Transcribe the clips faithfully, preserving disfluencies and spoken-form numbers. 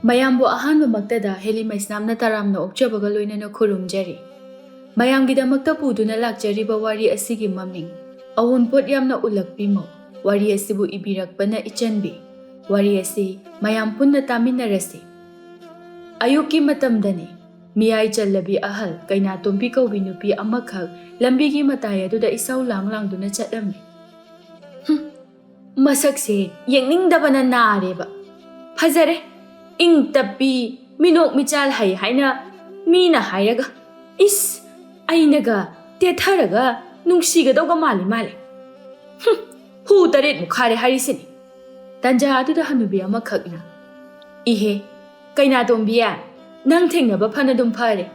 ꯃꯌꯥꯝꯕꯨ ꯑꯍꯥꯟꯕꯃꯛꯇꯗ ꯍꯦꯂꯤ ꯃꯩꯁꯅꯥꯝꯅ ꯇꯔꯥꯝꯅ ꯑꯣꯛꯆꯕꯒ ꯂꯣꯏꯅꯅ ꯈꯨꯔꯨꯝꯖꯔꯤ꯫ ꯃꯌꯥꯝꯒꯤꯗꯃꯛꯇ ꯄꯨꯗꯨꯅ ꯂꯥꯛꯆꯔꯤꯕ ꯋꯥꯔꯤ ꯑꯁꯤꯒꯤ ꯃꯃꯤꯡ ꯑꯑꯣꯟꯄꯣꯠ ꯌꯥꯝꯅ ꯎꯠꯂꯛꯄꯤ ꯃꯧ꯫ ꯋꯥꯔꯤ ꯑꯁꯤꯕꯨ ꯏꯕꯤꯔꯛꯄꯅ ꯏꯆꯟꯕꯤ꯫ ꯋꯥꯔꯤ ꯑꯁꯤ ꯃꯌꯥꯝ ꯄꯨꯟꯅ ꯇꯥꯃꯤꯟꯅꯔꯁꯤ꯫ ꯑꯌꯨꯛꯀꯤ ꯃꯇꯝꯗꯅꯤ꯫ ꯃꯤꯌꯥꯏ ꯆꯜꯂꯕꯤ ꯑꯍꯜ ꯀꯩꯅꯥꯇꯣꯝꯕꯤ ꯀꯧꯕꯤ ꯅꯨꯄꯤ ꯑꯃꯈꯛ ꯂꯝꯕꯤꯒꯤ ꯃꯇꯥꯏ ꯑꯗꯨꯗ ꯏꯁꯧ ꯂꯥꯡ ꯂꯥꯡꯗꯨꯅ ꯆꯠꯂꯝꯃꯤ꯫ ꯍꯨꯝ, ꯃꯁꯛꯁꯦ ꯌꯦꯡꯅꯤꯡꯗꯕꯅ ꯅꯥꯔꯦꯕ꯫ ꯐꯖꯔꯦ, ꯏꯪ ꯇꯞꯄꯤ, ꯃꯤꯅꯣꯛ ꯃꯤꯆꯥꯜ ꯍꯩ ꯍꯥꯏꯅ ꯃꯤꯅ ꯍꯥꯏꯔꯒ, ꯏꯁ, ꯑꯩꯅꯒ ꯇꯦꯊꯔꯒ ꯅꯨꯡꯁꯤꯒꯗꯧꯒ ꯃꯥꯜꯂꯤ ꯃꯥꯜꯂꯤ꯫ ꯍꯨꯝ, ꯍꯨ ꯇꯔꯦꯠꯃꯨꯛ ꯈꯥꯔꯦ ꯍꯥꯏꯔꯤꯁꯤꯅꯤ꯫ ꯇꯟꯖꯥ ꯑꯗꯨꯗ ꯍꯅꯨꯕꯤ ꯑꯃꯈꯛꯅ, "ꯏꯍꯦ, ꯀꯩꯅꯥꯇꯣꯝꯕꯤ, ꯅꯪ ꯊꯦꯡꯅꯕ ꯐꯅꯗꯨꯝ ꯐꯔꯦ꯫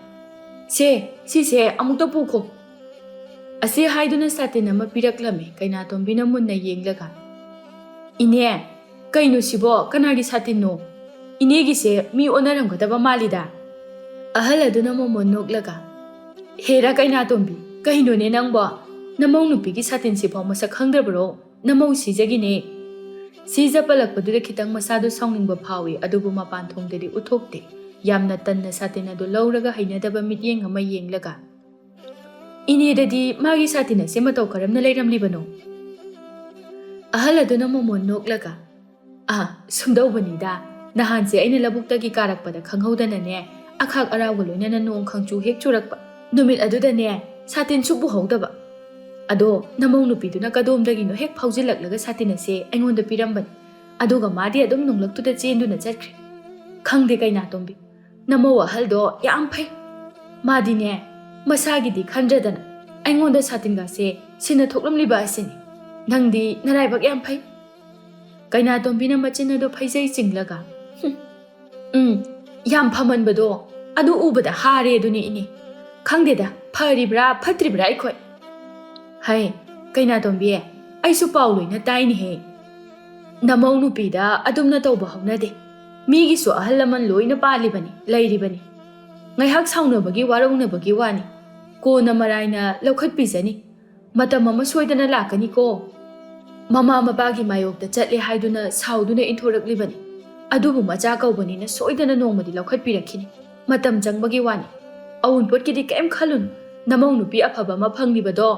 ꯁꯦ, ꯁꯤꯁꯦ ꯑꯃꯨꯛꯇ ꯄꯨꯈꯣ"꯫ ꯑꯁꯤ ꯍꯥꯏꯗꯨꯅ ꯁꯥꯇꯤꯟ ꯑꯃ ꯄꯤꯔꯛꯂꯝꯃꯤ꯫ ꯀꯩꯅꯥꯇꯣꯝꯕꯤꯅ ꯃꯨꯟꯅ ꯌꯦꯡꯂꯒ, "ꯏꯅꯦ, ꯀꯩꯅꯣ ꯁꯤꯕꯣ? ꯀꯅꯥꯒꯤ ꯁꯥꯇꯤꯟꯅꯣ? ꯏꯅꯦꯒꯤꯁꯦ ꯃꯤ ꯑꯣꯟꯅꯔꯝꯒꯗꯕ ꯃꯥꯜꯂꯤꯗ"꯫ ꯑꯍꯜ ꯑꯗꯨꯅ ꯃꯣꯃꯣꯟ ꯅꯣꯛꯂꯒ, "ꯍꯦꯔꯥ ꯀꯩꯅꯥꯇꯣꯝꯕꯤ, ꯀꯩꯅꯣꯅꯦ ꯅꯪꯕꯣ? ꯅꯃꯧ ꯅꯨꯄꯤꯒꯤ ꯁꯥꯇꯤꯟꯁꯤꯐꯥꯎ ꯃꯁꯛ ꯈꯪꯗ꯭ꯔꯕ꯭ꯔꯣ? ꯅꯃꯧ ꯁꯤꯖꯒꯤꯅꯦ"꯫ ꯁꯤꯖ ꯄꯜꯂꯛꯄꯗꯨꯗ ꯈꯤꯇꯪ ꯃꯁꯥꯗꯨ ꯁꯥꯎꯅꯤꯡꯕ ꯐꯥꯎꯏ, ꯑꯗꯨꯕꯨ ꯃꯄꯥꯟ ꯊꯣꯡꯗꯗꯤ ꯎꯠꯊꯣꯛꯇꯦ꯫ ꯌꯥꯝꯅ ꯇꯟꯅ ꯁꯥꯇꯤꯟ ꯑꯗꯨ ꯂꯧꯔꯒ ꯍꯩꯅꯗꯕ ꯃꯤꯠꯌꯦꯡ ꯑꯃ ꯌꯦꯡꯂꯒ, "ꯏꯅꯦꯗꯗꯤ ꯃꯥꯒꯤ ꯁꯥꯇꯤꯟ ꯑꯁꯦ ꯃꯇꯧ ꯀꯔꯝꯅ ꯂꯩꯔꯝꯂꯤꯕꯅꯣ?" ꯑꯍꯜ ꯑꯗꯨꯅ ꯃꯣꯃꯣꯟ ꯅꯣꯛꯂꯒ, "ꯑꯥ, ꯁꯨꯝꯗꯧꯕꯅꯤꯗ, ꯅꯍꯥꯟꯁꯦ ꯑꯩꯅ ꯂꯧꯕꯨꯛꯇꯒꯤ ꯀꯥꯔꯛꯄꯗ ꯈꯪꯍꯧꯗꯅꯅꯦ, ꯑꯈꯥꯛ ꯑꯔꯥꯎꯒ ꯂꯣꯏꯅꯅ ꯅꯣꯡ ꯈꯪꯆꯨ ꯍꯦꯛ ꯆꯨꯔꯛꯄ꯫ ꯅꯨꯃꯤꯠ ꯑꯗꯨꯗꯅꯦ, ꯁꯥꯇꯤꯟꯁꯨ ꯄꯨꯍꯧꯗꯕ꯫ ꯑꯗꯣ ꯅꯃꯧ ꯅꯨꯄꯤꯗꯨꯅ ꯀꯗꯣꯝꯗꯒꯤꯅꯣ ꯍꯦꯛ ꯐꯥꯎꯖꯤꯜꯂꯛꯂꯒ ꯁꯥꯇꯤꯟ ꯑꯁꯦ ꯑꯩꯉꯣꯟꯗ ꯄꯤꯔꯝꯕꯅꯤ꯫ ꯑꯗꯨꯒ ꯃꯥꯗꯤ ꯑꯗꯨꯝ ꯅꯣꯡꯂꯛꯇꯨꯗ ꯆꯦꯟꯗꯨꯅ ꯆꯠꯈ꯭ꯔꯦ꯫ ꯈꯪꯗꯦ ꯀꯩꯅꯥꯇꯣꯝꯕꯤ, ꯅꯃꯧ ꯑꯍꯜꯗꯣ ꯌꯥꯝ ꯐꯩ꯫ ꯃꯥꯗꯤꯅꯦ, ꯃꯁꯥꯒꯤꯗꯤ ꯈꯟꯗ꯭ꯔꯗꯅ ꯑꯩꯉꯣꯟꯗ ꯁꯥꯇꯤꯟꯒꯥꯁꯦ ꯁꯤꯟꯅ ꯊꯣꯛꯂꯝꯂꯤꯕ ꯑꯁꯤꯅꯤ꯫ ꯅꯪꯗꯤ ꯅꯔꯥꯏꯕꯛ ꯌꯥꯝ ꯐꯩ"꯫ ꯀꯩꯅꯥꯇꯣꯝꯕꯤꯅ ꯃꯆꯤꯟ ꯑꯗꯨ ꯐꯩꯖꯩ ꯆꯤꯡꯂꯒ, "ꯍꯨꯝ, ꯎꯝ, ꯌꯥꯝ ꯐꯃꯟꯕꯗꯣ ꯑꯗꯨ ꯎꯕꯗ ꯍꯥꯔꯦ ꯑꯗꯨꯅꯤ ꯏꯅꯦ꯫ ꯈꯪꯗꯦꯗ, ꯐꯔꯤꯕ꯭ꯔꯥ ꯐꯠꯇ꯭ꯔꯤꯕ꯭ꯔꯥ ꯑꯩꯈꯣꯏ"꯫ "ꯍꯩ, ꯀꯩꯅꯥꯇꯣꯝꯕꯤ, ꯑꯩꯁꯨ ꯄꯥꯎ ꯂꯣꯏꯅ ꯇꯥꯏꯅꯦꯍꯦ꯫ ꯅꯃꯧ ꯅꯨꯄꯤꯗ ꯑꯗꯨꯝꯅ ꯇꯧꯕ ꯍꯧꯅꯗꯦ꯫ ꯃꯤꯒꯤꯁꯨ ꯑꯍꯜ ꯂꯃꯟ ꯂꯣꯏꯅ ꯄꯥꯜꯂꯤꯕꯅꯤ, ꯂꯩꯔꯤꯕꯅꯤ꯫ ꯉꯥꯏꯍꯥꯛ ꯁꯥꯎꯅꯕꯒꯤ, ꯋꯥꯔꯧꯅꯕꯒꯤ ꯋꯥꯅꯤ꯫ ꯀꯣꯟꯅ ꯃꯔꯥꯏꯅ ꯂꯧꯈꯠꯄꯤꯖꯅꯤ꯫ ꯃꯇꯝ ꯑꯃ ꯁꯣꯏꯗꯅ ꯂꯥꯛꯀꯅꯤꯀꯣ꯫ ꯃꯃꯥ ꯃꯄꯥꯒꯤ ꯃꯥꯌꯣꯛꯇ ꯆꯠꯂꯦ ꯍꯥꯏꯗꯨꯅ ꯁꯥꯎꯗꯨꯅ ꯏꯟꯊꯣꯔꯛꯂꯤꯕꯅꯤ"꯫ ꯑꯗꯨꯕꯨ ꯃꯆꯥ ꯀꯧꯕꯅꯤꯅ ꯁꯣꯏꯗꯅ ꯅꯣꯡꯃꯗꯤ ꯂꯧꯈꯠꯄꯤꯔꯛꯈꯤꯅꯤ꯫ ꯃꯇꯝ ꯆꯪꯕꯒꯤ ꯋꯥꯅꯤ꯫ ꯑꯋꯨꯟꯄꯣꯠꯀꯤꯗꯤ ꯀꯩꯝ ꯈꯜꯂꯨꯅꯨ꯫ ꯅꯃꯧ ꯅꯨꯄꯤ ꯑꯐꯕ ꯑꯃ ꯐꯪꯂꯤꯕꯗꯣ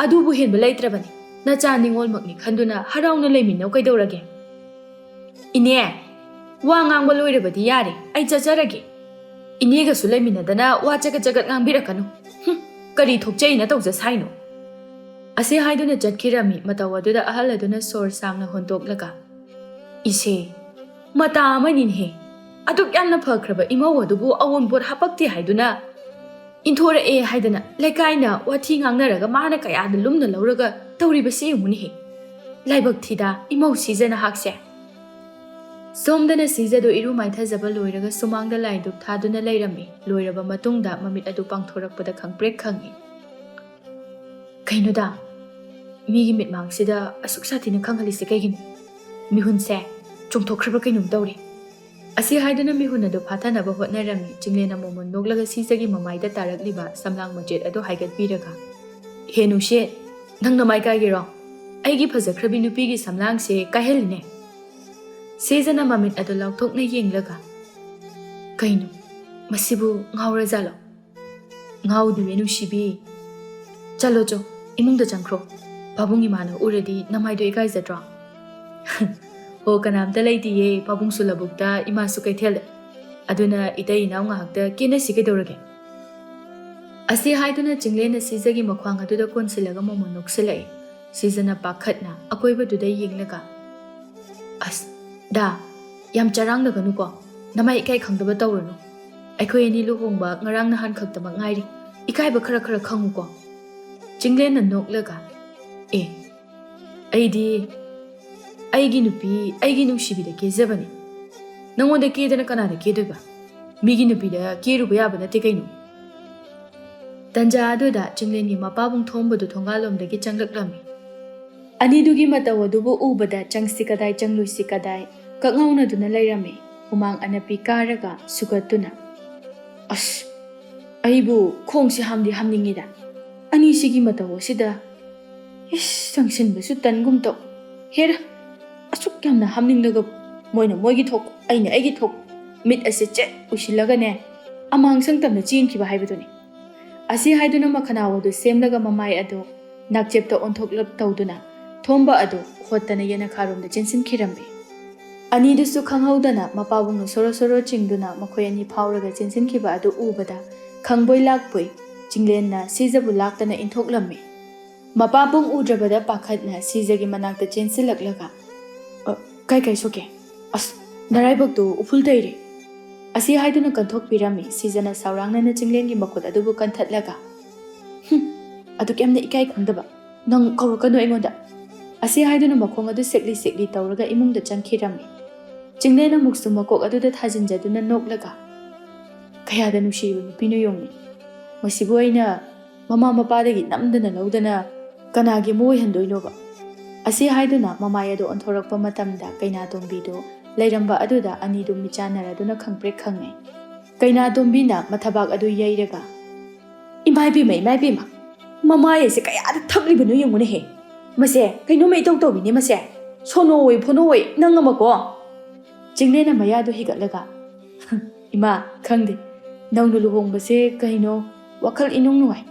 ꯑꯗꯨꯕꯨ ꯍꯦꯟꯕ ꯂꯩꯇ꯭ꯔꯕꯅꯤ꯫ ꯅꯆꯥ ꯅꯤꯉꯣꯜꯃꯛꯅꯤ ꯈꯟꯗꯨꯅ ꯍꯔꯥꯎꯅ ꯂꯩꯃꯤꯟꯅꯧ ꯀꯩꯗꯧꯔꯒꯦ? ꯏꯅꯦ, ꯋꯥ ꯉꯥꯡꯕ ꯂꯣꯏꯔꯕꯗꯤ ꯌꯥꯔꯦ, ꯑꯩ ꯆꯠꯆꯔꯒꯦ꯫ ꯏꯅꯦꯒꯁꯨ ꯂꯩꯃꯤꯟꯅꯗꯅ ꯋꯥ ꯆꯒꯠ ꯆꯒꯠ ꯉꯥꯡꯕꯤꯔꯛꯀꯅꯨ꯫ ꯍꯨꯝ, ꯀꯔꯤ ꯊꯣꯛꯆꯩꯅ ꯇꯧꯖ ꯁꯥꯏꯅꯣ? ꯑꯁꯤ ꯍꯥꯏꯗꯨꯅ ꯆꯠꯈꯤꯔꯝꯃꯤ꯫ ꯃꯇꯧ ꯑꯗꯨꯗ ꯑꯍꯜ ꯑꯗꯨꯅ ꯁꯣꯔ ꯁꯥꯡꯅ ꯍꯣꯟꯇꯣꯛꯂꯒ, "ꯏꯁꯦ, ꯃꯇꯥ ꯑꯃꯅꯤꯅꯦꯍꯦ꯫ ꯑꯗꯨꯛ ꯌꯥꯝꯅ ꯐꯈ꯭ꯔꯕ ꯏꯃꯧ ꯑꯗꯨꯕꯨ ꯑꯋꯨꯟꯄꯣꯠ ꯍꯥꯄꯛꯇꯦ ꯍꯥꯏꯗꯨꯅ ꯏꯟꯊꯣꯔꯛꯑꯦ ꯍꯥꯏꯗꯅ ꯂꯩꯀꯥꯏꯅ ꯋꯥꯊꯤ ꯉꯥꯡꯅꯔꯒ ꯃꯥꯅ ꯀꯌꯥꯗ ꯂꯨꯝꯅ ꯂꯧꯔꯒ ꯇꯧꯔꯤꯕꯁꯤ ꯌꯦꯡꯉꯨꯅꯦꯍꯦ꯫ ꯂꯥꯏꯕꯛ ꯊꯤꯗ ꯏꯃꯧ ꯁꯤꯖ ꯅꯍꯥꯛꯁꯦ"꯫ ꯁꯣꯝꯗꯅ ꯁꯤꯖꯗꯨ ꯏꯔꯨ ꯃꯥꯏꯊꯖꯕ ꯂꯣꯏꯔꯒ ꯁꯨꯃꯥꯡꯗ ꯂꯥꯏ ꯙꯨꯞ ꯊꯥꯗꯨꯅ ꯂꯩꯔꯝꯃꯤ꯫ ꯂꯣꯏꯔꯕ ꯃꯇꯨꯡꯗ ꯃꯃꯤꯠ ꯑꯗꯨ ꯄꯥꯡꯊꯣꯔꯛꯄꯗ ꯈꯪꯄ꯭ꯔꯦꯛ ꯈꯪꯉꯤ꯫ "ꯀꯩꯅꯣꯗ, ꯃꯤꯒꯤ ꯃꯤꯠꯃꯥꯡꯁꯤꯗ ꯑꯁꯨꯛ ꯁꯥꯊꯤꯅ ꯈꯪꯍꯜꯂꯤꯁꯦ ꯀꯩꯒꯤꯅꯣ? ꯃꯤꯍꯨꯟꯁꯦ ꯆꯣꯡꯊꯣꯛꯈ꯭ꯔꯕ ꯀꯩꯅꯣꯝ ꯇꯧꯔꯦ"꯫ ꯑꯁꯤ ꯍꯥꯏꯗꯨꯅ ꯃꯤꯍꯨꯟ ꯑꯗꯨ ꯐꯥꯊꯅꯕ ꯍꯣꯠꯅꯔꯝꯃꯤ꯫ ꯆꯤꯡꯂꯦꯟ ꯑꯃꯣꯃꯣꯟ ꯅꯣꯛꯂꯒ ꯁꯤꯖꯒꯤ ꯃꯃꯥꯏꯗ ꯇꯥꯔꯛꯂꯤꯕ ꯁꯝꯂꯥꯡ ꯃꯆꯦꯠ ꯑꯗꯨ ꯍꯥꯏꯒꯠꯄꯤꯔꯒ, "ꯍꯦ ꯅꯨꯡꯁꯤꯠ, ꯅꯪ ꯅꯃꯥꯏ ꯀꯥꯏꯒꯦꯔꯣ? ꯑꯩꯒꯤ ꯐꯖꯈ꯭ꯔꯕꯤ ꯅꯨꯄꯤꯒꯤ ꯁꯝꯂꯥꯡꯁꯦ ꯀꯥꯏꯍꯜꯂꯤꯅꯦ"꯫ ꯁꯤꯖꯅ ꯃꯃꯤꯠ ꯑꯗꯨ ꯂꯥꯎꯊꯣꯛꯅ ꯌꯦꯡꯂꯒ, "ꯀꯩꯅꯣ, ꯃꯁꯤꯕꯨ ꯉꯥꯎꯔꯖꯥꯠꯂꯣ?" "ꯉꯥꯎꯗꯤꯌꯦ ꯅꯨꯡꯁꯤꯕꯤ꯫ ꯆꯠꯂꯣ ꯆꯣ, ꯏꯃꯨꯡꯗ ꯆꯪꯈ꯭ꯔꯣ꯫ ꯄꯥꯕꯨꯡ ꯏꯃꯥꯅ ꯎꯔꯗꯤ ꯅꯃꯥꯏꯗꯣ ꯏꯀꯥꯏꯖꯗ꯭ꯔꯣ?" "ꯍꯣ, ꯀꯅꯥꯝꯇ ꯂꯩꯇꯤꯌꯦ, ꯄꯥꯕꯨꯡꯁꯨ ꯂꯧꯕꯨꯛꯇ, ꯏꯃꯥꯁꯨ ꯀꯩꯊꯦꯜꯗ꯫ ꯑꯗꯨꯅ ꯏꯇꯩ ꯏꯅꯥꯎ ꯉꯥꯏꯍꯥꯛꯇ ꯀꯦꯅꯁꯤ ꯀꯩꯗꯧꯔꯒꯦ?" ꯑꯁꯤ ꯍꯥꯏꯗꯨꯅ ꯆꯤꯡꯂꯦꯟꯅ ꯁꯤꯖꯒꯤ ꯃꯈ꯭ꯋꯥꯡ ꯑꯗꯨꯗ ꯀꯣꯟꯁꯤꯜꯂꯒ ꯃꯣꯃꯣꯟ ꯅꯣꯛꯁꯤꯜꯂꯛꯏ꯫ ꯁꯤꯖꯅ ꯄꯥꯈꯠꯅ ꯑꯀꯣꯏꯕꯗꯨꯗ ꯌꯦꯡꯂꯒ, "ꯑꯁ, ꯗꯥ, ꯌꯥꯝ ꯆꯔꯥꯡꯅꯒꯅꯨꯀꯣ꯫ ꯅꯃꯥꯏ ꯏꯀꯥꯏ ꯈꯪꯗꯕ ꯇꯧꯔꯨꯅꯨ꯫ ꯑꯩꯈꯣꯏ ꯑꯅꯤ ꯂꯨꯍꯣꯡꯕ ꯉꯔꯥꯡ ꯅꯍꯥꯟ ꯈꯛꯇꯃꯛ ꯉꯥꯏꯔꯤ꯫ ꯏꯀꯥꯏꯕ ꯈꯔ ꯈꯔ ꯈꯪꯉꯨꯀꯣ"꯫ ꯆꯤꯡꯂꯦꯟꯅ ꯅꯣꯛꯂꯒ, "ꯑꯦ, ꯑꯩꯗꯤ ꯑꯩꯒꯤ ꯅꯨꯄꯤ, ꯑꯩꯒꯤ ꯅꯨꯡꯁꯤꯕꯤꯗ ꯀꯦꯖꯕꯅꯤ꯫ ꯅꯉꯣꯟꯗ ꯀꯦꯗꯅ ꯀꯅꯥꯗ ꯀꯦꯗꯣꯏꯕ? ꯃꯤꯒꯤ ꯅꯨꯄꯤꯗ ꯀꯦꯔꯨꯕ ꯌꯥꯕ ꯅꯠꯇꯦ ꯀꯩꯅꯣ"꯫ ꯇꯟꯖꯥ ꯑꯗꯨꯗ ꯆꯤꯡꯂꯦꯟꯒꯤ ꯃꯄꯥꯕꯨꯡ ꯊꯣꯝꯕꯗꯨ ꯊꯣꯡꯒꯥꯜꯂꯣꯝꯗꯒꯤ ꯆꯪꯂꯛꯂꯝꯃꯤ꯫ ꯑꯅꯤꯗꯨꯒꯤ ꯃꯇꯧ ꯑꯗꯨꯕꯨ ꯎꯕꯗ ꯆꯪꯁꯤ ꯀꯗꯥꯏ ꯆꯪꯂꯣꯏꯁꯤ ꯀꯗꯥꯏ ꯀꯛꯉꯥꯎꯅꯗꯨꯅ ꯂꯩꯔꯝꯃꯤ꯫ ꯍꯨꯃꯥꯡ ꯑꯅꯞꯄꯤ ꯀꯥꯔꯒ ꯁꯨꯒꯠꯇꯨꯅ, "ꯑꯁ, ꯑꯩꯕꯨ ꯈꯣꯡꯁꯦ ꯍꯥꯝꯗꯤ ꯍꯥꯝꯅꯤꯡꯉꯤꯗ꯫ ꯑꯅꯤꯁꯤꯒꯤ ꯃꯇꯧ ꯑꯁꯤꯗ, ꯏꯁ, ꯆꯪꯁꯤꯟꯕꯁꯨ ꯇꯟꯒꯨꯝ ꯇꯧ꯫ ꯍꯦꯔꯥ, ꯑꯁꯨꯛ ꯌꯥꯝꯅ ꯍꯥꯝꯅꯤꯡꯂꯒ ꯃꯣꯏꯅ ꯃꯣꯏꯒꯤ ꯊꯣꯛꯄ, ꯑꯩꯅ ꯑꯩꯒꯤ ꯊꯣꯛꯄ, ꯃꯤꯠ ꯑꯁꯤ ꯆꯦꯠ ꯎꯏꯁꯤꯜꯂꯒꯅꯦ, ꯑꯃꯥꯡꯁꯪ ꯇꯝꯅ ꯆꯦꯟꯈꯤꯕ ꯍꯥꯏꯕꯗꯨꯅꯤ꯫ ꯑꯁꯤ ꯍꯥꯏꯗꯨꯅ ꯃꯈꯅꯥꯎ ꯑꯗꯨ ꯁꯦꯝꯂꯒ ꯃꯃꯥꯏ ꯑꯗꯨ ꯅꯥꯛꯆꯦꯞꯇ ꯑꯣꯟꯊꯣꯛꯂꯞ ꯇꯧꯗꯨꯅ ꯊꯣꯝꯕ ꯑꯗꯨ ꯍꯣꯠꯇꯅ ꯌꯦꯅꯈꯥꯔꯣꯝꯗ ꯆꯦꯟꯁꯤꯟꯈꯤꯔꯝꯃꯤ꯫ ꯑꯅꯤꯗꯨꯁꯨ ꯈꯪꯍꯧꯗꯅ ꯃꯄꯥꯕꯨꯡꯅ ꯁꯣꯔꯣ ꯁꯣꯔꯣ ꯆꯤꯡꯗꯨꯅ ꯃꯈꯣꯏ ꯑꯅꯤ ꯐꯥꯎꯔꯒ ꯆꯦꯟꯁꯤꯟꯈꯤꯕ ꯑꯗꯨ ꯎꯕꯗ ꯈꯪꯕꯣꯏ ꯂꯥꯛꯄꯣꯏ ꯆꯤꯡꯂꯦꯟꯅ ꯁꯤꯖꯕꯨ ꯂꯥꯛꯇꯅ ꯏꯟꯊꯣꯛꯂꯝꯃꯤ꯫ ꯃꯄꯥꯕꯨꯡ ꯎꯗ꯭ꯔꯕꯗ ꯄꯥꯈꯠꯅ ꯁꯤꯖꯒꯤ ꯃꯅꯥꯛꯇ ꯆꯦꯟꯁꯤꯜꯂꯛꯂꯒ, "ꯑ, ꯀꯥꯏ ꯀꯥꯏ ꯁꯣꯛꯀꯦ? ꯑꯁ, ꯅꯔꯥꯏꯕꯛꯇꯨ ꯎꯐꯨꯜ ꯇꯩꯔꯦ!" ꯑꯁꯤ ꯍꯥꯏꯗꯨꯅ ꯀꯟꯊꯣꯛꯄꯤꯔꯝꯃꯤ꯫ ꯁꯤꯖꯅ ꯁꯥꯎꯔꯥꯡꯅꯅ ꯆꯤꯡꯂꯦꯟꯒꯤ ꯃꯈꯨꯠ ꯑꯗꯨꯕꯨ ꯀꯟꯊꯠꯂꯒ, "ꯍꯨꯝ, ꯑꯗꯨꯛ ꯌꯥꯝꯅ ꯏꯀꯥꯏ ꯈꯪꯗꯕ ꯅꯪ ꯀꯧꯔꯛꯀꯅꯨ ꯑꯩꯉꯣꯟꯗ!" ꯑꯁꯤ ꯍꯥꯏꯗꯨꯅ ꯃꯈꯣꯡ ꯑꯗꯨ ꯁꯦꯛꯂꯤ ꯁꯦꯛꯂꯤ ꯇꯧꯔꯒ ꯏꯃꯨꯡꯗ ꯆꯪꯈꯤꯔꯝꯃꯤ꯫ ꯆꯤꯡꯂꯦꯟ ꯑꯃꯨꯛꯁꯨ ꯃꯀꯣꯛ ꯑꯗꯨꯗ ꯊꯥꯖꯤꯟꯖꯗꯨꯅ ꯅꯣꯛꯂꯒ, "ꯀꯌꯥꯗ ꯅꯨꯡꯁꯤꯔꯤꯕ ꯅꯨꯄꯤꯅꯣ ꯌꯦꯡꯉꯨꯅꯦ꯫ ꯃꯁꯤꯕꯨ ꯑꯩꯅ ꯃꯃꯥ ꯃꯄꯥꯗꯒꯤ ꯅꯝꯗꯅ ꯂꯧꯗꯅ ꯀꯅꯥꯒꯤ ꯑꯃ ꯑꯣꯏꯍꯟꯗꯣꯏꯅꯣꯕ?" ꯑꯁꯤ ꯍꯥꯏꯗꯨꯅ ꯃꯃꯥꯏ ꯑꯗꯨ ꯑꯣꯟꯊꯣꯔꯛꯄ ꯃꯇꯝꯗ ꯀꯩꯅꯥꯇꯣꯝꯕꯤꯗꯨ ꯂꯩꯔꯝꯕ ꯑꯗꯨꯗ ꯑꯅꯤꯗꯨ ꯃꯤꯠꯆꯥꯟꯅꯔꯗꯨꯅ ꯈꯪꯄ꯭ꯔꯦꯛ ꯈꯪꯉꯦ꯫ ꯀꯩꯅꯥꯇꯣꯝꯕꯤꯅ ꯃꯊꯕꯥꯛ ꯑꯗꯨ ꯌꯩꯔꯒ, "ꯏꯃꯥ ꯏꯕꯦꯝꯃ, ꯏꯃꯥ ꯏꯕꯦꯝꯃ, ꯃꯃꯥꯏ ꯑꯁꯦ ꯀꯌꯥꯗ ꯊꯛꯂꯤꯕꯅꯣ ꯌꯦꯡꯉꯨꯅꯦꯍꯦ꯫ ꯃꯁꯦ ꯀꯩꯅꯣꯝꯃ ꯏꯇꯧ ꯇꯧꯏꯅꯦ ꯃꯁꯦ꯫ ꯁꯣꯅꯣꯋꯣꯏ ꯐꯣꯅꯣꯋꯣꯏ ꯅꯪ ꯑꯃꯀꯣ!" ꯆꯤꯡꯂꯦꯟꯅ ꯃꯌꯥꯗꯨ ꯍꯤꯒꯠꯂꯒ, "ꯏꯃꯥ, ꯈꯪꯗꯦ꯫ ꯅꯧꯅ ꯂꯨꯍꯣꯡꯕꯁꯦ ꯀꯩꯅꯣ ꯋꯥꯈꯜ ꯏꯅꯨꯡ ꯅꯨꯡꯉꯥꯏ꯫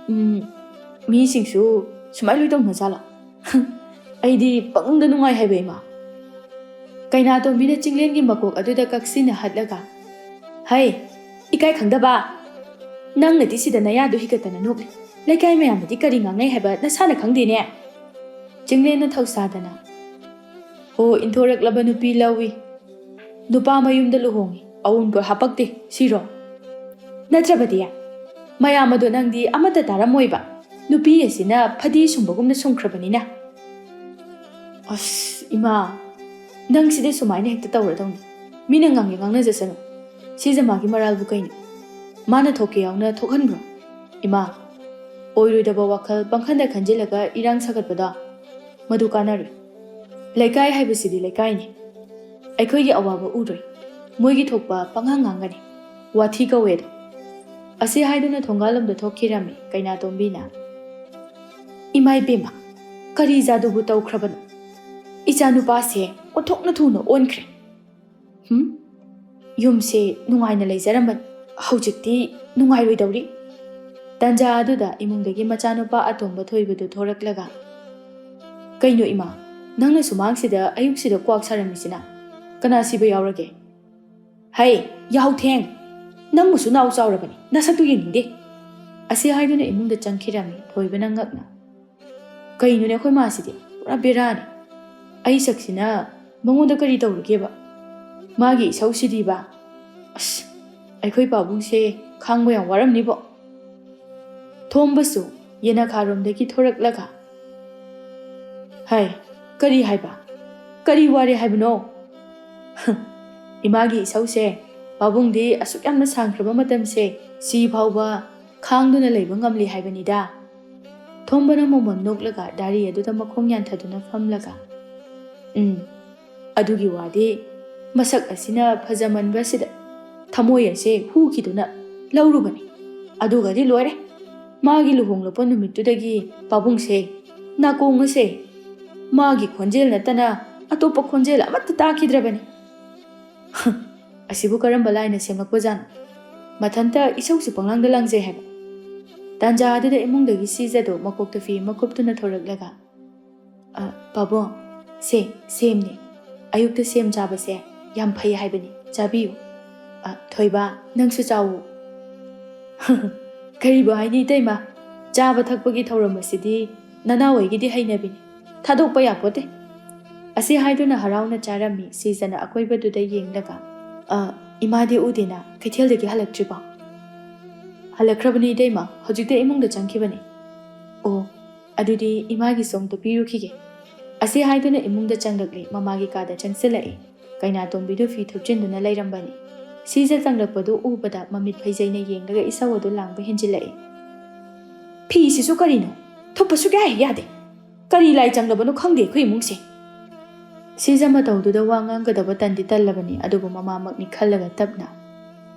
ꯎꯝ, ꯃꯤꯁꯤꯡꯁꯨ ꯁꯨꯃꯥꯏ ꯂꯣꯏ ꯇꯧꯅꯖꯥꯠꯂꯣ? ꯑꯩꯗꯤ ꯄꯪꯅꯨꯡꯗ ꯅꯨꯡꯉꯥꯏ ꯍꯥꯏꯕ, ꯏꯃꯥ꯫" ꯀꯩꯅꯥꯇꯣꯝꯕꯤꯅ ꯆꯤꯡꯂꯦꯟꯒꯤ ꯃꯀꯣꯛ ꯑꯗꯨꯗ ꯀꯛꯁꯤꯟꯅ ꯍꯠꯂꯒ, "ꯍꯩ, ꯏꯀꯥꯏ ꯈꯪꯗꯕ! ꯅꯪꯅꯗꯤ ꯁꯤꯗ ꯅꯌꯥꯗꯨ ꯍꯤꯒꯠꯇꯅ ꯅꯣꯛꯂꯤ꯫ ꯂꯩꯀꯥꯏ ꯃꯌꯥꯝꯅꯗꯤ ꯀꯔꯤ ꯉꯥꯡꯅꯩ ꯍꯥꯏꯕ ꯅꯁꯥꯅ ꯈꯪꯗꯦꯅꯦ?" ꯆꯤꯡꯂꯦꯟꯅ ꯊꯧꯁꯥꯗꯅ, "ꯍꯣ, ꯏꯟꯊꯣꯔꯛꯂꯕ ꯅꯨꯄꯤ ꯂꯧꯏ꯫ ꯅꯨꯄꯥ ꯃꯌꯨꯝꯗ ꯂꯨꯍꯣꯡꯉꯤ, ꯑꯋꯨꯟꯄꯣꯠ ꯍꯥꯄꯛꯇꯦ, ꯁꯤꯔꯣ? ꯅꯠꯇ꯭ꯔꯕꯗꯤ ꯃꯌꯥꯝ ꯑꯗꯣ ꯅꯪꯗꯤ ꯑꯃꯠꯇ ꯇꯥꯔꯝꯃꯣꯏꯕ, ꯅꯨꯄꯤ ꯑꯁꯤꯅ ꯐꯗꯤ ꯁꯨꯝꯕꯒꯨꯝꯅ ꯁꯨꯝꯈ꯭ꯔꯕꯅꯤꯅ꯫" "ꯑꯁ, ꯏꯃꯥ, ꯅꯪ ꯁꯤꯗꯤ ꯁꯨꯃꯥꯏꯅ ꯍꯦꯛꯇ ꯇꯧꯔꯗꯧꯅꯤ꯫ ꯃꯤꯅ ꯉꯥꯡꯒꯦ ꯉꯥꯡꯅꯖꯁꯅꯨ꯫ ꯁꯤꯖ ꯃꯥꯒꯤ ꯃꯔꯥꯜꯕꯨ ꯀꯩꯅꯣ? ꯃꯥꯅ ꯊꯣꯛꯀꯦ ꯌꯥꯎꯅ ꯊꯣꯛꯍꯟꯈ꯭ꯔꯣ꯫ ꯏꯃꯥ, ꯑꯣꯏꯔꯣꯏꯗꯕ ꯋꯥꯈꯜ ꯄꯪꯈꯟꯗ ꯈꯟꯖꯤꯜꯂꯒ ꯏꯔꯥꯡ ꯁꯥꯒꯠꯄꯗꯣ, ꯃꯗꯨ ꯀꯥꯟꯅꯔꯣꯏ꯫ ꯂꯩꯀꯥꯏ ꯍꯥꯏꯕꯁꯤꯗꯤ ꯂꯩꯀꯥꯏꯅꯤ꯫ ꯑꯩꯈꯣꯏꯒꯤ ꯑꯋꯥꯕ ꯎꯔꯣꯏ꯫ ꯃꯣꯏꯒꯤ ꯊꯣꯛꯄ ꯄꯪꯉꯥꯡ ꯉꯥꯡꯒꯅꯤ꯫ ꯋꯥꯊꯤ ꯀꯧꯋꯦ ꯑꯗꯣ꯫" ꯑꯁꯤ ꯍꯥꯏꯗꯨꯅ ꯊꯣꯡꯒꯥꯜꯂꯣꯝꯗ ꯊꯣꯛꯈꯤꯔꯝꯃꯤ ꯀꯩꯅꯥꯇꯣꯝꯕꯤꯅ꯫ "ꯏꯃꯥ ꯏꯕꯦꯝꯃ, ꯀꯔꯤ ꯖꯥꯗꯨꯕꯨ ꯇꯧꯈ꯭ꯔꯕꯅꯣ? ꯏꯆꯥ ꯅꯨꯄꯥꯁꯦ ꯑꯣꯟꯊꯣꯛꯅ ꯊꯨꯅ ꯑꯣꯟꯈ꯭ꯔꯦ꯫ ꯍꯨꯝ? ꯌꯨꯝꯁꯦ ꯅꯨꯡꯉꯥꯏꯅ ꯂꯩꯖꯔꯝꯕꯅꯤ, ꯍꯧꯖꯤꯛꯇꯤ ꯅꯨꯡꯉꯥꯏꯔꯣꯏꯗꯧꯔꯤ꯫ ꯇꯥꯟꯖꯥ ꯑꯗꯨꯗ ꯏꯃꯨꯡꯗꯒꯤ ꯃꯆꯥꯅꯨꯄꯥ ꯑꯇꯣꯝꯕ ꯊꯣꯏꯕꯗꯨ ꯊꯣꯔꯛꯂꯒ, "ꯀꯩꯅꯣ ꯏꯃꯥ, ꯅꯪꯅ ꯁꯨꯃꯥꯡꯁꯤꯗ ꯑꯌꯨꯛꯁꯤꯗ ꯀ꯭ꯋꯥꯛ ꯁꯥꯔꯝꯃꯤꯁꯤꯅ? ꯀꯅꯥ ꯁꯤꯕ ꯌꯥꯎꯔꯒꯦ?" "ꯍꯩ, ꯌꯥꯍꯧ ꯊꯦꯡ! ꯅꯪꯕꯨꯁꯨ ꯅꯥꯎ ꯆꯥꯎꯔꯕꯅꯤ, ꯅꯁꯛꯇꯨ ꯌꯦꯡꯅꯤꯡꯗꯦ!" ꯑꯁꯤ ꯍꯥꯏꯗꯨꯅ ꯏꯃꯨꯡꯗ ꯆꯪꯈꯤꯔꯝꯃꯤ ꯊꯣꯏꯕꯅ ꯉꯛꯅ꯫ "ꯀꯩꯅꯣꯅꯦ ꯑꯩꯈꯣꯏ ꯃꯥꯁꯤꯗꯤ? ꯄꯨꯔꯥ ꯕꯦꯔꯥꯅꯤ꯫ ꯑꯩ ꯁꯛꯁꯤꯅ ꯃꯉꯣꯟꯗ ꯀꯔꯤ ꯇꯧꯔꯒꯦꯕ? ꯃꯥꯒꯤ ꯏꯁꯧꯁꯤꯗꯤꯕ꯫ ꯑꯁ, ꯑꯩꯈꯣꯏ ꯄꯥꯕꯨꯡꯁꯦ ꯈꯥꯡꯕ ꯌꯥꯝ ꯋꯥꯔꯝꯅꯤꯕꯣ꯫" ꯊꯣꯝꯕꯁꯨ ꯌꯦꯅꯈꯥꯔꯣꯝꯗꯒꯤ ꯊꯣꯔꯛꯂꯒ, "ꯍꯥꯏ, ꯀꯔꯤ ꯍꯥꯏꯕ? ꯀꯔꯤ ꯋꯥꯔꯦ ꯍꯥꯏꯕꯅꯣ?" "ꯏꯃꯥꯒꯤ ꯏꯁꯧꯁꯦ ꯄꯥꯕꯨꯡꯗꯤ ꯑꯁꯨꯛ ꯌꯥꯝꯅ ꯁꯥꯡꯈ꯭ꯔꯕ ꯃꯇꯝꯁꯦ ꯁꯤ ꯐꯥꯎꯕ ꯈꯥꯡꯗꯨꯅ ꯂꯩꯕ ꯉꯝꯂꯤ ꯍꯥꯏꯕꯅꯤꯗ꯫" ꯊꯣꯝꯕꯅ ꯃꯣꯃꯣꯟ ꯅꯣꯛꯂꯒ ꯗꯥꯔꯤ ꯑꯗꯨꯗ ꯃꯈꯣꯡ ꯌꯥꯟꯊꯗꯨꯅ ꯐꯝꯂꯒ, "ꯎꯝ, ꯑꯗꯨꯒꯤ ꯋꯥꯗꯤ ꯃꯁꯛ ꯑꯁꯤꯅ ꯐꯖꯃꯟꯕꯁꯤꯗ ꯊꯃꯣꯏ ꯑꯁꯦ ꯍꯨꯈꯤꯗꯨꯅ ꯂꯧꯔꯨꯕꯅꯤ꯫ ꯑꯗꯨꯒꯗꯤ ꯂꯣꯏꯔꯦ꯫ ꯃꯥꯒꯤ ꯂꯨꯍꯣꯡꯂꯛꯄ ꯅꯨꯃꯤꯠꯇꯨꯗꯒꯤ ꯄꯥꯕꯨꯡꯁꯦ, ꯅꯥꯀꯣꯡ ꯑꯁꯦ ꯃꯥꯒꯤ ꯈꯣꯟꯖꯦꯜ ꯅꯠꯇꯅ ꯑꯇꯣꯞꯄ ꯈꯣꯟꯖꯦꯜ ꯑꯃꯠꯇ ꯇꯥꯈꯤꯗ꯭ꯔꯕꯅꯤ꯫" "ꯑꯁꯤꯕꯨ ꯀꯔꯝꯕ ꯂꯥꯏꯅ ꯁꯦꯝꯂꯛꯄꯖꯥꯠꯅꯣ? ꯃꯊꯟꯇ ꯏꯁꯧꯁꯨ ꯄꯪꯂꯥꯡꯗ ꯂꯥꯡꯖꯩ ꯍꯥꯏꯕ?" ꯇꯥꯟꯖꯥ ꯑꯗꯨꯗ ꯏꯃꯨꯡꯗꯒꯤ ꯁꯤꯖꯗꯣ ꯃꯀꯣꯛꯇ ꯐꯤ ꯑꯃ ꯀꯨꯞꯇꯨꯅ ꯊꯣꯔꯛꯂꯒ, "ꯑ, ꯄꯥꯕꯨꯡ, ꯁꯦ, ꯁꯦꯝꯅꯦ꯫ ꯑꯌꯨꯛꯇ ꯁꯦꯝ ꯆꯥꯕꯁꯦ ꯌꯥꯝ ꯐꯩ ꯍꯥꯏꯕꯅꯤ, ꯆꯥꯕꯤꯌꯨ꯫ ꯑ, ꯊꯣꯏꯕ, ꯅꯪꯁꯨ ꯆꯥꯎꯋꯣ꯫" "ꯀꯔꯤꯕꯨ ꯍꯥꯏꯅꯤ ꯏꯇꯩꯃ, ꯆꯥꯕ ꯊꯛꯄꯒꯤ ꯊꯧꯔꯝ ꯑꯁꯤꯗꯤ ꯅꯅꯥꯎ ꯑꯩꯒꯤꯗꯤ ꯍꯩꯅꯕꯤꯅꯤ, ꯊꯥꯗꯣꯛꯄ ꯌꯥꯄꯣꯠꯇꯦ꯫" ꯑꯁꯤ ꯍꯥꯏꯗꯨꯅ ꯍꯔꯥꯎꯅ ꯆꯥꯔꯝꯃꯤ ꯁꯤꯖꯅ ꯑꯀꯣꯏꯕꯗꯨꯗ ꯌꯦꯡꯂꯒ꯫ "ꯑ, ꯏꯃꯥꯗꯤ ꯎꯗꯦꯅ, ꯀꯩꯊꯦꯜꯗꯒꯤ ꯍꯜꯂꯛꯇ꯭ꯔꯤꯕꯣ?" "ꯍꯜꯂꯛꯈ꯭ꯔꯕꯅꯤ ꯏꯇꯩꯃ, ꯍꯧꯖꯤꯛꯇ ꯏꯃꯨꯡꯗ ꯆꯪꯈꯤꯕꯅꯤ꯫" "ꯑꯣ, ꯑꯗꯨꯗꯤ ꯏꯃꯥꯒꯤꯁꯨ ꯑꯝꯇ ꯄꯤꯔꯨꯈꯤꯒꯦ꯫" ꯑꯁꯤ ꯍꯥꯏꯗꯨꯅ ꯏꯃꯨꯡꯗ ꯆꯪꯂꯛꯂꯦ, ꯃꯃꯥꯒꯤ ꯀꯥꯗ ꯆꯪꯁꯤꯜꯂꯛꯏ꯫ ꯀꯩꯅꯥꯇꯣꯝꯕꯤꯗꯨ ꯐꯤ ꯊꯨꯞꯆꯤꯟꯗꯨꯅ ꯂꯩꯔꯝꯕꯅꯤ꯫ ꯁꯤꯖ ꯆꯪꯂꯛꯄꯗꯨ ꯎꯕꯗ ꯃꯃꯤꯠ ꯐꯩꯖꯩꯅ ꯌꯦꯡꯂꯒ ꯏꯁꯧ ꯑꯗꯨ ꯂꯥꯡꯕ ꯍꯦꯟꯖꯤꯜꯂꯛꯏ꯫ "ꯐꯤꯁꯤꯁꯨ ꯀꯔꯤꯅꯣ? ꯊꯨꯞꯄ ꯁꯨꯛꯌꯥ ꯍꯦꯛ ꯌꯥꯗꯦ꯫ ꯀꯔꯤ ꯂꯥꯏ ꯆꯪꯂꯕꯅꯣ ꯈꯪꯗꯦ ꯑꯩꯈꯣꯏ ꯏꯃꯨꯡꯁꯦ꯫" ꯁꯤꯖ ꯃꯇꯧꯗꯨꯗ ꯋꯥ ꯉꯥꯡꯒꯗꯕ ꯇꯟꯗꯤ ꯇꯜꯂꯕꯅꯤ, ꯑꯗꯨꯕꯨ ꯃꯃꯥꯃꯛꯅꯤ ꯈꯜꯂꯒ ꯇꯞꯅ,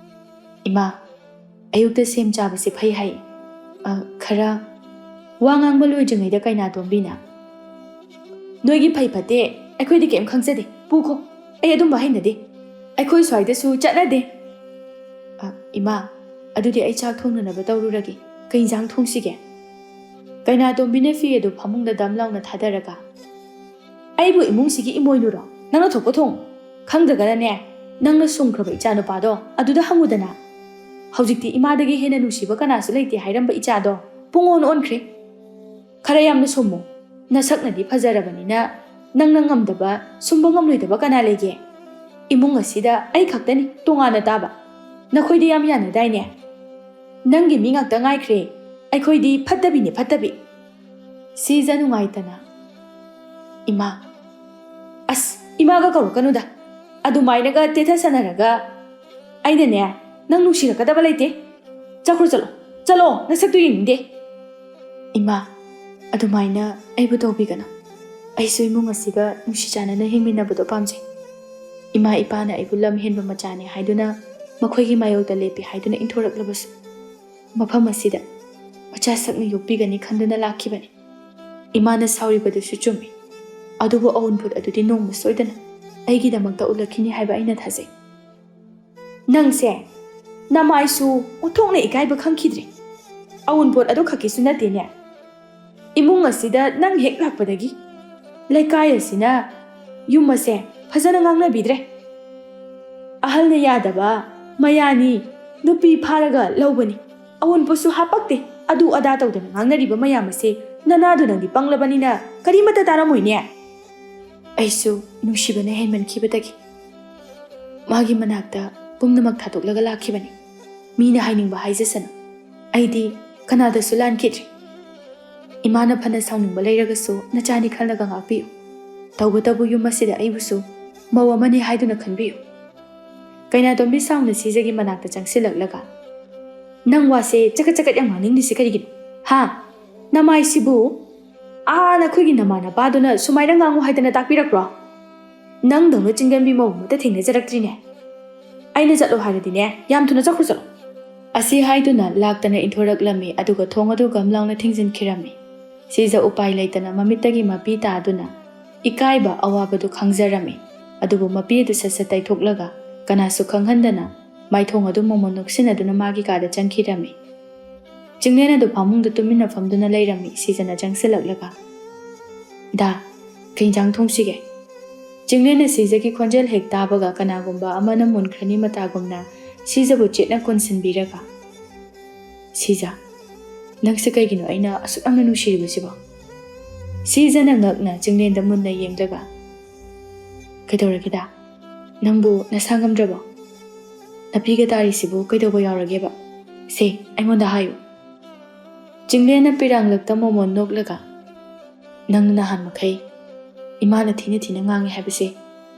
"ꯏꯃꯥ, ꯑꯌꯨꯛꯇ ꯁꯦꯝ ꯆꯥꯕꯁꯦ ꯐꯩ ꯍꯥꯏ꯫ ꯑ, ꯈꯔ..." ꯋꯥ ꯉꯥꯡꯕ ꯂꯣꯏꯗ꯭ꯔꯤꯉꯩꯗ ꯀꯩꯅꯥꯇꯣꯝꯕꯤꯅ, "ꯅꯣꯏꯒꯤ ꯐꯩ ꯐꯠꯇꯦ ꯑꯩꯈꯣꯏꯗꯤ ꯀꯩꯝ ꯈꯪꯖꯗꯦ꯫ ꯄꯨꯈꯣ, ꯑꯩ ꯑꯗꯨꯝꯕ ꯍꯩꯅꯗꯦ꯫ ꯑꯩꯈꯣꯏ ꯁ꯭ꯋꯥꯏꯗꯁꯨ ꯆꯠꯅꯗꯦ꯫ ꯑ, ꯏꯃꯥ, ꯑꯗꯨꯗꯤ ꯑꯩ ꯆꯥꯛ ꯊꯣꯡꯅꯅꯕ ꯇꯧꯔꯨꯔꯒꯦ꯫ ꯀꯩ ꯏꯟꯁꯥꯡ ꯊꯣꯡꯁꯤꯒꯦ? ꯀꯩꯅꯥꯇꯣꯝꯕꯤꯅ ꯐꯤ ꯑꯗꯨ ꯐꯃꯨꯡꯗ ꯗꯝ ꯂꯥꯎꯅ ꯊꯥꯗꯔꯒ, "ꯑꯩꯕꯨ ꯏꯃꯨꯡꯁꯤꯒꯤ ꯏꯃꯣꯏꯅꯨꯔꯣ? ꯅꯪꯅ ꯊꯣꯛꯄ ꯊꯣꯡ꯫ ꯈꯪꯗ꯭ꯔꯒꯅꯅꯦ, ꯅꯪꯅ ꯁꯨꯝꯈ꯭ꯔꯕ ꯏꯆꯥꯅꯨꯄꯥꯗꯣ ꯑꯗꯨꯗ ꯍꯪꯉꯨꯗꯅ꯫ ꯍꯧꯖꯤꯛꯇꯤ ꯏꯃꯥꯗꯒꯤ ꯍꯦꯟꯅ ꯅꯨꯡꯁꯤꯕ ꯀꯅꯥꯁꯨ ꯂꯩꯇꯦ ꯍꯥꯏꯔꯝꯕ ꯏꯆꯥꯗꯣ ꯄꯨꯡꯑꯣꯟ ꯑꯣꯟꯈ꯭ꯔꯦ꯫ ꯈꯔ ꯌꯥꯝꯅ ꯁꯨꯝꯃꯨ꯫ ꯅꯁꯛꯅꯗꯤ ꯐꯖꯔꯕꯅꯤꯅ ꯅꯪꯅ ꯉꯝꯗꯕ, ꯁꯨꯝꯕ ꯉꯝꯂꯣꯏꯗꯕ ꯀꯅꯥ ꯂꯩꯒꯦ? ꯏꯃꯨꯡ ꯑꯁꯤꯗ ꯑꯩ ꯈꯛꯇꯅꯤ ꯇꯣꯉꯥꯟꯅ ꯇꯥꯕ꯫ ꯅꯈꯣꯏꯗꯤ ꯌꯥꯝ ꯌꯥꯅꯗꯥꯏꯅꯦ? ꯅꯪꯒꯤ ꯃꯤ ꯉꯥꯛꯇ ꯉꯥꯏꯈ꯭ꯔꯦ꯫ ꯑꯩꯈꯣꯏꯗꯤ ꯐꯠꯇꯕꯤꯅꯦ, ꯐꯠꯇꯕꯤ꯫" ꯁꯤꯖ ꯅꯨꯡꯉꯥꯏꯇꯅ, "ꯏꯃꯥ, ꯑꯁ, ꯏꯃꯥꯒ ꯀꯧꯔꯛꯀꯅꯨꯗ꯫ ꯑꯗꯨꯃꯥꯏꯅꯒ ꯇꯦꯊ ꯁꯥꯟꯅꯔꯒ ꯑꯩꯅꯅꯦ, ꯅꯪ ꯅꯨꯡꯁꯤꯔꯛꯀꯗꯕ ꯂꯩꯇꯦ꯫ ꯆꯠꯈ꯭ꯔꯣ, ꯆꯠꯂꯣ, ꯆꯠꯂꯣ, ꯅꯁꯛꯇꯨ ꯌꯦꯡꯅꯤꯡꯗꯦ꯫" "ꯏꯃꯥ, ꯑꯗꯨꯃꯥꯏꯅ ꯑꯩꯕꯨ ꯇꯧꯕꯤꯒꯅꯨ꯫ ꯑꯩꯁꯨ ꯏꯃꯨꯡ ꯑꯁꯤꯒ ꯅꯨꯡꯁꯤ ꯆꯥꯟꯅꯅ ꯍꯤꯡꯃꯤꯟꯅꯕꯗꯣ ꯄꯥꯝꯖꯩ꯫ ꯏꯃꯥ ꯏꯄꯥꯅ ꯑꯩꯕꯨ ꯂꯝ ꯍꯦꯟꯕ ꯃꯆꯥꯅꯤ ꯍꯥꯏꯗꯨꯅ ꯃꯈꯣꯏꯒꯤ ꯃꯥꯌꯣꯛꯇ ꯂꯦꯞꯄꯤ ꯍꯥꯏꯗꯨꯅ ꯏꯟꯊꯣꯔꯛꯂꯕꯁꯨ, ꯃꯐꯝ ꯑꯁꯤꯗ ꯃꯆꯥ ꯁꯛꯅ ꯌꯣꯛꯄꯤꯒꯅꯤ ꯈꯟꯗꯨꯅ ꯂꯥꯛꯈꯤꯕꯅꯤ꯫ ꯏꯃꯥꯅ ꯁꯥꯎꯔꯤꯕꯗꯨꯁꯨ ꯆꯨꯝꯃꯤ꯫ ꯑꯗꯨꯕꯨ ꯑꯋꯨꯟꯄꯣꯠ ꯑꯗꯨꯗꯤ ꯅꯣꯡꯃ ꯁꯣꯏꯗꯅ ꯑꯩꯒꯤꯗꯃꯛꯇ ꯎꯠꯂꯛꯈꯤꯅꯤ ꯍꯥꯏꯕ ꯑꯩꯅ ꯊꯥꯖꯩ꯫" "ꯅꯪꯁꯦ, ꯅꯃꯥꯏꯁꯨ ꯑꯣꯟꯊꯣꯛꯅ ꯏꯀꯥꯏꯕ ꯈꯪꯈꯤꯗ꯭ꯔꯦ꯫ ꯑꯋꯨꯟꯄꯣꯠ ꯑꯗꯨ ꯈꯛꯀꯤꯁꯨ ꯅꯠꯇꯦꯅꯦ꯫ ꯏꯃꯨꯡ ꯑꯁꯤꯗ ꯅꯪ ꯍꯦꯛ ꯂꯥꯛꯄꯗꯒꯤ ꯂꯩꯀꯥꯏ ꯑꯁꯤꯅ ꯌꯨꯝ ꯑꯁꯦ ꯐꯖꯅ ꯉꯥꯡꯅꯕꯤꯗ꯭ꯔꯦ꯫ ꯑꯍꯜꯅ ꯌꯥꯗꯕ ꯃꯌꯥꯅꯤ, ꯅꯨꯄꯤ ꯐꯥꯔꯒ ꯂꯧꯕꯅꯤ, ꯑꯋꯨꯟꯄꯣꯠꯁꯨ ꯍꯥꯄꯛꯇꯦ, ꯑꯗꯨ ꯑꯗꯥ ꯇꯧꯗꯅ ꯉꯥꯡꯅꯔꯤꯕ ꯃꯌꯥꯝ ꯑꯁꯦ ꯅꯅꯥꯗꯨ ꯅꯪꯗꯤ ꯄꯪꯂꯕꯅꯤꯅ ꯀꯔꯤꯃꯠꯇ ꯇꯥꯔꯝꯃꯣꯏꯅꯦ꯫" ꯑꯩꯁꯨ ꯅꯨꯡꯁꯤꯕꯅ ꯍꯦꯟꯃꯟꯈꯤꯕꯗꯒꯤ ꯃꯥꯒꯤ ꯃꯅꯥꯛꯇ ꯄꯨꯝꯅꯃꯛ ꯊꯥꯗꯣꯛꯂꯒ ꯂꯥꯛꯈꯤꯕꯅꯤ꯫ ꯃꯤꯅ ꯍꯥꯏꯅꯤꯡꯕ ꯍꯥꯏꯖꯁꯅꯨ, ꯑꯩꯗꯤ ꯀꯅꯥꯗꯁꯨ ꯂꯥꯟꯈꯤꯗ꯭ꯔꯤ꯫ ꯏꯃꯥꯅ ꯐꯅ ꯁꯥꯎꯅꯤꯡꯕ ꯂꯩꯔꯒꯁꯨ ꯅꯆꯥꯅꯤ ꯈꯜꯂꯒ ꯉꯥꯛꯄꯤꯌꯨ꯫ ꯇꯧꯕꯇꯕꯨ ꯌꯨꯝ ꯑꯁꯤꯗ ꯑꯩꯕꯨꯁꯨ ꯃꯧ ꯑꯃꯅꯤ ꯍꯥꯏꯗꯨꯅ ꯈꯟꯕꯤꯌꯨ꯫ ꯀꯩꯅꯥꯇꯣꯝꯕꯤ ꯁꯥꯎꯅ ꯁꯤꯖꯒꯤ ꯃꯅꯥꯛꯇ ꯆꯪꯁꯤꯜꯂꯛꯂꯒ, "ꯅꯪ ꯋꯥꯁꯦ ꯆꯀꯠ ꯆꯀꯠ ꯌꯥꯝ ꯉꯥꯡꯅꯤꯡꯂꯤꯁꯤ ꯀꯔꯤꯒꯤꯅꯣ? ꯍꯥ? ꯅꯃꯥꯏꯁꯤꯕꯨ ꯑꯥ ꯅꯈꯣꯏꯒꯤ ꯅꯃꯥꯟꯅꯕꯗꯨꯅ ꯁꯨꯃꯥꯏꯅ ꯉꯥꯡꯉꯨ ꯍꯥꯏꯗꯅ ꯇꯥꯛꯄꯤꯔꯛꯄ꯭ꯔꯣ? ꯅꯪꯗꯧꯅ ꯆꯤꯡꯒꯟꯕꯤ ꯃꯧ ꯑꯃꯠꯇ ꯊꯦꯡꯅꯖꯔꯛꯇ꯭ꯔꯤꯅꯦ꯫ ꯑꯩꯅ ꯆꯠꯂꯣ ꯍꯥꯏꯔꯗꯤꯅꯦ, ꯌꯥꯝ ꯊꯨꯅ ꯆꯠꯈ꯭ꯔꯣ ꯆꯠꯂꯣ꯫" ꯑꯁꯤ ꯍꯥꯏꯗꯨꯅ ꯂꯥꯛꯇꯅ ꯏꯟꯊꯣꯔꯛꯂꯝꯃꯤ, ꯑꯗꯨꯒ ꯊꯣꯡ ꯑꯗꯨ ꯒꯝ ꯂꯥꯎꯅ ꯊꯤꯡꯖꯤꯟꯈꯤꯔꯝꯃꯤ꯫ ꯁꯤꯖ ꯎꯄꯥꯏ ꯂꯩꯇꯅ ꯃꯃꯤꯠꯇꯒꯤ ꯃꯄꯤ ꯇꯥꯗꯨꯅ ꯏꯀꯥꯏꯕ ꯑꯋꯥꯕꯗꯨ ꯈꯪꯖꯔꯝꯃꯤ꯫ ꯑꯗꯨꯕꯨ ꯃꯄꯤ ꯑꯗꯨ ꯁꯠ ꯁꯠ ꯇꯩꯊꯣꯛꯂꯒ ꯀꯅꯥꯁꯨ ꯈꯪꯍꯟꯗꯅ ꯃꯥꯏꯊꯣꯡ ꯑꯗꯨ ꯃꯣꯃꯣꯟ ꯅꯣꯛꯁꯤꯟꯅꯗꯨꯅ ꯃꯥꯒꯤ ꯀꯥꯗ ꯆꯪꯈꯤꯔꯝꯃꯤ꯫ ꯆꯤꯡꯂꯦꯟ ꯑꯗꯨ ꯐꯃꯨꯡꯗ ꯇꯨꯃꯤꯟꯅ ꯐꯝꯗꯨꯅ ꯂꯩꯔꯝꯃꯤ꯫ ꯁꯤꯖꯅ ꯆꯪꯁꯤꯜꯂꯛꯂꯒ, "ꯗꯥ, ꯀꯩ ꯏꯟꯖꯥꯡ ꯊꯣꯡꯁꯤꯒꯦ?" ꯆꯤꯡꯂꯦꯟꯅ ꯁꯤꯖꯒꯤ ꯈꯣꯟꯖꯦꯜ ꯍꯦꯛ ꯇꯥꯕꯒ ꯀꯅꯥꯒꯨꯝꯕ ꯑꯃꯅ ꯃꯨꯟꯈ꯭ꯔꯅꯤ ꯃꯇꯥꯒꯨꯝꯅ ꯁꯤꯖꯕꯨ ꯆꯦꯠꯅ ꯀꯣꯟꯁꯤꯟꯕꯤꯔꯒ, "ꯁꯤꯖ, ꯅꯪꯁꯦ ꯀꯩꯒꯤꯅꯣ ꯑꯩꯅ ꯑꯁꯨꯛ ꯌꯥꯝꯅ ꯅꯨꯡꯁꯤꯔꯤꯕꯁꯤꯕꯣ?" ꯁꯤꯖꯅ ꯉꯛꯅ ꯆꯤꯡꯂꯦꯟꯗ ꯃꯨꯟꯅ ꯌꯦꯡꯂꯒ, "ꯀꯩꯗꯧꯔꯒꯦꯗ? ꯅꯪꯕꯨ ꯅꯁꯥ ꯉꯝꯗ꯭ꯔꯕꯣ? ꯅꯥꯄꯤꯒ ꯇꯥꯔꯤꯁꯤꯕꯨ ꯀꯩꯗꯧꯕ ꯌꯥꯎꯔꯒꯦꯕ? ꯁꯦ, ꯑꯩꯉꯣꯟꯗ ꯍꯥꯏꯌꯨ꯫" ꯆꯤꯡꯂꯦꯟꯅ ꯄꯤꯔꯥꯡꯂꯛꯇ ꯃꯣꯃꯣꯟ ꯅꯣꯛꯂꯒ, "ꯅꯪ ꯅꯍꯥꯟ ꯃꯈꯩ ꯏꯃꯥꯅ ꯊꯤꯅ ꯊꯤꯅ ꯉꯥꯡꯉꯤ ꯍꯥꯏꯕꯁꯦ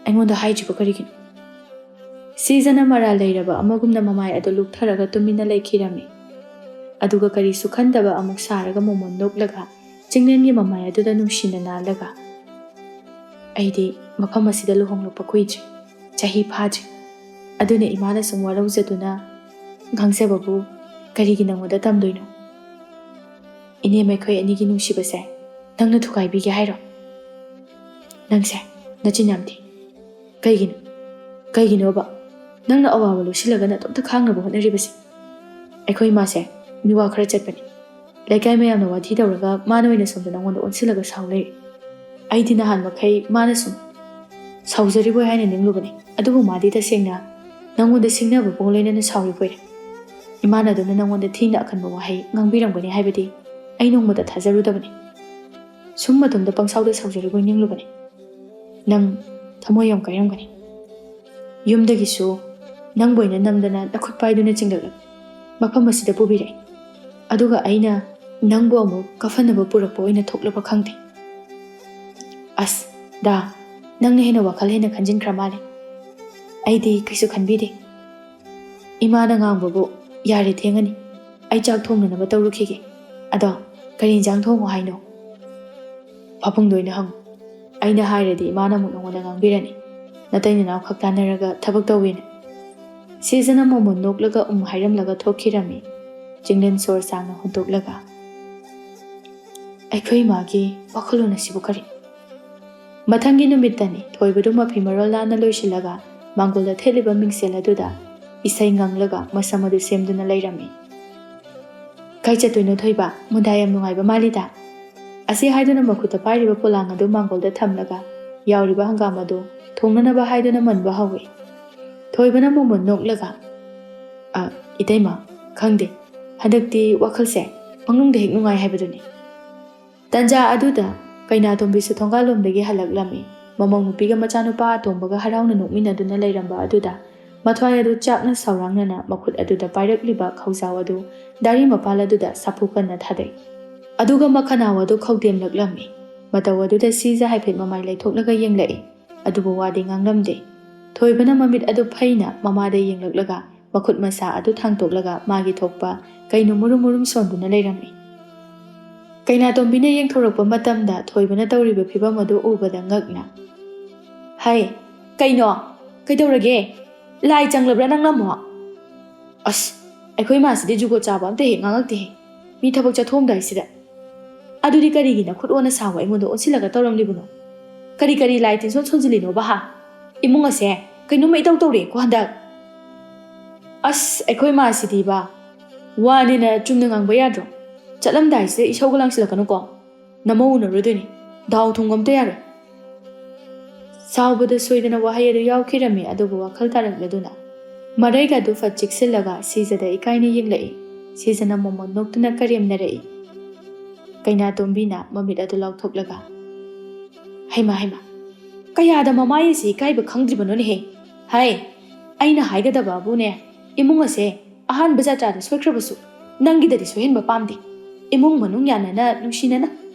ꯑꯩꯉꯣꯟꯗ ꯍꯥꯏꯗ꯭ꯔꯤꯕ ꯀꯔꯤꯒꯤꯅꯣ?" ꯁꯤꯖꯅ ꯃꯔꯥꯜ ꯂꯩꯔꯕ ꯑꯃꯒꯨꯝꯅ ꯃꯃꯥꯏ ꯑꯗꯨ ꯂꯨꯛꯊꯔꯒ ꯇꯨꯃꯤꯟꯅ ꯂꯩꯈꯤꯔꯝꯃꯤ꯫ ꯑꯗꯨꯒ ꯀꯔꯤꯁꯨ ꯈꯟꯗꯕ ꯑꯃꯨꯛ ꯁꯥꯔꯒ ꯃꯣꯃꯣꯟ ꯅꯣꯛꯂꯒ ꯆꯤꯡꯂꯦꯟꯒꯤ ꯃꯃꯥꯏ ꯑꯗꯨꯗ ꯅꯨꯡꯁꯤꯅ ꯅꯥꯜꯂꯒ, "ꯑꯩꯗꯤ ꯃꯐꯝ ꯑꯁꯤꯗ ꯂꯨꯍꯣꯡꯂꯛꯄ ꯀꯨꯏꯗ꯭ꯔꯤ, ꯆꯍꯤ ꯐꯥꯗ꯭ꯔꯤ꯫ ꯑꯗꯨꯅ ꯏꯃꯥꯅ ꯁꯨꯝ ꯋꯥꯔꯧꯖꯗꯨꯅ ꯉꯥꯡꯖꯕꯕꯨ ꯀꯔꯤꯒꯤ ꯅꯪꯉꯣꯟꯗ ꯇꯝꯗꯣꯏꯅꯣ? ꯏꯅꯦꯝ ꯑꯩꯈꯣꯏ ꯑꯅꯤꯒꯤ ꯅꯨꯡꯁꯤꯕꯁꯦ ꯅꯪꯅ ꯊꯨꯒꯥꯏꯕꯤꯒꯦ ꯍꯥꯏꯔꯣ? ꯅꯪꯁꯦ ꯅꯆꯤꯟ ꯌꯥꯝ ꯊꯤ꯫ ꯀꯩꯒꯤꯅꯣ? ꯀꯩꯒꯤꯅꯣꯕ? ꯅꯪꯅ ꯑꯋꯥꯕ ꯂꯧꯁꯤꯜꯂꯒ ꯅꯇꯣꯝꯇ ꯈꯥꯡꯅꯕ ꯍꯣꯠꯅꯔꯤꯕꯁꯦ?" "ꯑꯩꯈꯣꯏ ꯏꯃꯥꯁꯦ ꯃꯤꯋꯥ ꯈꯔ ꯆꯠꯄꯅꯤ꯫ ꯂꯩꯀꯥꯏ ꯃꯌꯥꯝꯅ ꯋꯥꯊꯤ ꯇꯧꯔꯒ ꯃꯥꯅ ꯑꯣꯏꯅ ꯁꯣꯝꯗ ꯅꯪꯉꯣꯟꯗ ꯑꯣꯟꯁꯤꯜꯂꯒ ꯁꯥꯎ ꯂꯩꯔꯦ꯫ ꯑꯩꯗꯤ ꯅꯍꯥꯟ ꯃꯈꯩ ꯃꯥꯅ ꯁꯨꯝ ꯁꯥꯎꯖꯔꯤꯕꯣꯏ ꯍꯥꯏꯅ ꯅꯤꯡꯂꯨꯕꯅꯤ꯫ ꯑꯗꯨꯕꯨ ꯃꯥꯗꯤ ꯇꯁꯦꯡꯅ ꯅꯪꯉꯣꯟꯗ ꯁꯤꯡꯅꯕ ꯄꯣꯡ ꯂꯣꯏꯅꯅ ꯁꯥꯎꯔꯤꯕꯣꯏꯔꯦ꯫ ꯏꯃꯥꯅ ꯑꯗꯨꯝꯅ ꯅꯪꯉꯣꯟꯗ ꯊꯤꯅ ꯑꯀꯟꯕ ꯋꯥꯍꯩ ꯉꯥꯡꯕꯤꯔꯝꯒꯅꯤ ꯍꯥꯏꯕꯗꯤ ꯑꯩ ꯅꯣꯡꯃꯇ ꯊꯥꯖꯔꯨꯗꯕꯅꯤ꯫ ꯁꯨꯝ ꯃꯇꯣꯝꯗ ꯄꯪꯁꯥꯎꯗ ꯁꯥꯎꯖꯔꯤꯕꯣꯏ ꯅꯤꯡꯂꯨꯕꯅꯤ꯫ ꯅꯪ ꯊꯃꯣꯏ ꯌꯥꯝ ꯀꯥꯏꯔꯝꯒꯅꯤ꯫ ꯌꯨꯝꯗꯒꯤꯁꯨ ꯅꯪꯕꯨ ꯑꯩꯅ ꯅꯝꯗꯅ ꯅꯈꯨꯠ ꯄꯥꯏꯗꯨꯅ ꯆꯤꯡꯂꯛꯂꯒ ꯃꯐꯝ ꯑꯁꯤꯗ ꯄꯨꯕꯤꯔꯛꯏ꯫ ꯑꯗꯨꯒ ꯑꯩꯅ ꯅꯪꯕꯨ ꯑꯃꯨꯛ ꯀꯐꯟꯅꯕ ꯄꯨꯔꯛꯄ ꯑꯣꯏꯅ ꯊꯣꯛꯂꯕ ꯈꯪꯗꯦ꯫ ꯑꯁ, ꯗꯥ, ꯅꯪꯅ ꯍꯦꯟꯅ ꯋꯥꯈꯜ ꯍꯦꯟꯅ ꯈꯟꯖꯤꯟꯈ꯭ꯔ ꯃꯥꯜꯂꯦ꯫ ꯑꯩꯗꯤ ꯀꯩꯁꯨ ꯈꯟꯕꯤꯗꯦ꯫ ꯏꯃꯥꯅ ꯉꯥꯡꯕꯕꯨ, ꯌꯥꯔꯦ, ꯊꯦꯡꯉꯅꯤ꯫ ꯑꯩ ꯆꯥꯛ ꯊꯣꯡꯅꯅꯕ ꯇꯧꯔꯨꯈꯤꯒꯦ꯫ ꯑꯗꯣ, ꯀꯔꯤ ꯏꯟꯖꯥꯡ ꯊꯣꯡꯉꯣ ꯍꯥꯏꯅꯣ? ꯐꯥꯐꯨꯡꯗ ꯑꯣꯏꯅ ꯍꯪꯉꯨ꯫ ꯑꯩꯅ ꯍꯥꯏꯔꯗꯤ ꯏꯃꯥꯅ ꯑꯃꯨꯛ ꯅꯉꯣꯟꯗ ꯉꯥꯡꯕꯤꯔꯅꯤ꯫ ꯅꯇꯩ ꯅꯅꯥꯎ ꯈꯛ ꯇꯥꯟꯅꯔꯒ ꯊꯕꯛ ꯇꯧꯋꯦꯅ꯫ ꯁꯤꯖꯅ ꯃꯣꯃꯣꯟ ꯅꯣꯛꯂꯒ ꯎꯝ ꯍꯥꯏꯔꯝꯂꯒ ꯊꯣꯛꯈꯤꯔꯝꯃꯤ꯫ ꯆꯤꯡꯂꯦꯟ ꯁꯣꯔ ꯁꯥꯡꯅ ꯍꯣꯟꯗꯣꯛꯂꯒ, "ꯑꯩꯈꯣꯏ ꯏꯃꯥꯒꯤ ꯋꯥꯈꯜꯂꯣꯟ ꯑꯁꯤꯕꯨ ꯀꯔꯤ? ꯃꯊꯪꯒꯤ ꯅꯨꯃꯤꯠꯇꯅꯤ ꯊꯣꯏꯕꯗꯨ ꯃꯐꯤ ꯃꯔꯣꯜ ꯅꯥꯟꯅ ꯂꯣꯏꯁꯤꯜꯂꯒ ꯃꯥꯡꯒꯣꯜꯗ ꯊꯦꯠꯂꯤꯕ ꯃꯤꯡꯁꯦꯜ ꯑꯗꯨꯗ ꯏꯁꯩ ꯉꯪꯂꯒ ꯃꯁꯝ ꯑꯗꯨ ꯁꯦꯝꯗꯨꯅ ꯂꯩꯔꯝꯃꯤ꯫ "ꯀꯥꯏ ꯆꯠꯇꯣꯏꯅꯣ ꯊꯣꯏꯕ? ꯃꯨꯟꯗꯥ ꯌꯥꯝ ꯅꯨꯡꯉꯥꯏꯕ ꯃꯥꯜꯂꯤꯗ?" ꯑꯁꯤ ꯍꯥꯏꯗꯨꯅ ꯃꯈꯨꯠꯇ ꯄꯥꯏꯔꯤꯕ ꯄꯣꯂꯥꯡ ꯑꯗꯨ ꯃꯥꯡꯒꯣꯜꯗ ꯊꯝꯂꯒ ꯌꯥꯎꯔꯤꯕ ꯍꯪꯒꯥꯝ ꯑꯗꯨ ꯊꯣꯡꯅꯅꯕ ꯍꯥꯏꯗꯨꯅ ꯃꯟꯕ ꯍꯧꯏ꯫ ꯊꯣꯏꯕꯅ ꯃꯣꯃꯣꯟ ꯅꯣꯛꯂꯒ, "ꯑ, ꯏꯇꯩꯃ, ꯈꯪꯗꯦ, ꯍꯟꯗꯛꯇꯤ ꯋꯥꯈꯜꯁꯦ ꯄꯪꯅꯨꯡꯗ ꯍꯦꯛ ꯅꯨꯡꯉꯥꯏ ꯍꯥꯏꯕꯗꯨꯅꯤ꯫" ꯇꯟꯖꯥ ꯑꯗꯨꯗ ꯀꯩꯅꯥꯇꯣꯝꯕꯤꯁꯨ ꯊꯣꯡꯒꯥꯜꯂꯣꯝꯗꯒꯤ ꯍꯜꯂꯛꯂꯝꯃꯤ꯫ ꯃꯃꯧ ꯅꯨꯄꯤꯒ ꯃꯆꯥꯅꯨꯄꯥ ꯑꯇꯣꯝꯕꯒ ꯍꯔꯥꯎꯅ ꯅꯣꯛꯃꯤꯟꯅꯗꯨꯅ ꯂꯩꯔꯝꯕ ꯑꯗꯨꯗ ꯃꯊ꯭ꯋꯥꯏ ꯑꯗꯨ ꯆꯥꯛꯅ ꯁꯥꯎꯔꯥꯡꯅꯅ ꯃꯈꯨꯠ ꯑꯗꯨꯗ ꯄꯥꯏꯔꯛꯂꯤꯕ ꯈꯧꯖꯥꯎ ꯑꯗꯨ ꯗꯥꯔꯤ ꯃꯄꯥꯜ ꯑꯗꯨꯗ ꯁꯥꯐꯨ ꯀꯟꯅ ꯊꯥꯗꯩ꯫ ꯑꯗꯨꯒ ꯃꯈꯅꯥꯎ ꯑꯗꯨ ꯈꯧꯗꯦꯝꯂꯛꯂꯝꯃꯤ꯫ ꯃꯇꯧ ꯑꯗꯨꯗ ꯁꯤꯖ ꯍꯥꯏꯐꯦꯠ ꯃꯃꯥꯏ ꯂꯩꯊꯣꯛꯂꯒ ꯌꯦꯡꯂꯛꯏ꯫ ꯑꯗꯨꯕꯨ ꯋꯥꯗꯤ ꯉꯥꯡꯂꯝꯗꯦ꯫ ꯊꯣꯏꯕꯅ ꯃꯃꯤꯠ ꯑꯗꯨ ꯐꯩꯅ ꯃꯃꯥꯗ ꯌꯦꯡꯂꯛꯂꯒ ꯃꯈꯨꯠ ꯃꯁꯥ ꯑꯗꯨ ꯊꯥꯡꯇꯣꯛꯂꯒ ꯃꯥꯒꯤ ꯊꯣꯛꯄ ꯀꯩꯅꯣ ꯃꯨꯔꯨꯝ ꯃꯨꯔꯨꯝ ꯁꯣꯟꯗꯨꯅ ꯂꯩꯔꯝꯃꯤ꯫ ꯀꯩꯅꯥꯇꯣꯝꯕꯤꯅ ꯌꯦꯡꯊꯣꯔꯛꯄ ꯃꯇꯝꯗ ꯊꯣꯏꯕꯅ ꯇꯧꯔꯤꯕ ꯐꯤꯕꯝ ꯑꯗꯨ ꯎꯕꯗ ꯉꯛꯅ, "ꯍꯥꯏ, ꯀꯩꯅꯣ? ꯀꯩꯗꯧꯔꯒꯦ? ꯂꯥꯏ ꯆꯪꯂꯕ꯭ꯔꯥ ꯅꯪꯅ ꯑꯃꯨꯛ?" "ꯑꯁ, ꯑꯩꯈꯣꯏ ꯃꯥꯁꯤꯗꯤ ꯖꯨꯒꯣꯠ ꯆꯥꯕ ꯑꯝꯇ ꯍꯦꯛ ꯉꯥꯡꯉꯛꯇꯦꯍꯦ꯫ ꯃꯤ ꯊꯕꯛ ꯆꯠꯊꯣꯛꯑꯝꯗꯥꯏꯁꯤꯗ꯫ ꯑꯗꯨꯗꯤ ꯀꯔꯤꯒꯤ ꯅꯈꯨꯠ ꯑꯣꯟꯅ ꯁꯥꯕ ꯑꯩꯉꯣꯟꯗ ꯑꯣꯟꯁꯤꯜꯂꯒ ꯇꯧꯔꯝꯂꯤꯕꯅꯣ? ꯀꯔꯤ ꯀꯔꯤ ꯂꯥꯏ ꯇꯤꯟꯁꯣꯟ ꯁꯣꯟꯖꯤꯜꯂꯤꯅꯣꯕ ꯍꯥ? ꯏꯃꯨꯡ ꯑꯁꯦ ꯀꯩꯅꯣꯝꯃ ꯏꯇꯧ ꯇꯧꯔꯦꯀꯣ ꯍꯟꯗꯛ꯫" "ꯑꯁ, ꯑꯩꯈꯣꯏ ꯃꯥꯁꯤꯗꯤꯕ, ꯋꯥꯅꯦꯅ ꯆꯨꯝꯅ ꯉꯥꯡꯕ ꯌꯥꯗ꯭ꯔꯣ? ꯆꯠꯂꯝꯗꯥꯏꯁꯤꯗ ꯏꯁꯧꯒ ꯂꯥꯡꯁꯤꯜꯂꯛꯀꯅꯨꯀꯣ꯫ ꯅꯃꯧ ꯎꯅꯔꯨꯗꯣꯏꯅꯤ꯫ ꯗꯥꯎ ꯊꯨꯝꯒ ꯑꯝꯇ ꯌꯥꯔꯣꯏ꯫" ꯁꯥꯎꯕꯗ ꯁꯣꯏꯗꯅ ꯋꯥꯍꯩ ꯑꯗꯨ ꯌꯥꯎꯈꯤꯔꯝꯃꯤ, ꯑꯗꯨꯕꯨ ꯋꯥꯈꯜ ꯇꯥꯔꯛꯂꯗꯨꯅ ꯃꯔꯩꯒ ꯑꯗꯨ ꯐꯠ ꯆꯤꯛꯁꯤꯜꯂꯒ ꯁꯤꯖꯗ ꯏꯀꯥꯏꯅ ꯌꯦꯡꯂꯛꯏ꯫ ꯁꯤꯖꯅ ꯃꯣꯃꯣꯟ ꯅꯣꯛꯇꯨꯅ ꯀꯔꯦꯝꯅꯔꯛꯏ꯫ ꯀꯩꯅꯥꯇꯣꯝꯕꯤꯅ ꯃꯃꯤꯠ ꯑꯗꯨ ꯂꯥꯎꯊꯣꯛꯂꯒ, "ꯍꯩꯃꯥ, ꯍꯩꯃꯥ, ꯀꯌꯥꯗ ꯃꯃꯥꯏ ꯑꯁꯤ ꯏꯀꯥꯏꯕ ꯈꯪꯗ꯭ꯔꯤꯕꯅꯣꯅꯦꯍꯦ? ꯍꯥꯏ, ꯑꯩꯅ ꯍꯥꯏꯒꯗꯕꯕꯨꯅꯦ, ꯏꯃꯨꯡ ꯑꯁꯦ ꯑꯍꯥꯟꯕ ꯖꯇ꯭ꯔꯥꯗ ꯁꯣꯏꯈ꯭ꯔꯕꯁꯨ ꯅꯪꯒꯤꯗꯗꯤ ꯁꯣꯏꯍꯟꯕ ꯄꯥꯝꯗꯦ꯫ ꯏꯃꯨꯡ ꯃꯅꯨꯡ ꯌꯥꯅꯅ ꯅꯨꯡꯁꯤꯅꯅ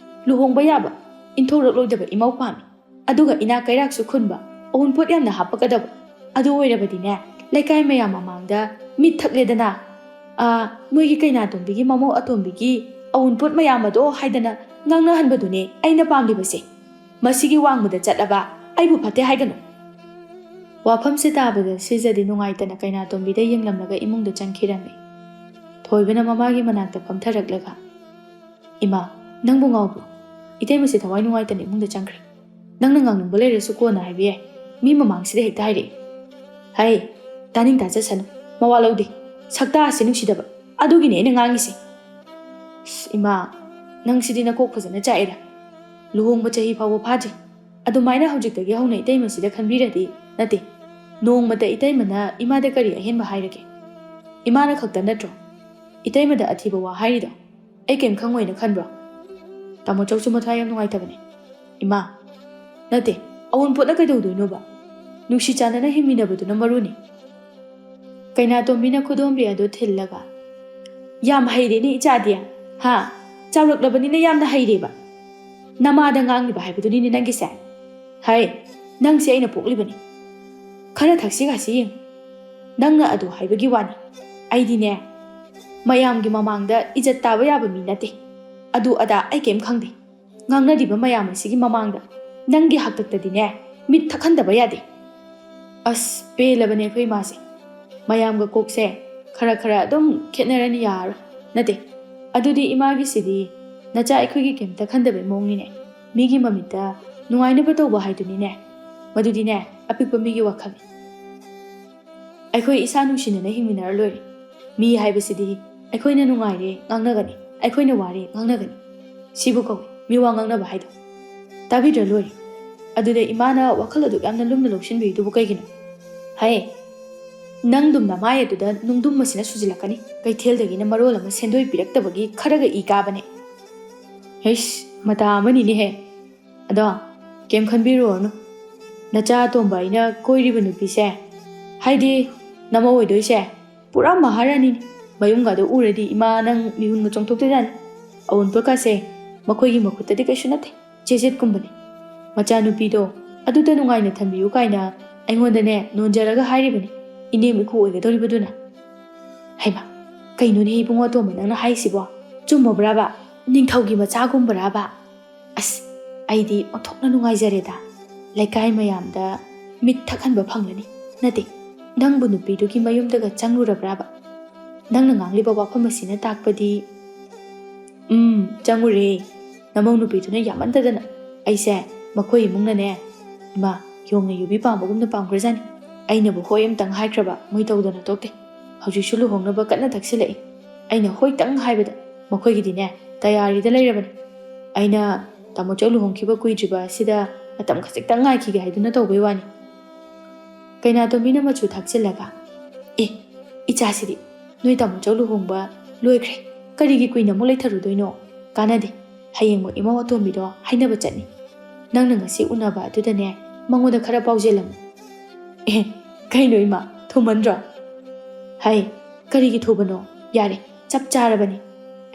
ꯂꯨꯍꯣꯡꯕ ꯌꯥꯕ ꯏꯟꯊꯣꯔꯛꯂꯣꯏꯗꯕ ꯏꯃꯧ ꯄꯥꯝꯃꯤ꯫ ꯑꯗꯨꯒ ꯏꯅꯥꯛ ꯀꯩꯔꯥꯛꯁꯨ ꯈꯨꯟꯕ, ꯑꯎꯟꯄꯣꯠ ꯌꯥꯝꯅ ꯍꯥꯞꯄꯛꯀꯗꯕ꯫ ꯑꯗꯨ ꯑꯣꯏꯔꯕꯗꯤꯅꯦ, ꯂꯩꯀꯥꯏ ꯃꯌꯥꯝ ꯃꯃꯥꯡꯗ ꯃꯤꯠ ꯊꯛꯂꯦꯗꯅ꯫ ꯑꯥ, ꯃꯣꯏꯒꯤ ꯀꯩꯅꯥꯇꯣꯝꯕꯤꯒꯤ ꯃꯃꯧ ꯑꯇꯣꯝꯕꯤꯒꯤ ꯑꯎꯟꯄꯣꯠ ꯃꯌꯥꯝ ꯑꯗꯣ ꯍꯥꯏꯗꯅ ꯉꯥꯡꯅꯍꯟꯕꯗꯨꯅꯦ ꯑꯩꯅ ꯄꯥꯝꯂꯤꯕꯁꯦ꯫ ꯃꯁꯤꯒꯤ ꯋꯥꯡꯃꯗ ꯆꯠꯂꯕ ꯑꯩꯕꯨ ꯐꯠꯇꯦ ꯍꯥꯏꯒꯅꯨ꯫" ꯋꯥꯐꯝꯁꯦ ꯇꯥꯕꯗ ꯁꯤꯖꯗꯤ ꯅꯨꯡꯉꯥꯏꯇꯅ ꯀꯩꯅꯥꯇꯣꯝꯕꯤꯗ ꯌꯦꯡꯂꯝꯂꯒ ꯏꯃꯨꯡꯗ ꯆꯪꯈꯤꯔꯝꯃꯤ꯫ ꯊꯣꯏꯕꯅ ꯃꯃꯥꯒꯤ ꯃꯅꯥꯛꯇ ꯐꯝꯊꯔꯛꯂꯒ, "ꯏꯃꯥ, ꯅꯪꯕꯨ ꯉꯥꯎꯕ꯭ꯔꯣ? ꯏꯇꯩꯃꯁꯦ ꯊꯋꯥꯏ ꯅꯨꯡꯉꯥꯏꯇꯅ ꯏꯃꯨꯡꯗ ꯆꯪꯈ꯭ꯔꯦ꯫" ꯅꯪꯅ ꯉꯥꯡꯅꯤꯡꯕ ꯂꯩꯔꯁꯨ ꯀꯣꯟꯅ ꯍꯥꯏꯕ ꯌꯥꯏ꯫ ꯃꯤ ꯃꯃꯥꯡꯁꯤꯗ ꯍꯦꯛꯇ ꯍꯥꯏꯔꯛꯏ꯫ ꯍꯩ, ꯇꯥꯅꯤꯡ ꯇꯥꯖꯁꯅꯨ, ꯃꯋꯥ ꯂꯧꯗꯦ꯫ ꯁꯛꯇꯥ ꯑꯁꯤ ꯅꯨꯡꯁꯤꯗꯕ, ꯑꯗꯨꯒꯤꯅꯦ ꯑꯩꯅ ꯉꯥꯡꯉꯤꯁꯦ꯫ ꯑꯁ, ꯏꯃꯥ, ꯅꯪꯁꯤꯗꯤ ꯅꯀꯣꯛ ꯐꯖꯅ ꯆꯥꯛꯑꯦꯗ꯫ ꯂꯨꯍꯣꯡꯕ ꯆꯍꯤ ꯐꯥꯎꯕ ꯐꯥꯗ꯭ꯔꯤ꯫ ꯑꯗꯨꯃꯥꯏꯅ ꯍꯧꯖꯤꯛꯇꯒꯤ ꯍꯧꯅ ꯏꯇꯩꯃꯁꯤꯗ ꯈꯟꯕꯤꯔꯗꯤ, ꯅꯠꯇꯦ, ꯅꯣꯡꯃꯇ ꯏꯇꯩꯃꯅ ꯏꯃꯥꯗ ꯀꯔꯤ ꯑꯍꯦꯟꯕ ꯍꯥꯏꯔꯒꯦ? ꯏꯃꯥꯅ ꯈꯛꯇ ꯅꯠꯇ꯭ꯔꯣ ꯏꯇꯩꯃꯗ ꯑꯊꯤꯕ ꯋꯥ ꯍꯥꯏꯔꯤꯗꯣ? ꯑꯩ ꯀꯩꯝ ꯈꯪꯉꯣꯏꯅ ꯈꯟꯕ꯭ꯔꯣ? ꯇꯥꯃꯣ ꯆꯧꯁꯨ ꯃꯊ꯭ꯋꯥꯏ ꯌꯥꯝ ꯅꯨꯡꯉꯥꯏꯇꯕꯅꯦ꯫ ꯏꯃꯥ, ꯅꯠꯇꯦ, ꯑꯋꯨꯟꯄꯣꯠꯅ ꯀꯩꯗꯧꯗꯣꯏꯅꯣꯕ? ꯅꯨꯡꯁꯤ ꯆꯥꯟꯅꯅ ꯍꯤꯡꯃꯤꯟꯅꯕꯗꯨꯅ ꯃꯔꯨꯅꯤ꯫ ꯀꯩꯅꯥꯇꯣꯝꯕꯤꯅ ꯈꯨꯗꯣꯝꯕꯤ ꯑꯗꯨ ꯊꯤꯜꯂꯒ, "ꯌꯥꯝ ꯍꯩꯔꯦꯅꯦ ꯏꯆꯥꯗꯤ, ꯍꯥ? ꯆꯥꯎꯔꯛꯂꯕꯅꯤꯅ ꯌꯥꯝꯅ ꯍꯩꯔꯦꯕ꯫ ꯅꯃꯥꯗ ꯉꯥꯡꯂꯤꯕ ꯍꯥꯏꯕꯗꯨꯅꯤꯅꯦ ꯅꯪꯒꯤꯁꯦ꯫ ꯍꯩ, ꯅꯪꯁꯦ ꯑꯩꯅ ꯄꯣꯛꯂꯤꯕꯅꯤ꯫ ꯈꯔ ꯊꯛꯁꯤ ꯈꯥꯁꯤ ꯌꯦꯡꯉꯨ꯫ ꯅꯪꯅ ꯑꯗꯨ ꯍꯥꯏꯕꯒꯤ ꯋꯥꯅꯤ꯫ ꯑꯩꯗꯤꯅꯦ, ꯃꯌꯥꯝꯒꯤ ꯃꯃꯥꯡꯗ ꯏꯖꯠ ꯇꯥꯕ ꯌꯥꯕ ꯃꯤ ꯅꯠꯇꯦ꯫ ꯑꯗꯨ ꯑꯗꯥ ꯑꯩ ꯀꯩꯝ ꯈꯪꯗꯦ꯫ ꯉꯥꯡꯅꯔꯤꯕ ꯃꯌꯥꯝ ꯑꯁꯤꯒꯤ ꯃꯃꯥꯡꯗ ꯅꯪꯒꯤ ꯍꯥꯛꯇꯛꯇꯗꯤꯅꯦ, ꯃꯤꯠ ꯊꯛꯍꯟꯗꯕ ꯌꯥꯗꯦ꯫" ꯑꯁ, ꯄꯦꯜꯂꯕꯅꯦ ꯑꯩꯈꯣꯏ ꯏꯃꯥꯁꯦ꯫ ꯃꯌꯥꯝꯒ ꯀꯣꯛꯁꯦ ꯈꯔ ꯈꯔ ꯑꯗꯨꯝ ꯈꯦꯠꯅꯔꯅꯤ, ꯌꯥꯔꯔꯣꯏ꯫ ꯅꯠꯇꯦ, ꯑꯗꯨꯗꯤ ꯏꯃꯥꯒꯤꯁꯤꯗꯤ ꯅꯆꯥ ꯑꯩꯈꯣꯏꯒꯤ ꯀꯩꯝꯇ ꯈꯟꯗꯕꯩ ꯃꯑꯣꯡꯅꯤꯅꯦ꯫ ꯃꯤꯒꯤ ꯃꯃꯤꯠꯇ ꯅꯨꯡꯉꯥꯏꯅꯕ ꯇꯧꯕ ꯍꯥꯏꯗꯨꯅꯤꯅꯦ꯫ ꯃꯗꯨꯗꯤꯅꯦ, ꯑꯄꯤꯛꯄ ꯃꯤꯒꯤ ꯋꯥꯈꯜꯅꯤ꯫ ꯑꯩꯈꯣꯏ ꯏꯁꯥ ꯅꯨꯡꯁꯤꯅꯅ ꯍꯤꯡꯃꯤꯟꯅꯔ ꯂꯣꯏꯔꯦ꯫ ꯃꯤ ꯍꯥꯏꯕꯁꯤꯗꯤ ꯑꯩꯈꯣꯏꯅ ꯅꯨꯡꯉꯥꯏꯔꯦ ꯉꯥꯡꯅꯒꯅꯤ, ꯑꯩꯈꯣꯏꯅ ꯋꯥꯔꯦ ꯉꯥꯡꯅꯒꯅꯤ꯫ ꯁꯤꯕꯨ ꯀꯧꯏ ꯃꯤꯋꯥ ꯉꯥꯡꯅꯕ ꯍꯥꯏꯗꯣ꯫ ꯇꯥꯕꯤꯗ꯭ꯔ ꯂꯣꯏꯔꯦ꯫ ꯑꯗꯨꯗ ꯏꯃꯥꯅ ꯋꯥꯈꯜ ꯑꯗꯨꯛ ꯌꯥꯝꯅ ꯂꯨꯝꯅ ꯂꯧꯁꯤꯟꯕꯤꯔꯤꯗꯨꯕꯨ ꯀꯩꯒꯤꯅꯣ? ꯍꯥꯏ, ꯅꯪꯗꯨꯝ ꯅꯃꯥꯏ ꯑꯗꯨꯗ ꯅꯨꯡꯗꯨꯝ ꯑꯁꯤꯅ ꯁꯨꯖꯤꯜꯂꯛꯀꯅꯤ꯫ ꯀꯩꯊꯦꯜꯗꯒꯤꯅ ꯃꯔꯣꯜ ꯑꯃ ꯁꯦꯟꯗꯣꯏ ꯄꯤꯔꯛꯇꯕꯒꯤ ꯈꯔꯒ ꯏ ꯀꯥꯕꯅꯦ꯫ ꯍꯩꯁ, ꯃꯇꯥ ꯑꯃꯅꯤꯅꯦꯍꯦ꯫ ꯑꯗꯣ, ꯀꯩꯝ ꯈꯟꯕꯤꯔꯨꯔꯅꯨ꯫ ꯅꯆꯥ ꯑꯇꯣꯝꯕ ꯑꯩꯅ ꯀꯣꯏꯔꯤꯕ ꯅꯨꯄꯤꯁꯦ, ꯍꯥꯏꯗꯤ ꯅꯃꯧ ꯑꯣꯏꯗꯣꯏꯁꯦ, ꯄꯨꯔꯥ ꯃꯍꯥꯔꯥꯅꯤꯅꯤ꯫ ꯃꯌꯨꯝꯒꯗꯣ ꯎꯔꯗꯤ ꯏꯃꯥ ꯅꯪ ꯃꯤꯍꯨꯟꯒ ꯆꯣꯡꯊꯣꯛꯇꯣꯏꯖꯥꯠꯅꯤ꯫ ꯑꯋꯨꯟꯄꯣꯠꯀꯥꯁꯦ ꯃꯈꯣꯏꯒꯤ ꯃꯈꯨꯠꯇꯗꯤ ꯀꯩꯁꯨ ꯅꯠꯇꯦ, ꯆꯦꯖꯦꯠꯀꯨꯝꯕꯅꯤ꯫ ꯃꯆꯥꯅꯨꯄꯤꯗꯣ ꯑꯗꯨꯗ ꯅꯨꯡꯉꯥꯏꯅ ꯊꯝꯕꯤꯌꯨ ꯀꯥꯏꯅ ꯑꯩꯉꯣꯟꯗꯅꯦ ꯅꯣꯟꯖꯔꯒ ꯍꯥꯏꯔꯤꯕꯅꯤ, ꯏꯅꯦꯝ ꯏꯀꯨ ꯑꯣꯏꯒꯗꯧꯔꯤꯕꯗꯨꯅ꯫ ꯍꯩꯃꯥ, ꯀꯩꯅꯣꯅꯦ ꯏꯕꯨꯡꯉꯣ ꯑꯇꯣꯝꯕ ꯅꯪꯅ ꯍꯥꯏꯁꯤꯕꯣ? ꯆꯨꯝꯃꯕ꯭ꯔꯕ? ꯅꯤꯡꯊꯧꯒꯤ ꯃꯆꯥꯒꯨꯝꯕ꯭ꯔꯕ? ꯑꯁ, ꯑꯩꯗꯤ ꯑꯣꯟꯊꯣꯛꯅ ꯅꯨꯡꯉꯥꯏꯖꯔꯦꯗ꯫ ꯂꯩꯀꯥꯏ ꯃꯌꯥꯝꯗ ꯃꯤꯠ ꯊꯛꯍꯟꯕ ꯐꯪꯂꯅꯤ꯫ ꯅꯠꯇꯦ, ꯅꯪꯕꯨ ꯅꯨꯄꯤꯗꯨꯒꯤ ꯃꯌꯨꯝꯗꯒ ꯆꯪꯂꯨꯔꯕ꯭ꯔꯕ? ꯅꯪꯅ ꯉꯥꯡꯂꯤꯕ ꯋꯥꯐꯝ ꯑꯁꯤꯅ ꯇꯥꯛꯄꯗꯤ, ꯎꯝ, ꯆꯪꯉꯨꯔꯦ꯫ ꯅꯃꯧ ꯅꯨꯄꯤꯗꯨꯅ ꯌꯥꯝꯃꯟꯗꯗꯅ ꯑꯩꯁꯦ ꯃꯈꯣꯏ ꯏꯃꯨꯡꯅꯅꯦ, ꯏꯃꯥ, ꯌꯣꯡꯅ ꯌꯨꯕꯤ ꯄꯥꯝꯕꯒꯨꯝꯅ ꯄꯥꯝꯈ꯭ꯔꯖꯥꯠꯅꯤ꯫ ꯑꯩꯅꯕꯨ ꯍꯣꯏ ꯑꯝꯇꯪ ꯍꯥꯏꯈ꯭ꯔꯕ ꯃꯣꯏ ꯇꯧꯗꯅ ꯇꯣꯛꯇꯦ꯫ ꯍꯧꯖꯤꯛꯁꯨ ꯂꯨꯍꯣꯡꯅꯕ ꯀꯟꯅ ꯊꯛꯆꯤꯜꯂꯛꯏ꯫ ꯑꯩꯅ ꯍꯣꯏꯇꯪ ꯍꯥꯏꯕꯗ ꯃꯈꯣꯏꯒꯤꯗꯤꯅꯦ, ꯇꯌꯥꯔꯤꯗ ꯂꯩꯔꯕꯅꯤ꯫ ꯑꯩꯅ ꯇꯥꯃꯣꯆꯧ ꯂꯨꯍꯣꯡꯈꯤꯕ ꯀꯨꯏꯗ꯭ꯔꯤꯕ ꯑꯁꯤꯗ ꯃꯇꯝ ꯈꯖꯤꯛꯇꯪ ꯉꯥꯏꯈꯤꯒꯦ ꯍꯥꯏꯗꯨꯅ ꯇꯧꯕꯩ ꯋꯥꯅꯤ꯫ ꯀꯩꯅꯥꯇꯣꯝꯕꯤꯅ ꯃꯆꯨ ꯊꯥꯛꯆꯤꯜꯂꯒ, "ꯑꯦ, ꯏꯆꯥꯁꯤꯗꯤ, ꯅꯣꯏ ꯇꯥꯃꯣꯆꯧ ꯂꯨꯍꯣꯡꯕ ꯂꯣꯏꯈ꯭ꯔꯦ, ꯀꯔꯤꯒꯤ ꯀꯨꯏꯅ ꯑꯃꯨꯛ ꯂꯩꯊꯔꯨꯗꯣꯏꯅꯣ? ꯀꯥꯟꯅꯗꯦ, ꯍꯌꯦꯡꯃꯛ ꯏꯃꯧ ꯑꯇꯣꯝꯕꯤꯗꯣ ꯍꯥꯏꯅꯕ ꯆꯠꯅꯤ꯫ ꯅꯪꯅ ꯉꯁꯤ ꯎꯅꯕ ꯑꯗꯨꯗꯅꯦ, ꯃꯉꯣꯟꯗ ꯈꯔ ꯄꯥꯎꯖꯦꯜꯂꯝꯃꯨ꯫" "ꯑꯦ, ꯀꯩꯅꯣ ꯏꯃꯥ, ꯊꯨꯃꯟꯗ꯭ꯔꯣ?" "ꯍꯩ, ꯀꯔꯤꯒꯤ ꯊꯨꯕꯅꯣ? ꯌꯥꯔꯦ, ꯆꯞ ꯆꯥꯔꯕꯅꯤ꯫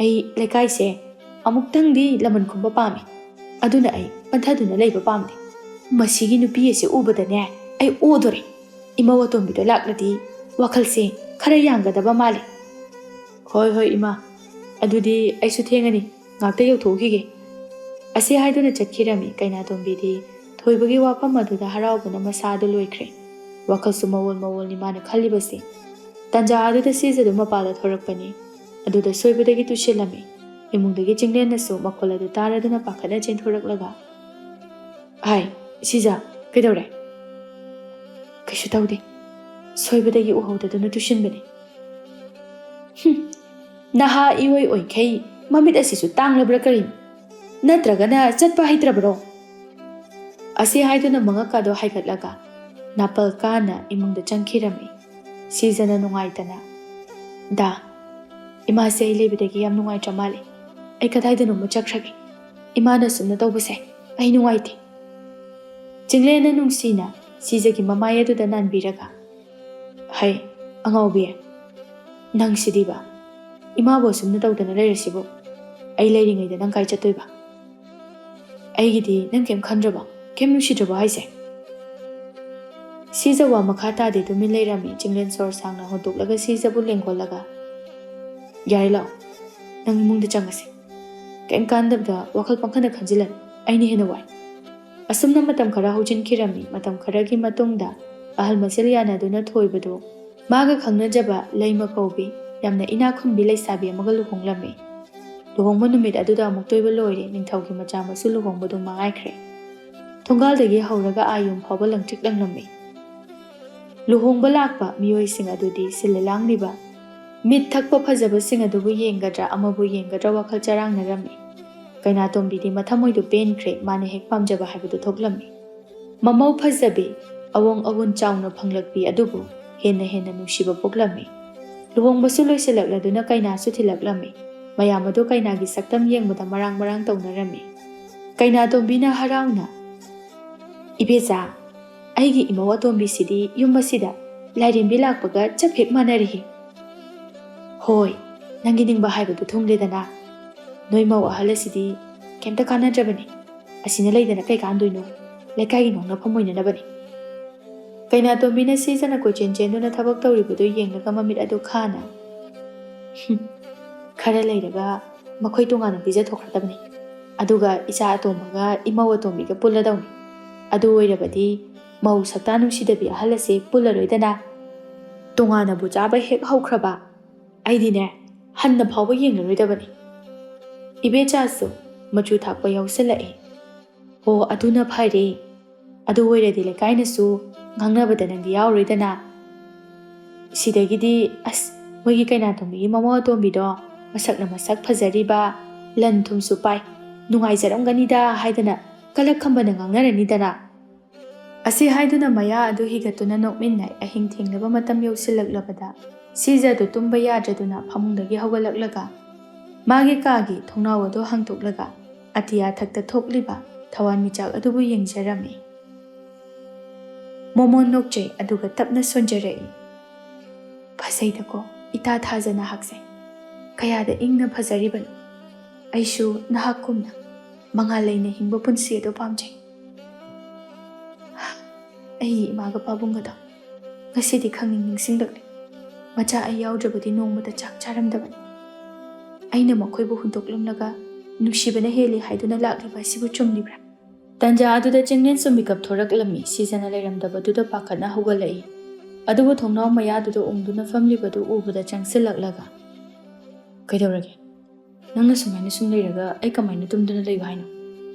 ꯑꯩ ꯂꯩꯀꯥꯏꯁꯦ ꯑꯃꯨꯛꯇꯪꯗꯤ ꯂꯃꯟ ꯈꯨꯝꯕ ꯄꯥꯝꯃꯤ꯫ ꯑꯗꯨꯅ ꯑꯩ ꯄꯟꯊꯗꯨꯅ ꯂꯩꯕ ꯄꯥꯝꯗꯦ꯫ ꯃꯁꯤꯒꯤ ꯅꯨꯄꯤ ꯑꯁꯤ ꯎꯕꯗꯅꯦ, ꯑꯩ ꯑꯣꯗꯣꯔꯦ꯫ ꯏꯃꯧ ꯑꯇꯣꯝꯕꯤꯗꯣ ꯂꯥꯛꯂꯗꯤ ꯋꯥꯈꯜꯁꯦ ꯈꯔ ꯌꯥꯡꯒꯗꯕ ꯃꯥꯜꯂꯦ꯫" "ꯍꯣꯏ, ꯍꯣꯏ, ꯏꯃꯥ꯫ ꯑꯗꯨꯗꯤ ꯑꯩꯁꯨ ꯊꯦꯡꯉꯅꯤ꯫ ꯉꯥꯛꯇ ꯌꯧꯊꯣꯛꯎꯈꯤꯒꯦ꯫" ꯑꯁꯤ ꯍꯥꯏꯗꯨꯅ ꯆꯠꯈꯤꯔꯝꯃꯤ ꯀꯩꯅꯥꯇꯣꯝꯕꯤꯗꯤ꯫ ꯊꯣꯏꯕꯒꯤ ꯋꯥꯐꯝ ꯑꯗꯨꯗ ꯍꯔꯥꯎꯕꯅ ꯃꯁꯥꯗꯨ ꯂꯣꯏꯈ꯭ꯔꯦ꯫ ꯋꯥꯈꯜꯁꯨ ꯃꯑꯣꯜ ꯃꯑꯣꯜꯅꯤ ꯃꯥꯅ ꯈꯜꯂꯤꯕꯁꯤ꯫ ꯇꯟꯖꯥ ꯑꯗꯨꯗ ꯁꯤꯖꯗꯨ ꯃꯄꯥꯗ ꯊꯣꯔꯛꯄꯅꯤ꯫ ꯑꯗꯨꯗ ꯁꯣꯏꯕꯗꯒꯤ ꯇꯨꯁꯤꯜꯂꯝꯃꯤ꯫ ꯏꯃꯨꯡꯗꯒꯤ ꯆꯤꯡꯂꯦꯟꯅꯁꯨ ꯃꯈꯣꯜ ꯑꯗꯨ ꯇꯥꯔꯗꯨꯅ ꯄꯥꯈꯠꯅ ꯆꯦꯟꯊꯣꯔꯛꯂꯒ, "ꯍꯥꯏ, ꯁꯤꯖ, ꯀꯩꯗꯧꯔꯦ?" "ꯀꯩꯁꯨ ꯇꯧꯗꯦ꯫ ꯁꯣꯏꯕꯗꯒꯤ ꯎꯍꯧꯗꯗꯨꯅ ꯇꯨꯁꯤꯟꯕꯅꯤ꯫" "ꯍꯨꯝ, ꯅꯍꯥ ꯏꯑꯣꯏ ꯑꯣꯏꯈꯩ ꯃꯃꯤꯠ ꯑꯁꯤꯁꯨ ꯇꯥꯡꯂꯕ꯭ꯔꯥ ꯀꯔꯤꯅꯣ? ꯅꯠꯇ꯭ꯔꯒꯅ ꯆꯠꯄ ꯍꯩꯇ꯭ꯔꯕ꯭ꯔꯣ?" ꯑꯁꯤ ꯍꯥꯏꯗꯨꯅ ꯃꯉꯛꯀꯥꯗꯣ ꯍꯥꯏꯒꯠꯂꯒ ꯅꯥꯄꯜ ꯀꯥꯅ ꯏꯃꯨꯡꯗ ꯆꯪꯈꯤꯔꯝꯃꯤ꯫ ꯁꯤꯖꯅ ꯅꯨꯡꯉꯥꯏꯇꯅ, "ꯗꯥ, ꯏꯃꯥꯁꯦ ꯑꯩ ꯂꯩꯕꯗꯒꯤ ꯌꯥꯝ ꯅꯨꯡꯉꯥꯏꯇ꯭ꯔ ꯃꯥꯜꯂꯦ꯫ ꯑꯩ ꯀꯗꯥꯏꯗꯅꯣꯃ ꯆꯠꯈ꯭ꯔꯒꯦ꯫ ꯏꯃꯥꯅ ꯑꯁꯨꯝꯅ ꯇꯧꯕꯁꯦ ꯑꯩ ꯅꯨꯡꯉꯥꯏꯇꯦ꯫" ꯆꯤꯡꯂꯦꯟꯅ ꯅꯨꯡꯁꯤꯅ ꯁꯤꯖꯒꯤ ꯃꯃꯥꯏ ꯑꯗꯨꯗ ꯅꯥꯟꯕꯤꯔꯒ, "ꯍꯩ, ꯑꯉꯥꯎꯕꯤ, ꯅꯪꯁꯤꯗꯤꯕ, ꯏꯃꯥꯕꯨ ꯑꯁꯨꯝꯅ ꯇꯧꯗꯅ ꯂꯩꯔꯁꯤꯕꯨ? ꯑꯩ ꯂꯩꯔꯤꯉꯩꯗ ꯅꯪ ꯀꯥꯏ ꯆꯠꯇꯣꯏꯕ? ꯑꯩꯒꯤꯗꯤ ꯅꯪ ꯀꯩꯝ ꯈꯟꯗ꯭ꯔꯕꯣ? ꯀꯩꯝ ꯅꯨꯡꯁꯤꯗ꯭ꯔꯕꯣ ꯍꯥꯏꯁꯦ?" ꯁꯤꯖ ꯋꯥ ꯃꯈꯥ ꯇꯥꯗꯦ, ꯇꯨꯃꯤꯟ ꯂꯩꯔꯝꯃꯤ꯫ ꯆꯤꯡꯂꯦꯟ ꯁꯣꯔ ꯁꯥꯡꯅ ꯍꯣꯟꯗꯣꯛꯂꯒ ꯁꯤꯖꯕꯨ ꯂꯦꯡꯒꯣꯜꯂꯒ, "ꯌꯥꯔꯦ, ꯂꯥꯛꯑꯣ, ꯅꯪ ꯏꯃꯨꯡꯗ ꯆꯪꯉꯁꯤ꯫ ꯀꯩꯝ ꯀꯥꯟꯗꯕꯗ ꯋꯥꯈꯜ ꯄꯪꯈꯟꯗ ꯈꯟꯖꯤꯜꯂꯅꯨ, ꯑꯩꯅ ꯍꯦꯟꯅ ꯋꯥꯏ꯫" ꯑꯁꯨꯝꯅ ꯃꯇꯝ ꯈꯔ ꯍꯧꯖꯤꯟꯈꯤꯔꯝꯃꯤ꯫ ꯃꯇꯝ ꯈꯔꯒꯤ ꯃꯇꯨꯡꯗ ꯑꯍꯜ ꯃꯁꯦꯜ ꯌꯥꯅꯗꯨꯅ ꯊꯣꯏꯕꯗꯨ ꯃꯥꯒ ꯈꯪꯅꯖꯕ ꯂꯩꯃ ꯀꯧꯕꯤ ꯌꯥꯝꯅ ꯏꯅꯥꯛ ꯈꯨꯟꯕꯤ ꯂꯩꯁꯥꯕꯤ ꯑꯃꯒ ꯂꯨꯍꯣꯡꯂꯝꯃꯤ꯫ ꯂꯨꯍꯣꯡꯕ ꯅꯨꯃꯤꯠ ꯑꯗꯨꯗ ꯑꯃꯨꯛꯇꯣꯏꯕ ꯂꯣꯏꯔꯦ꯫ ꯅꯤꯡꯊꯧꯒꯤ ꯃꯆꯥ ꯃꯁꯨ ꯂꯨꯍꯣꯡꯕꯗꯨ ꯃꯉꯥꯏꯈ꯭ꯔꯦ꯫ ꯊꯣꯡꯒꯥꯜꯗꯒꯤ ꯍꯧꯔꯒ ꯑꯥ ꯌꯨꯝ ꯐꯥꯎꯕ ꯂꯪꯇ꯭ꯔꯤꯛ ꯂꯪꯂꯝꯃꯤ꯫ ꯂꯨꯍꯣꯡꯕ ꯂꯥꯛꯄ ꯃꯤꯑꯣꯏꯁꯤꯡ ꯑꯗꯨꯗꯤ ꯁꯤꯜꯂ ꯂꯥꯡꯂꯤꯕ, ꯃꯤꯠ ꯊꯛꯄ ꯐꯖꯕꯁꯤꯡ ꯑꯗꯨꯕꯨ ꯌꯦꯡꯒꯗ꯭ꯔꯥ ꯑꯃꯕꯨ ꯌꯦꯡꯒꯗ꯭ꯔꯥ ꯋꯥꯈꯜ ꯆꯔꯥꯡꯅꯔꯝꯃꯤ꯫ ꯀꯩꯅꯥꯇꯣꯝꯕꯤꯗꯤ ꯃꯊꯃꯣꯏꯗꯨ ꯄꯦꯟꯈ꯭ꯔꯦ, ꯃꯥꯅ ꯍꯦꯛ ꯄꯥꯝꯖꯕ ꯍꯥꯏꯕꯗꯨ ꯊꯣꯛꯂꯝꯃꯤ꯫ ꯃꯃꯧ ꯐꯖꯕꯤ, ꯑꯋꯣꯡ ꯑꯋꯨꯟ ꯆꯥꯎꯅ ꯐꯪꯂꯛꯄꯤ ꯑꯗꯨꯕꯨ ꯍꯦꯟꯅ ꯍꯦꯟꯅ ꯅꯨꯡꯁꯤꯕ ꯄꯣꯛꯂꯝꯃꯤ꯫ ꯂꯨꯍꯣꯡꯕꯁꯨ ꯂꯣꯏꯁꯤꯜꯂꯛꯂꯗꯨꯅ ꯀꯩꯅꯥꯁꯨ ꯊꯤꯜꯂꯛꯂꯝꯃꯤ꯫ ꯃꯌꯥꯝ ꯑꯗꯨ ꯀꯩꯅꯥꯒꯤ ꯁꯛꯇꯝ ꯌꯦꯡꯕꯗ ꯃꯔꯥꯡ ꯃꯔꯥꯡ ꯇꯧꯅꯔꯝꯃꯤ꯫ ꯀꯩꯅꯥꯇꯣꯝꯕꯤꯅ ꯍꯔꯥꯎꯅ, "ꯏꯕꯦꯆꯥ, ꯑꯩꯒꯤ ꯏꯃꯧ ꯑꯇꯣꯝꯕꯤꯁꯤꯗꯤ ꯌꯨꯝ ꯑꯁꯤꯗ ꯂꯥꯏꯔꯦꯝꯕꯤ ꯂꯥꯛꯄꯒ ꯆꯞ ꯍꯦꯛ ꯃꯥꯟꯅꯔꯦꯍꯦ꯫ ꯍꯣꯏ, ꯅꯪꯒꯤ ꯅꯤꯡꯕ ꯍꯥꯏꯕꯗꯨ ꯊꯨꯡꯂꯦꯗꯅ꯫ ꯅꯣꯏ ꯃꯧ ꯑꯍꯜ ꯑꯁꯤꯗꯤ ꯀꯩꯝꯇ ꯀꯥꯟꯅꯗ꯭ꯔꯕꯅꯤ꯫ ꯑꯁꯤꯅ ꯂꯩꯗꯅ ꯀꯩ ꯀꯥꯟꯗꯣꯏꯅꯣ? ꯂꯩꯀꯥꯏꯒꯤ ꯉꯥꯡꯅꯐꯝ ꯑꯣꯏꯅꯅꯕꯅꯤ꯫" ꯀꯩꯅꯥꯇꯣꯝꯕꯤꯅ ꯁꯤꯖꯅ ꯀꯣꯏꯆꯦꯟ ꯆꯦꯟꯗꯨꯅ ꯊꯕꯛ ꯇꯧꯔꯤꯕꯗꯨ ꯌꯦꯡꯂꯒ ꯃꯃꯤꯠ ꯑꯗꯨ ꯈꯥꯅ, "ꯍꯨꯝ, ꯈꯔ ꯂꯩꯔꯒ ꯃꯈꯣꯏ ꯇꯣꯉꯥꯟꯅ ꯄꯤꯖꯊꯣꯛꯈ꯭ꯔꯗꯕꯅꯤ꯫ ꯑꯗꯨꯒ ꯏꯆꯥ ꯑꯇꯣꯝꯕꯒ ꯏꯃꯧ ꯑꯇꯣꯝꯕꯤꯒ ꯄꯨꯜꯂꯗꯧꯅꯤ꯫ ꯑꯗꯨ ꯑꯣꯏꯔꯕꯗꯤ ꯃꯧ ꯁꯛꯇꯥ ꯅꯨꯡꯁꯤꯗꯕꯤ ꯑꯍꯜ ꯑꯁꯦ ꯄꯨꯜꯂꯔꯣꯏꯗꯅ꯫ ꯇꯣꯉꯥꯟꯅꯕꯨ ꯆꯥꯕ ꯍꯦꯛ ꯍꯧꯈ꯭ꯔꯕ, ꯑꯩꯗꯤꯅꯦ, ꯍꯟꯅ ꯐꯥꯎꯕ ꯌꯦꯡꯂꯔꯣꯏꯗꯕꯅꯤ꯫" ꯏꯕꯦꯆꯥꯁꯨ ꯃꯆꯨ ꯊꯥꯛꯄ ꯌꯥꯎꯁꯤꯜꯂꯛꯏ꯫ "ꯑꯣ, ꯑꯗꯨꯅ ꯐꯔꯦ꯫ ꯑꯗꯨ ꯑꯣꯏꯔꯗꯤ ꯂꯩꯀꯥꯏꯅꯁꯨ ꯉꯥꯡꯅꯕꯗ ꯅꯪꯗꯤ ꯌꯥꯎꯔꯣꯏꯗꯅ꯫ ꯁꯤꯗꯒꯤꯗꯤ, ꯑꯁ, ꯃꯣꯏꯒꯤ ꯀꯩꯅꯥꯇꯣꯝꯕꯤꯒꯤ ꯃꯃꯧ ꯑꯇꯣꯝꯕꯤꯗꯣ ꯃꯁꯛꯅ ꯃꯁꯛ ꯐꯖꯔꯤꯕ, ꯂꯟ ꯊꯨꯝꯁꯨ ꯄꯥꯏ, ꯅꯨꯡꯉꯥꯏꯖꯔꯝꯒꯅꯤꯗ" ꯍꯥꯏꯗꯅ ꯀꯂꯛ ꯈꯝꯕꯅ ꯉꯥꯡꯅꯔꯅꯤꯗꯅ꯫ ꯑꯁꯤ ꯍꯥꯏꯗꯨꯅ ꯃꯌꯥ ꯑꯗꯨ ꯍꯤꯒꯠꯇꯨꯅ ꯅꯣꯛꯃꯤꯟꯅꯩ꯫ ꯑꯍꯤꯡ ꯊꯦꯡꯂꯕ ꯃꯇꯝ ꯌꯧꯁꯤꯜꯂꯛꯂꯕꯗ ꯁꯤꯖꯗꯨ ꯇꯨꯝꯕ ꯌꯥꯗ꯭ꯔꯗꯨꯅ ꯐꯃꯨꯡꯗꯒꯤ ꯍꯧꯒꯠꯂꯛꯂꯒ ꯃꯥꯒꯤ ꯀꯥꯒꯤ ꯊꯣꯡꯅꯥꯎ ꯑꯗꯨ ꯍꯥꯡꯗꯣꯛꯂꯒ ꯑꯇꯤꯌꯥ ꯊꯛꯇ ꯊꯣꯛꯂꯤꯕ ꯊꯋꯥꯟꯃꯤꯆꯥꯛ ꯑꯗꯨꯕꯨ ꯌꯦꯡꯖꯔꯝꯃꯤ꯫ ꯃꯣꯃꯣꯟ ꯅꯣꯛꯆꯩ, ꯑꯗꯨꯒ ꯇꯞꯅ ꯁꯣꯟꯖꯔꯛꯏ꯫ "ꯐꯖꯩꯗꯀꯣ, ꯏꯇꯥ ꯊꯥꯖ ꯅꯍꯥꯛꯁꯦ꯫ ꯀꯌꯥꯗ ꯏꯪꯅ ꯐꯖꯔꯤꯕꯅꯣ꯫ ꯑꯩꯁꯨ ꯅꯍꯥꯛꯀꯨꯝꯅ ꯃꯉꯥꯜ ꯂꯩꯅ ꯍꯤꯡꯕ ꯄꯨꯟꯁꯤ ꯑꯗꯨ ꯄꯥꯝꯖꯩ꯫ ꯑꯩꯒꯤ ꯏꯃꯥꯒ ꯄꯥꯕꯨꯡꯒꯗꯣ ꯉꯁꯤꯗꯤ ꯈꯪꯅꯤꯡ ꯅꯤꯡꯁꯤꯡꯂꯛꯂꯦ꯫ ꯃꯆꯥ ꯑꯩ ꯌꯥꯎꯗ꯭ꯔꯕꯗꯤ ꯅꯣꯡꯃꯇ ꯆꯥꯛ ꯆꯥꯔꯝꯗꯕꯅꯤ꯫ ꯑꯩꯅ ꯃꯈꯣꯏꯕꯨ ꯍꯨꯟꯗꯣꯛꯂꯝꯂꯒ ꯅꯨꯡꯁꯤꯕꯅ ꯍꯦꯜꯂꯤ ꯍꯥꯏꯗꯨꯅ ꯂꯥꯛꯂꯤꯕ ꯑꯁꯤꯕꯨ ꯆꯨꯝꯂꯤꯕ꯭ꯔꯥ?" ꯇꯟꯖꯥ ꯑꯗꯨꯗ ꯆꯤꯡꯂꯦꯟꯁꯨ ꯃꯤꯀꯞ ꯊꯣꯔꯛꯂꯝꯃꯤ꯫ ꯁꯤꯖꯅ ꯂꯩꯔꯝꯗꯕꯗꯨꯗ ꯄꯥꯈꯠꯅ ꯍꯧꯒꯠꯂꯛꯏ꯫ ꯑꯗꯨꯕꯨ ꯊꯣꯡꯅꯥꯎ ꯃꯌꯥꯗꯨꯗ ꯎꯪꯗꯨꯅ ꯐꯝꯂꯤꯕꯗꯨ ꯎꯕꯗ ꯆꯪꯁꯤꯜꯂꯛꯂꯒ, "ꯀꯩꯗꯧꯔꯒꯦ? ꯅꯪꯅ ꯁꯨꯃꯥꯏꯅ ꯁꯨꯝ ꯂꯩꯔꯒ ꯑꯩ ꯀꯃꯥꯏꯅ ꯇꯨꯝꯗꯨꯅ ꯂꯩꯌꯨ ꯍꯥꯏꯅꯣ?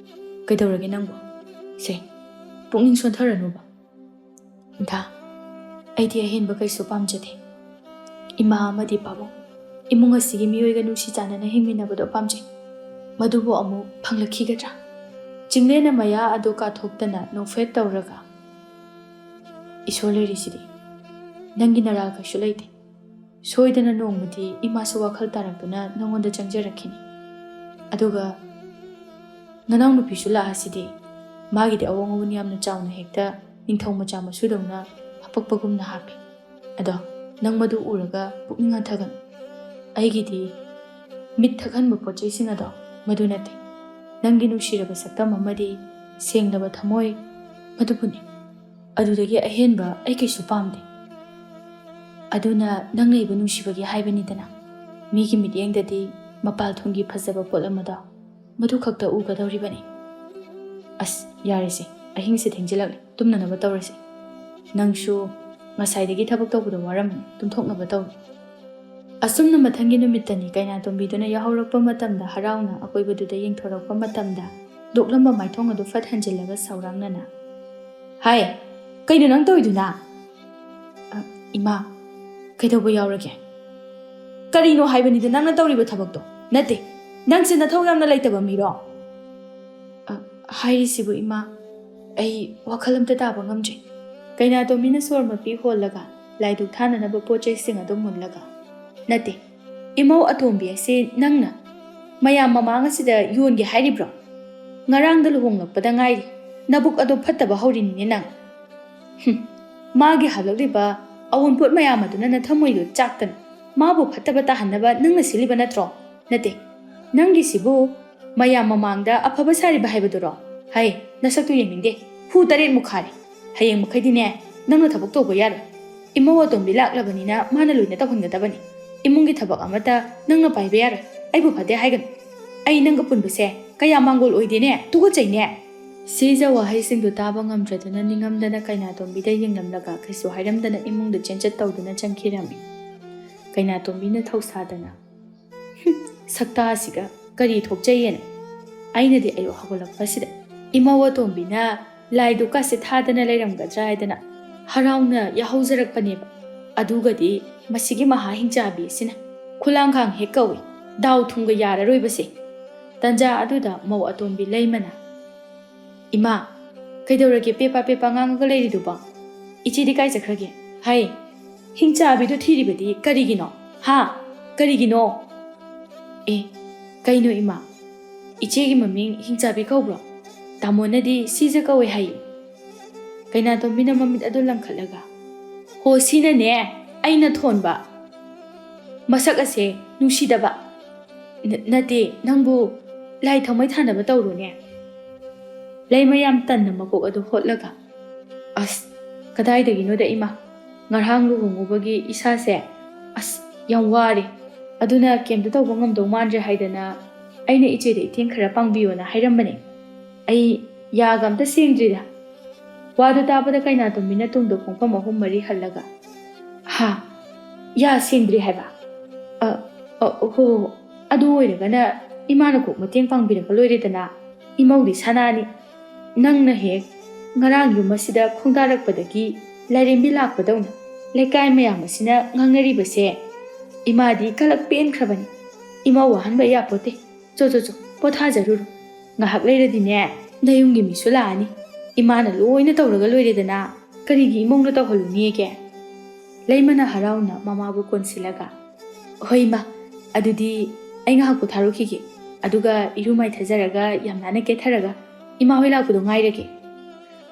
ꯀꯩꯗꯧꯔꯒꯦ ꯅꯪꯕꯨ?" ꯁꯦ, ꯄꯨꯛꯅꯤꯡ ꯁꯣꯟꯊꯔꯅꯨꯕ꯫ ꯏꯟꯊꯥ, ꯑꯩꯗꯤ ꯑꯍꯦꯟꯕ ꯀꯩꯁꯨ ꯄꯥꯝꯖꯗꯦ꯫ ꯏꯃꯥ ꯑꯃꯗꯤ ꯄꯥꯕꯨꯡ, ꯏꯃꯨꯡ ꯑꯁꯤꯒꯤ ꯃꯤꯑꯣꯏꯒ ꯅꯨꯡꯁꯤ ꯆꯥꯟꯅꯅ ꯍꯤꯡꯃꯤꯟꯅꯕꯗꯣ ꯄꯥꯝꯖꯩ꯫ ꯃꯗꯨꯕꯨ ꯑꯃꯨꯛ ꯐꯪꯂꯛꯈꯤꯒꯗ꯭ꯔꯥ? ꯆꯤꯡꯂꯦꯟꯅ ꯃꯌꯥ ꯑꯗꯨ ꯀꯥꯊꯣꯛꯇꯅ ꯅꯣꯛꯐꯦꯠ ꯇꯧꯔꯒ, "ꯏꯁꯣꯔ ꯂꯩꯔꯤꯁꯤꯗꯤ, ꯅꯪꯒꯤ ꯅꯔꯥꯜ ꯀꯩꯁꯨ ꯂꯩꯇꯦ꯫ ꯁꯣꯏꯗꯅ ꯅꯣꯡꯃꯗꯤ ꯏꯃꯥꯁꯨ ꯋꯥꯈꯜ ꯇꯥꯔꯛꯇꯨꯅ ꯅꯪꯉꯣꯟꯗ ꯆꯪꯖꯔꯛꯈꯤꯅꯤ꯫ ꯑꯗꯨꯒ ꯅꯅꯥꯎꯅꯨꯄꯤꯁꯨ ꯂꯥꯛꯑꯁꯤꯗꯤ, ꯃꯥꯒꯤꯗꯤ ꯑꯋꯣꯡ ꯑꯋꯣꯟ ꯌꯥꯝꯅ ꯆꯥꯎꯅ ꯍꯦꯛꯇ ꯅꯤꯡꯊꯧ ꯃꯆꯥ ꯃꯁꯨꯗꯧꯅ ꯍꯥꯄꯛꯄꯒꯨꯝꯅ ꯍꯥꯞꯄꯤ꯫ ꯑꯗꯣ ꯅꯪ ꯃꯗꯨ ꯎꯔꯒ ꯄꯨꯛꯅꯤꯡ ꯍꯟꯊꯒꯅꯨ꯫ ꯑꯩꯒꯤꯗꯤ ꯃꯤꯠ ꯊꯛꯍꯟꯕ ꯄꯣꯠ ꯆꯩꯁꯤꯡ ꯑꯗꯣ ꯃꯗꯨ ꯅꯠꯇꯦ꯫ ꯅꯪꯒꯤ ꯅꯨꯡꯁꯤꯔꯕ ꯁꯛꯇꯝ ꯑꯃꯗꯤ ꯁꯦꯡꯂꯕ ꯊꯃꯣꯏ, ꯃꯗꯨꯕꯨꯅꯤ꯫ ꯑꯗꯨꯗꯒꯤ ꯑꯍꯦꯟꯕ ꯑꯩ ꯀꯩꯁꯨ ꯄꯥꯝꯗꯦ꯫ ꯑꯗꯨꯅ ꯅꯪ ꯂꯩꯕ ꯅꯨꯡꯁꯤꯕꯒꯤ ꯍꯥꯏꯕꯅꯤꯗꯅ꯫ ꯃꯤꯒꯤ ꯃꯤꯠꯌꯦꯡꯗꯗꯤ ꯃꯄꯥꯜ ꯊꯣꯡꯒꯤ ꯐꯖꯕ ꯄꯣꯠ ꯑꯃꯗꯣ ꯃꯗꯨ ꯈꯛꯇ ꯎꯒꯗꯧꯔꯤꯕꯅꯤ꯫ ꯑꯁ, ꯌꯥꯔꯦꯁꯦ, ꯑꯍꯤꯡꯁꯦ ꯊꯦꯡꯖꯤꯜꯂꯛꯂꯦ, ꯇꯨꯝꯅꯅꯕ ꯇꯧꯔꯁꯦ꯫ ꯅꯪꯁꯨ ꯉꯁꯥꯏꯗꯒꯤ ꯊꯕꯛ ꯇꯧꯕꯗꯣ ꯋꯥꯔꯝꯃꯅꯤ, ꯇꯨꯝꯊꯣꯛꯅꯕ ꯇꯧꯔꯣ꯫" ꯑꯁꯨꯝꯅ ꯃꯊꯪꯒꯤ ꯅꯨꯃꯤꯠꯇꯅꯤ ꯀꯩꯅꯥꯇꯣꯝꯕꯤꯗꯨꯅ ꯌꯥꯍꯧꯔꯛꯄ ꯃꯇꯝꯗ, ꯍꯔꯥꯎꯅ ꯑꯀꯣꯏꯕꯗꯨꯗ ꯌꯦꯡꯊꯣꯔꯛꯄ ꯃꯇꯝꯗ, ꯅꯣꯛꯂꯝꯕ ꯃꯥꯏꯊꯣꯡ ꯑꯗꯨ ꯐꯠ ꯍꯟꯖꯤꯜꯂꯒ ꯁꯧꯔꯥꯡꯅꯅ, "ꯍꯥꯏ, ꯀꯩꯅꯣ ꯅꯪ ꯇꯧꯔꯤꯗꯨꯅ?" "ꯑ, ꯏꯃꯥ, ꯀꯩꯗꯧꯕ ꯌꯥꯎꯔꯒꯦ?" "ꯀꯔꯤꯅꯣ ꯍꯥꯏꯕꯅꯤꯗ ꯅꯪꯅ ꯇꯧꯔꯤꯕ ꯊꯕꯛꯇꯣ? ꯅꯠꯇꯦ, ꯅꯪꯁꯦ ꯅꯊꯧ ꯌꯥꯝꯅ ꯂꯩꯇꯕ ꯃꯤꯔꯣ?" "ꯑ, ꯍꯥꯏꯔꯤꯁꯤꯕꯨ ꯏꯃꯥ, ꯑꯩ ꯋꯥꯈꯜ ꯑꯝꯇ ꯇꯥꯕ ꯉꯝꯗ꯭ꯔꯦ꯫" ꯀꯩꯅꯥꯇꯣꯝꯕꯤꯅ ꯁꯣꯔ ꯃꯄꯤ ꯍꯣꯜꯂꯒ ꯂꯥꯏꯗꯨꯛ ꯊꯥꯅꯅꯕ ꯄꯣꯠ ꯆꯩꯁꯤꯡ ꯑꯗꯨ ꯃꯨꯜꯂꯒ, "ꯅꯠꯇꯦ, ꯏꯃꯧ ꯑꯇꯣꯝꯕꯤ ꯑꯁꯤ ꯅꯪꯅ ꯃꯌꯥꯝ ꯃꯃꯥꯡ ꯑꯁꯤꯗ ꯌꯣꯟꯒꯦ ꯍꯥꯏꯔꯤꯕ꯭ꯔꯣ? ꯉꯔꯥꯡꯗ ꯂꯨꯍꯣꯡꯂꯛꯄꯗ ꯉꯥꯏꯔꯤ, ꯅꯕꯨꯛ ꯑꯗꯣ ꯐꯠꯇꯕ ꯍꯧꯔꯤꯅꯤꯅꯦ ꯅꯪ꯫ ꯍꯨꯝ, ꯃꯥꯒꯤ ꯍꯥꯞꯂꯛꯂꯤꯕ ꯑꯑꯣꯟꯄꯣꯠ ꯃꯌꯥꯝ ꯑꯗꯨꯅ ꯅꯊꯃꯣꯏꯗꯣ ꯆꯥꯛꯇꯅ ꯃꯥꯕꯨ ꯐꯠꯇꯕ ꯇꯥꯍꯟꯅꯕ ꯅꯪꯅ ꯁꯤꯜꯂꯤꯕ ꯅꯠꯇ꯭ꯔꯣ? ꯅꯠꯇꯦ, ꯅꯪꯒꯤꯁꯤꯕꯨ ꯃꯌꯥꯝ ꯃꯃꯥꯡꯗ ꯑꯐꯕ ꯁꯥꯔꯤꯕ ꯍꯥꯏꯕꯗꯨꯔꯣ? ꯍꯩ, ꯅꯁꯛꯇꯨ ꯌꯦꯡꯅꯤꯡꯗꯦ꯫ ꯍꯨ ꯇꯔꯦꯠꯃꯨꯛ ꯈꯥꯔꯦ꯫ ꯍꯌꯦꯡ ꯃꯈꯩꯗꯤꯅꯦ, ꯅꯪꯅ ꯊꯕꯛ ꯇꯧꯕ ꯌꯥꯔꯣꯏ꯫ ꯏꯃꯧ ꯑꯇꯣꯝꯕꯤ ꯂꯥꯛꯂꯕꯅꯤꯅ ꯃꯥꯅ ꯂꯣꯏꯅ ꯇꯧꯍꯟꯒꯗꯕꯅꯤ꯫ ꯏꯃꯨꯡꯒꯤ ꯊꯕꯛ ꯑꯃꯠꯇ ꯅꯪꯅ ꯄꯥꯏꯕ ꯌꯥꯔꯣꯏ꯫ ꯑꯩꯕꯨ ꯐꯠꯇꯦ ꯍꯥꯏꯒꯅꯨ꯫ ꯑꯩ ꯅꯪꯒ ꯄꯨꯟꯕꯁꯦ ꯀꯌꯥ ꯃꯥꯡꯒꯣꯜ ꯑꯣꯏꯗꯦꯅꯦ, ꯇꯨꯀꯠꯆꯩꯅꯦ꯫" ꯁꯤꯖ ꯋꯥꯍꯩꯁꯤꯡꯗꯨ ꯇꯥꯕ ꯉꯝꯗ꯭ꯔꯗꯨꯅ ꯅꯤꯡꯉꯝꯗꯅ ꯀꯩꯅꯥꯇꯣꯝꯕꯤꯗ ꯌꯦꯡꯂꯝꯂꯒ ꯀꯩꯁꯨ ꯍꯥꯏꯔꯝꯗꯅ ꯏꯃꯨꯡꯗ ꯆꯦꯟꯆꯠ ꯇꯧꯗꯨꯅ ꯆꯪꯈꯤꯔꯝꯃꯤ꯫ ꯀꯩꯅꯥꯇꯣꯝꯕꯤꯅ ꯊꯧꯁꯥꯗꯅ, "ꯍꯨꯝ, ꯁꯛꯇꯥꯁꯤꯒ ꯀꯔꯤ ꯊꯣꯛꯆꯩꯌꯦꯅ? ꯑꯩꯅꯗꯤ ꯑꯌꯨꯛ ꯍꯧꯒꯠꯂꯛꯄꯁꯤꯗ ꯏꯃꯧ ꯑꯇꯣꯝꯕꯤꯅ ꯂꯥꯏ ꯙꯨꯛꯀꯥꯁꯦ ꯊꯥꯗꯅ ꯂꯩꯔꯝꯒꯗ꯭ꯔꯥ ꯍꯥꯏꯗꯅ ꯍꯔꯥꯎꯅ ꯌꯥꯍꯧꯖꯔꯛꯄꯅꯦꯕ꯫ ꯑꯗꯨꯒꯗꯤ ꯃꯁꯤꯒꯤ ꯃꯍꯥ ꯍꯤꯡꯆꯥꯕꯤ ꯑꯁꯤꯅ ꯈꯨꯂꯥꯡꯈꯥꯡ ꯍꯦꯛ ꯀꯧꯏ꯫ ꯗꯥꯎ ꯊꯨꯝꯒ ꯌꯥꯔꯔꯣꯏꯕꯁꯦ꯫ ꯇꯟꯖꯥ ꯑꯗꯨꯗ ꯃꯧ ꯑꯇꯣꯝꯕꯤ ꯂꯩꯃꯅ, "ꯏꯃꯥ, ꯀꯩꯗꯧꯔꯒꯦ ꯄꯦꯄꯥ ꯄꯦꯄꯥ ꯉꯥꯡꯉꯒ ꯂꯩꯔꯤꯗꯨꯕꯣ? ꯏꯆꯦꯗꯤ ꯀꯥꯏ ꯆꯠꯈ꯭ꯔꯒꯦ? ꯍꯥꯏ, ꯍꯤꯡꯆꯥꯕꯤꯗꯣ ꯊꯤꯔꯤꯕꯗꯤ ꯀꯔꯤꯒꯤꯅꯣ? ꯍꯥ? ꯀꯔꯤꯒꯤꯅꯣ?" "ꯑꯦ, ꯀꯩꯅꯣ ꯏꯃꯥ? ꯏꯆꯦꯒꯤ ꯃꯃꯤꯡ ꯍꯤꯡꯆꯥꯕꯤ ꯀꯧꯕ꯭ꯔꯣ? ꯇꯥꯃꯣꯅꯗꯤ ꯁꯤꯖ ꯀꯧꯋꯦ ꯍꯥꯏꯌꯦ꯫" ꯀꯩꯅꯥꯇꯣꯝꯕꯤꯅ ꯃꯃꯤꯠ ꯑꯗꯨ ꯂꯪꯈꯠꯂꯒ, "ꯍꯣ, ꯁꯤꯅꯅꯦ ꯑꯩꯅ ꯊꯣꯟꯕ ꯃꯁꯛ ꯑꯁꯦ ꯅꯨꯡꯁꯤꯗꯕ꯫ ꯅ-, ꯅꯠꯇꯦ, ꯅꯪꯕꯨ ꯂꯥꯏ ꯊꯥꯎꯃꯩ ꯊꯥꯅꯕ ꯇꯧꯔꯣꯅꯦ꯫" ꯂꯩꯃ ꯌꯥꯝ ꯇꯟꯅ ꯃꯀꯣꯛ ꯑꯗꯨ ꯍꯣꯠꯂꯒ, "ꯑꯁ, ꯀꯗꯥꯏꯗꯒꯤꯅꯣꯗ ꯏꯃꯥ, ꯉꯔꯥꯡ ꯂꯨꯍꯣꯡꯉꯨꯕꯒꯤ ꯏꯁꯥꯁꯦ, ꯑꯁ, ꯌꯥꯝ ꯋꯥꯔꯦ꯫ ꯑꯗꯨꯅ ꯀꯩꯝꯇ ꯇꯧꯕ ꯉꯝꯗꯧ ꯃꯥꯟꯗ꯭ꯔꯦ ꯍꯥꯏꯗꯅ ꯑꯩꯅ ꯏꯆꯦꯗ ꯏꯇꯦꯡ ꯈꯔ ꯄꯥꯡꯕꯤꯌꯣꯅ ꯍꯥꯏꯔꯝꯕꯅꯦ꯫ ꯑꯩ ꯌꯥꯒ ꯑꯝꯇ ꯁꯦꯡꯗ꯭ꯔꯤꯗ꯫" ꯋꯥꯗꯨ ꯇꯥꯕꯗ ꯀꯩꯅꯥꯇꯣꯝꯕꯤꯅ ꯇꯨꯡꯗ ꯈꯣꯡꯐꯝ ꯑꯍꯨꯝ ꯃꯔꯤ ꯍꯜꯂꯒ, "ꯍꯥ? ꯌꯥ ꯁꯦꯡꯗ꯭ꯔꯤ ꯍꯥꯏꯕ? ꯑ, ꯑ, ꯍꯣ, ꯑꯗꯨ ꯑꯣꯏꯔꯒꯅ ꯏꯃꯥꯅ ꯀꯣꯛ ꯃꯇꯦꯡ ꯄꯥꯡꯕꯤꯔꯒ ꯂꯣꯏꯔꯦꯗꯅ꯫ ꯏꯃꯧꯗꯤ ꯁꯅꯥꯅꯤ꯫ ꯅꯪꯅ ꯍꯦꯛ ꯉꯔꯥꯡ ꯌꯨꯝ ꯑꯁꯤꯗ ꯈꯣꯡꯗꯥꯔꯛꯄꯗꯒꯤ ꯂꯥꯏꯔꯦꯝꯕꯤ ꯂꯥꯛꯄꯗꯧꯅ ꯂꯩꯀꯥꯏ ꯃꯌꯥꯝ ꯑꯁꯤꯅ ꯉꯥꯡꯅꯔꯤꯕꯁꯦ꯫ ꯏꯃꯥꯗꯤ ꯀꯂꯛ ꯄꯦꯟꯈ꯭ꯔꯕꯅꯤ꯫ ꯏꯃꯧ ꯋꯥꯍꯟꯕ ꯌꯥꯄꯣꯠꯇꯦ꯫ ꯆꯣ, ꯆꯣ, ꯆꯣ, ꯄꯣꯊꯥꯖꯔꯨꯔꯣ꯫ ꯉꯥꯏꯍꯥꯛ ꯂꯩꯔꯗꯤꯅꯦ, ꯅꯌꯨꯝꯒꯤ ꯃꯤꯁꯨ ꯂꯥꯛꯑꯅꯤ꯫ ꯏꯃꯥꯅ ꯂꯣꯏꯅ ꯇꯧꯔꯒ ꯂꯣꯏꯔꯦꯗꯅ꯫ ꯀꯔꯤꯒꯤ ꯏꯃꯧꯅ ꯇꯧꯍꯜꯂꯨꯅꯤꯒꯦ?" ꯂꯩꯃꯅ ꯍꯔꯥꯎꯅ ꯃꯃꯥꯕꯨ ꯀꯣꯟꯁꯤꯜꯂꯒ, "ꯍꯣꯏ ꯏꯃꯥ, ꯑꯗꯨꯗꯤ ꯑꯩ ꯉꯥꯏꯍꯥꯛ ꯄꯣꯊꯥꯔꯨꯈꯤꯒꯦ꯫ ꯑꯗꯨꯒ ꯏꯔꯨ ꯃꯥꯏꯊꯖꯔꯒ ꯌꯥꯝ ꯅꯥꯟꯅ ꯀꯦꯊꯔꯒ ꯏꯃꯥ ꯍꯣꯏ ꯂꯥꯛꯄꯗꯣ ꯉꯥꯏꯔꯒꯦ꯫"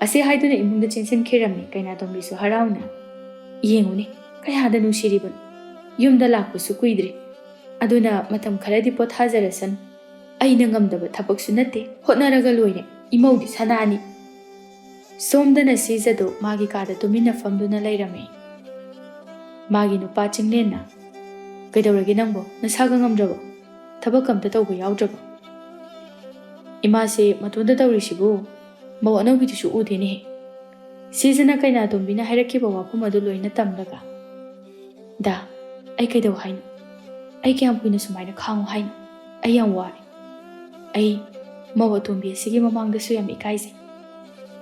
ꯑꯁꯤ ꯍꯥꯏꯗꯨꯅ ꯏꯃꯨꯡꯗ ꯆꯦꯟꯁꯤꯟꯈꯤꯔꯝꯃꯤ꯫ ꯀꯩꯅꯥꯇꯣꯝꯕꯤꯁꯨ ꯍꯔꯥꯎꯅ ꯌꯦꯡꯉꯨꯅꯦ, ꯀꯌꯥꯗ ꯅꯨꯡꯁꯤꯔꯤꯕꯅꯣ꯫ ꯌꯨꯝꯗ ꯂꯥꯛꯄꯁꯨ ꯀꯨꯏꯗ꯭ꯔꯤ꯫ ꯑꯗꯨꯅ ꯃꯇꯝ ꯈꯔꯗꯤ ꯄꯣꯊꯥꯖꯔꯁꯅꯨ꯫ ꯑꯩꯅ ꯉꯝꯗꯕ ꯊꯕꯛꯁꯨ ꯅꯠꯇꯦ, ꯍꯣꯠꯅꯔꯒ ꯂꯣꯏꯔꯦ꯫ ꯏꯃꯧꯗꯤ ꯁꯅꯥꯅꯤ꯫ ꯁꯣꯝꯗꯅ ꯁꯤꯖꯗꯨ ꯃꯥꯒꯤ ꯀꯥꯗ ꯇꯨꯃꯤꯟꯅ ꯐꯝꯗꯨꯅ ꯂꯩꯔꯝꯃꯤ꯫ ꯃꯥꯒꯤ ꯅꯨꯄꯥ ꯆꯤꯡꯂꯦꯟꯅ, "ꯀꯩꯗꯧꯔꯒꯦ ꯅꯪꯕꯣ? ꯅꯁꯥꯒ ꯉꯝꯗ꯭ꯔꯕꯣ? ꯊꯕꯛ ꯑꯝꯇ ꯇꯧꯕ ꯌꯥꯎꯗ꯭ꯔꯕꯣ?" "ꯏꯃꯥꯁꯦ ꯃꯇꯣꯟꯗ ꯇꯧꯔꯤꯁꯤꯕꯨ? ꯃꯧ ꯑꯅꯧꯕꯤꯗꯨꯁꯨ ꯎꯗꯦꯅꯦꯍꯦ꯫" ꯁꯤꯖꯅ ꯀꯩꯅꯥꯇꯣꯝꯕꯤꯅ ꯍꯥꯏꯔꯛꯈꯤꯕ ꯋꯥꯐꯝ ꯑꯗꯨ ꯂꯣꯏꯅ ꯇꯝꯂꯒ, "ꯗꯥ, ꯑꯩ ꯀꯩꯗꯧ ꯍꯥꯏꯅꯣ? ꯑꯩ ꯀꯌꯥꯝ ꯀꯨꯏꯅ ꯁꯨꯃꯥꯏꯅ ꯈꯥꯡꯉꯨ ꯍꯥꯏꯅꯣ? ꯑꯩ ꯌꯥꯝ ꯋꯥꯔꯦ꯫ ꯑꯩ ꯃꯧ ꯑꯇꯣꯝꯕꯤ ꯑꯁꯤꯒꯤ ꯃꯃꯥꯡꯗꯁꯨ ꯌꯥꯝ ꯏꯀꯥꯏꯖꯩ꯫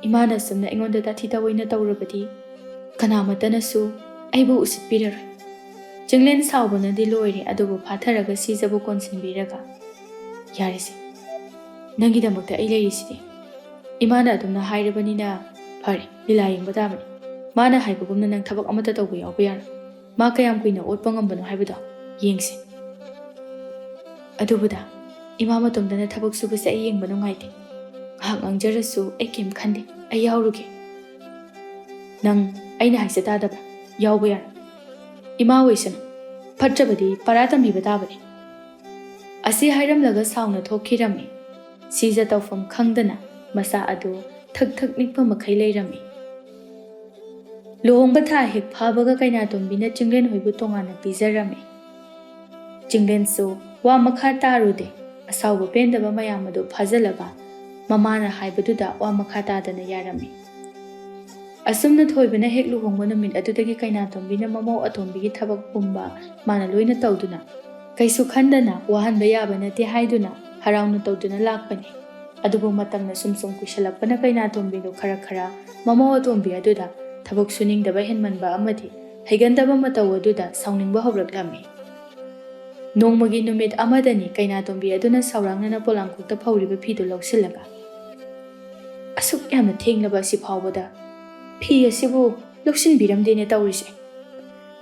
ꯏꯃꯥꯅ ꯑꯁꯨꯝꯅ ꯑꯩꯉꯣꯟꯗ ꯇꯥꯊꯤ ꯇꯥꯑꯣꯏꯅ ꯇꯧꯔꯕꯗꯤ ꯀꯅꯥꯃꯠꯇꯅꯁꯨ ꯑꯩꯕꯨ ꯎꯁꯤꯠꯄꯤꯔꯔꯣꯏ꯫ ꯆꯤꯡꯂꯦꯟ ꯁꯥꯎꯕꯅꯗꯤ ꯂꯣꯏꯔꯦ, ꯑꯗꯨꯕꯨ ꯐꯥꯊꯔꯒ ꯁꯤꯖꯕꯨ ꯀꯣꯟꯁꯤꯟꯕꯤꯔꯒ, "ꯌꯥꯔꯦꯁꯦ, ꯅꯪꯒꯤꯗꯃꯛꯇ ꯑꯩ ꯂꯩꯔꯤꯁꯤꯗꯤ꯫ ꯏꯃꯥꯅ ꯑꯗꯨꯝꯅ ꯍꯥꯏꯔꯕꯅꯤꯅ ꯐꯔꯦ, ꯂꯤꯂꯥ ꯌꯦꯡꯕ ꯇꯥꯕꯅꯤ꯫ ꯃꯥꯅ ꯍꯥꯏꯕꯒꯨꯝꯅ ꯅꯪ ꯊꯕꯛ ꯑꯃꯠꯇ ꯇꯧꯕ ꯌꯥꯎꯕ ꯌꯥꯔꯣꯏ꯫ ꯃꯥ ꯀꯌꯥꯝ ꯀꯨꯏꯅ ꯑꯣꯠꯄ ꯉꯝꯕꯅꯣ ꯍꯥꯏꯕꯗꯣ ꯌꯦꯡꯁꯦ꯫ ꯑꯗꯨꯕꯨꯗ ꯏꯃꯥ ꯃꯇꯣꯝꯗꯅ ꯊꯕꯛ ꯁꯨꯕꯁꯦ ꯑꯩ ꯌꯦꯡꯕ ꯅꯨꯡꯉꯥꯏꯇꯦ꯫ ꯉꯥꯏꯍꯥꯛ ꯉꯥꯡꯖꯔꯁꯨ ꯑꯩ ꯀꯩꯝ ꯈꯟꯗꯦ, ꯑꯩ ꯌꯥꯎꯔꯨꯒꯦ꯫ ꯅꯪ ꯑꯩꯅ ꯍꯥꯏꯖ ꯇꯥꯗꯕ꯭ꯔꯥ? ꯌꯥꯎꯕ ꯌꯥꯔꯣꯏ꯫ ꯏꯃꯥ ꯑꯣꯏꯁꯅꯨ, ꯐꯠꯇ꯭ꯔꯕꯗꯤ ꯄꯔꯥ ꯇꯝꯕꯤꯕ ꯇꯥꯕꯅꯤ"꯫ ꯑꯁꯤ ꯍꯥꯏꯔꯝꯂꯒ ꯁꯥꯎꯅ ꯊꯣꯛꯈꯤꯔꯝꯃꯤ꯫ ꯁꯤꯖ ꯇꯧꯐꯝ ꯈꯪꯗꯅ ꯃꯁꯥ ꯑꯗꯨ ꯊꯛ ꯊꯛ ꯅꯤꯛꯄ ꯃꯈꯩ ꯂꯩꯔꯝꯃꯤ꯫ ꯂꯨꯍꯣꯡꯕ ꯊꯥ ꯍꯦꯛ ꯐꯥꯕꯒ ꯀꯩꯅꯥꯇꯣꯝꯕꯤꯅ ꯆꯤꯡꯂꯦꯟ ꯍꯣꯏꯕꯨ ꯇꯣꯉꯥꯟꯅ ꯄꯤꯖꯔꯝꯃꯤ꯫ ꯆꯤꯡꯂꯦꯟꯁꯨ ꯋꯥ ꯃꯈꯥ ꯇꯥꯔꯨꯗꯦ꯫ ꯑꯁꯥꯎꯕ ꯄꯦꯟꯗꯕ ꯃꯌꯥꯝ ꯑꯗꯨ ꯐꯥꯖꯤꯜꯂꯒ ꯃꯃꯥꯅ ꯍꯥꯏꯕꯗꯨꯗ ꯋꯥ ꯃꯈꯥ ꯇꯥꯗꯅ ꯌꯥꯔꯝꯃꯤ꯫ ꯑꯁꯨꯝꯅ ꯊꯣꯏꯕꯅ ꯍꯦꯛ ꯂꯨꯍꯣꯡꯕ ꯅꯨꯃꯤꯠ ꯑꯗꯨꯗꯒꯤ ꯀꯩꯅꯥꯇꯣꯝꯕꯤꯅ ꯃꯃꯧ ꯑꯇꯣꯝꯕꯤꯒꯤ ꯊꯕꯛ ꯄꯨꯝꯕ ꯃꯥꯅ ꯂꯣꯏꯅ ꯇꯧꯗꯨꯅ, ꯀꯩꯁꯨ ꯈꯟꯗꯅ ꯋꯥꯍꯟꯕ ꯌꯥꯕ ꯅꯠꯇꯦ ꯍꯥꯏꯗꯨꯅ ꯍꯔꯥꯎꯅ ꯇꯧꯗꯨꯅ ꯂꯥꯛꯄꯅꯤ꯫ ꯑꯗꯨꯕꯨ ꯃꯇꯝꯅ ꯁꯨꯝ ꯁꯨꯝ ꯀꯨꯏꯁꯜꯂꯛꯄꯅ ꯀꯩꯅꯥꯇꯣꯝꯕꯤꯗꯨ ꯈꯔ ꯈꯔ ꯃꯃꯧ ꯑꯇꯣꯝꯕꯤ ꯑꯗꯨꯗ ꯊꯕꯛ ꯁꯨꯅꯤꯡꯗꯕ ꯍꯦꯟꯃꯟꯕ ꯑꯃꯗꯤ ꯍꯩꯒꯟꯗꯕ ꯃꯇꯧ ꯑꯗꯨꯗ ꯁꯥꯎꯅꯤꯡꯕ ꯍꯧꯔꯛꯂꯝꯃꯤ꯫ ꯅꯣꯡꯃꯒꯤ ꯅꯨꯃꯤꯠ ꯑꯃꯗꯅꯤ ꯀꯩꯅꯥꯇꯣꯝꯕꯤ ꯑꯗꯨꯅ ꯁꯧꯔꯥꯡꯅꯅ ꯄꯣꯂꯥꯡꯈꯣꯛꯇ ꯐꯧꯔꯤꯕ ꯐꯤꯗꯨ ꯂꯧꯁꯤꯜꯂꯒ, "ꯑꯁꯨꯛ ꯌꯥꯝꯅ ꯊꯦꯡꯂꯕ ꯑꯁꯤ ꯐꯥꯎꯕꯗ ꯐꯤ ꯑꯁꯤꯕꯨ ꯂꯧꯁꯤꯟꯕꯤꯔꯝꯗꯦꯅꯦ ꯇꯧꯔꯤꯁꯦ"꯫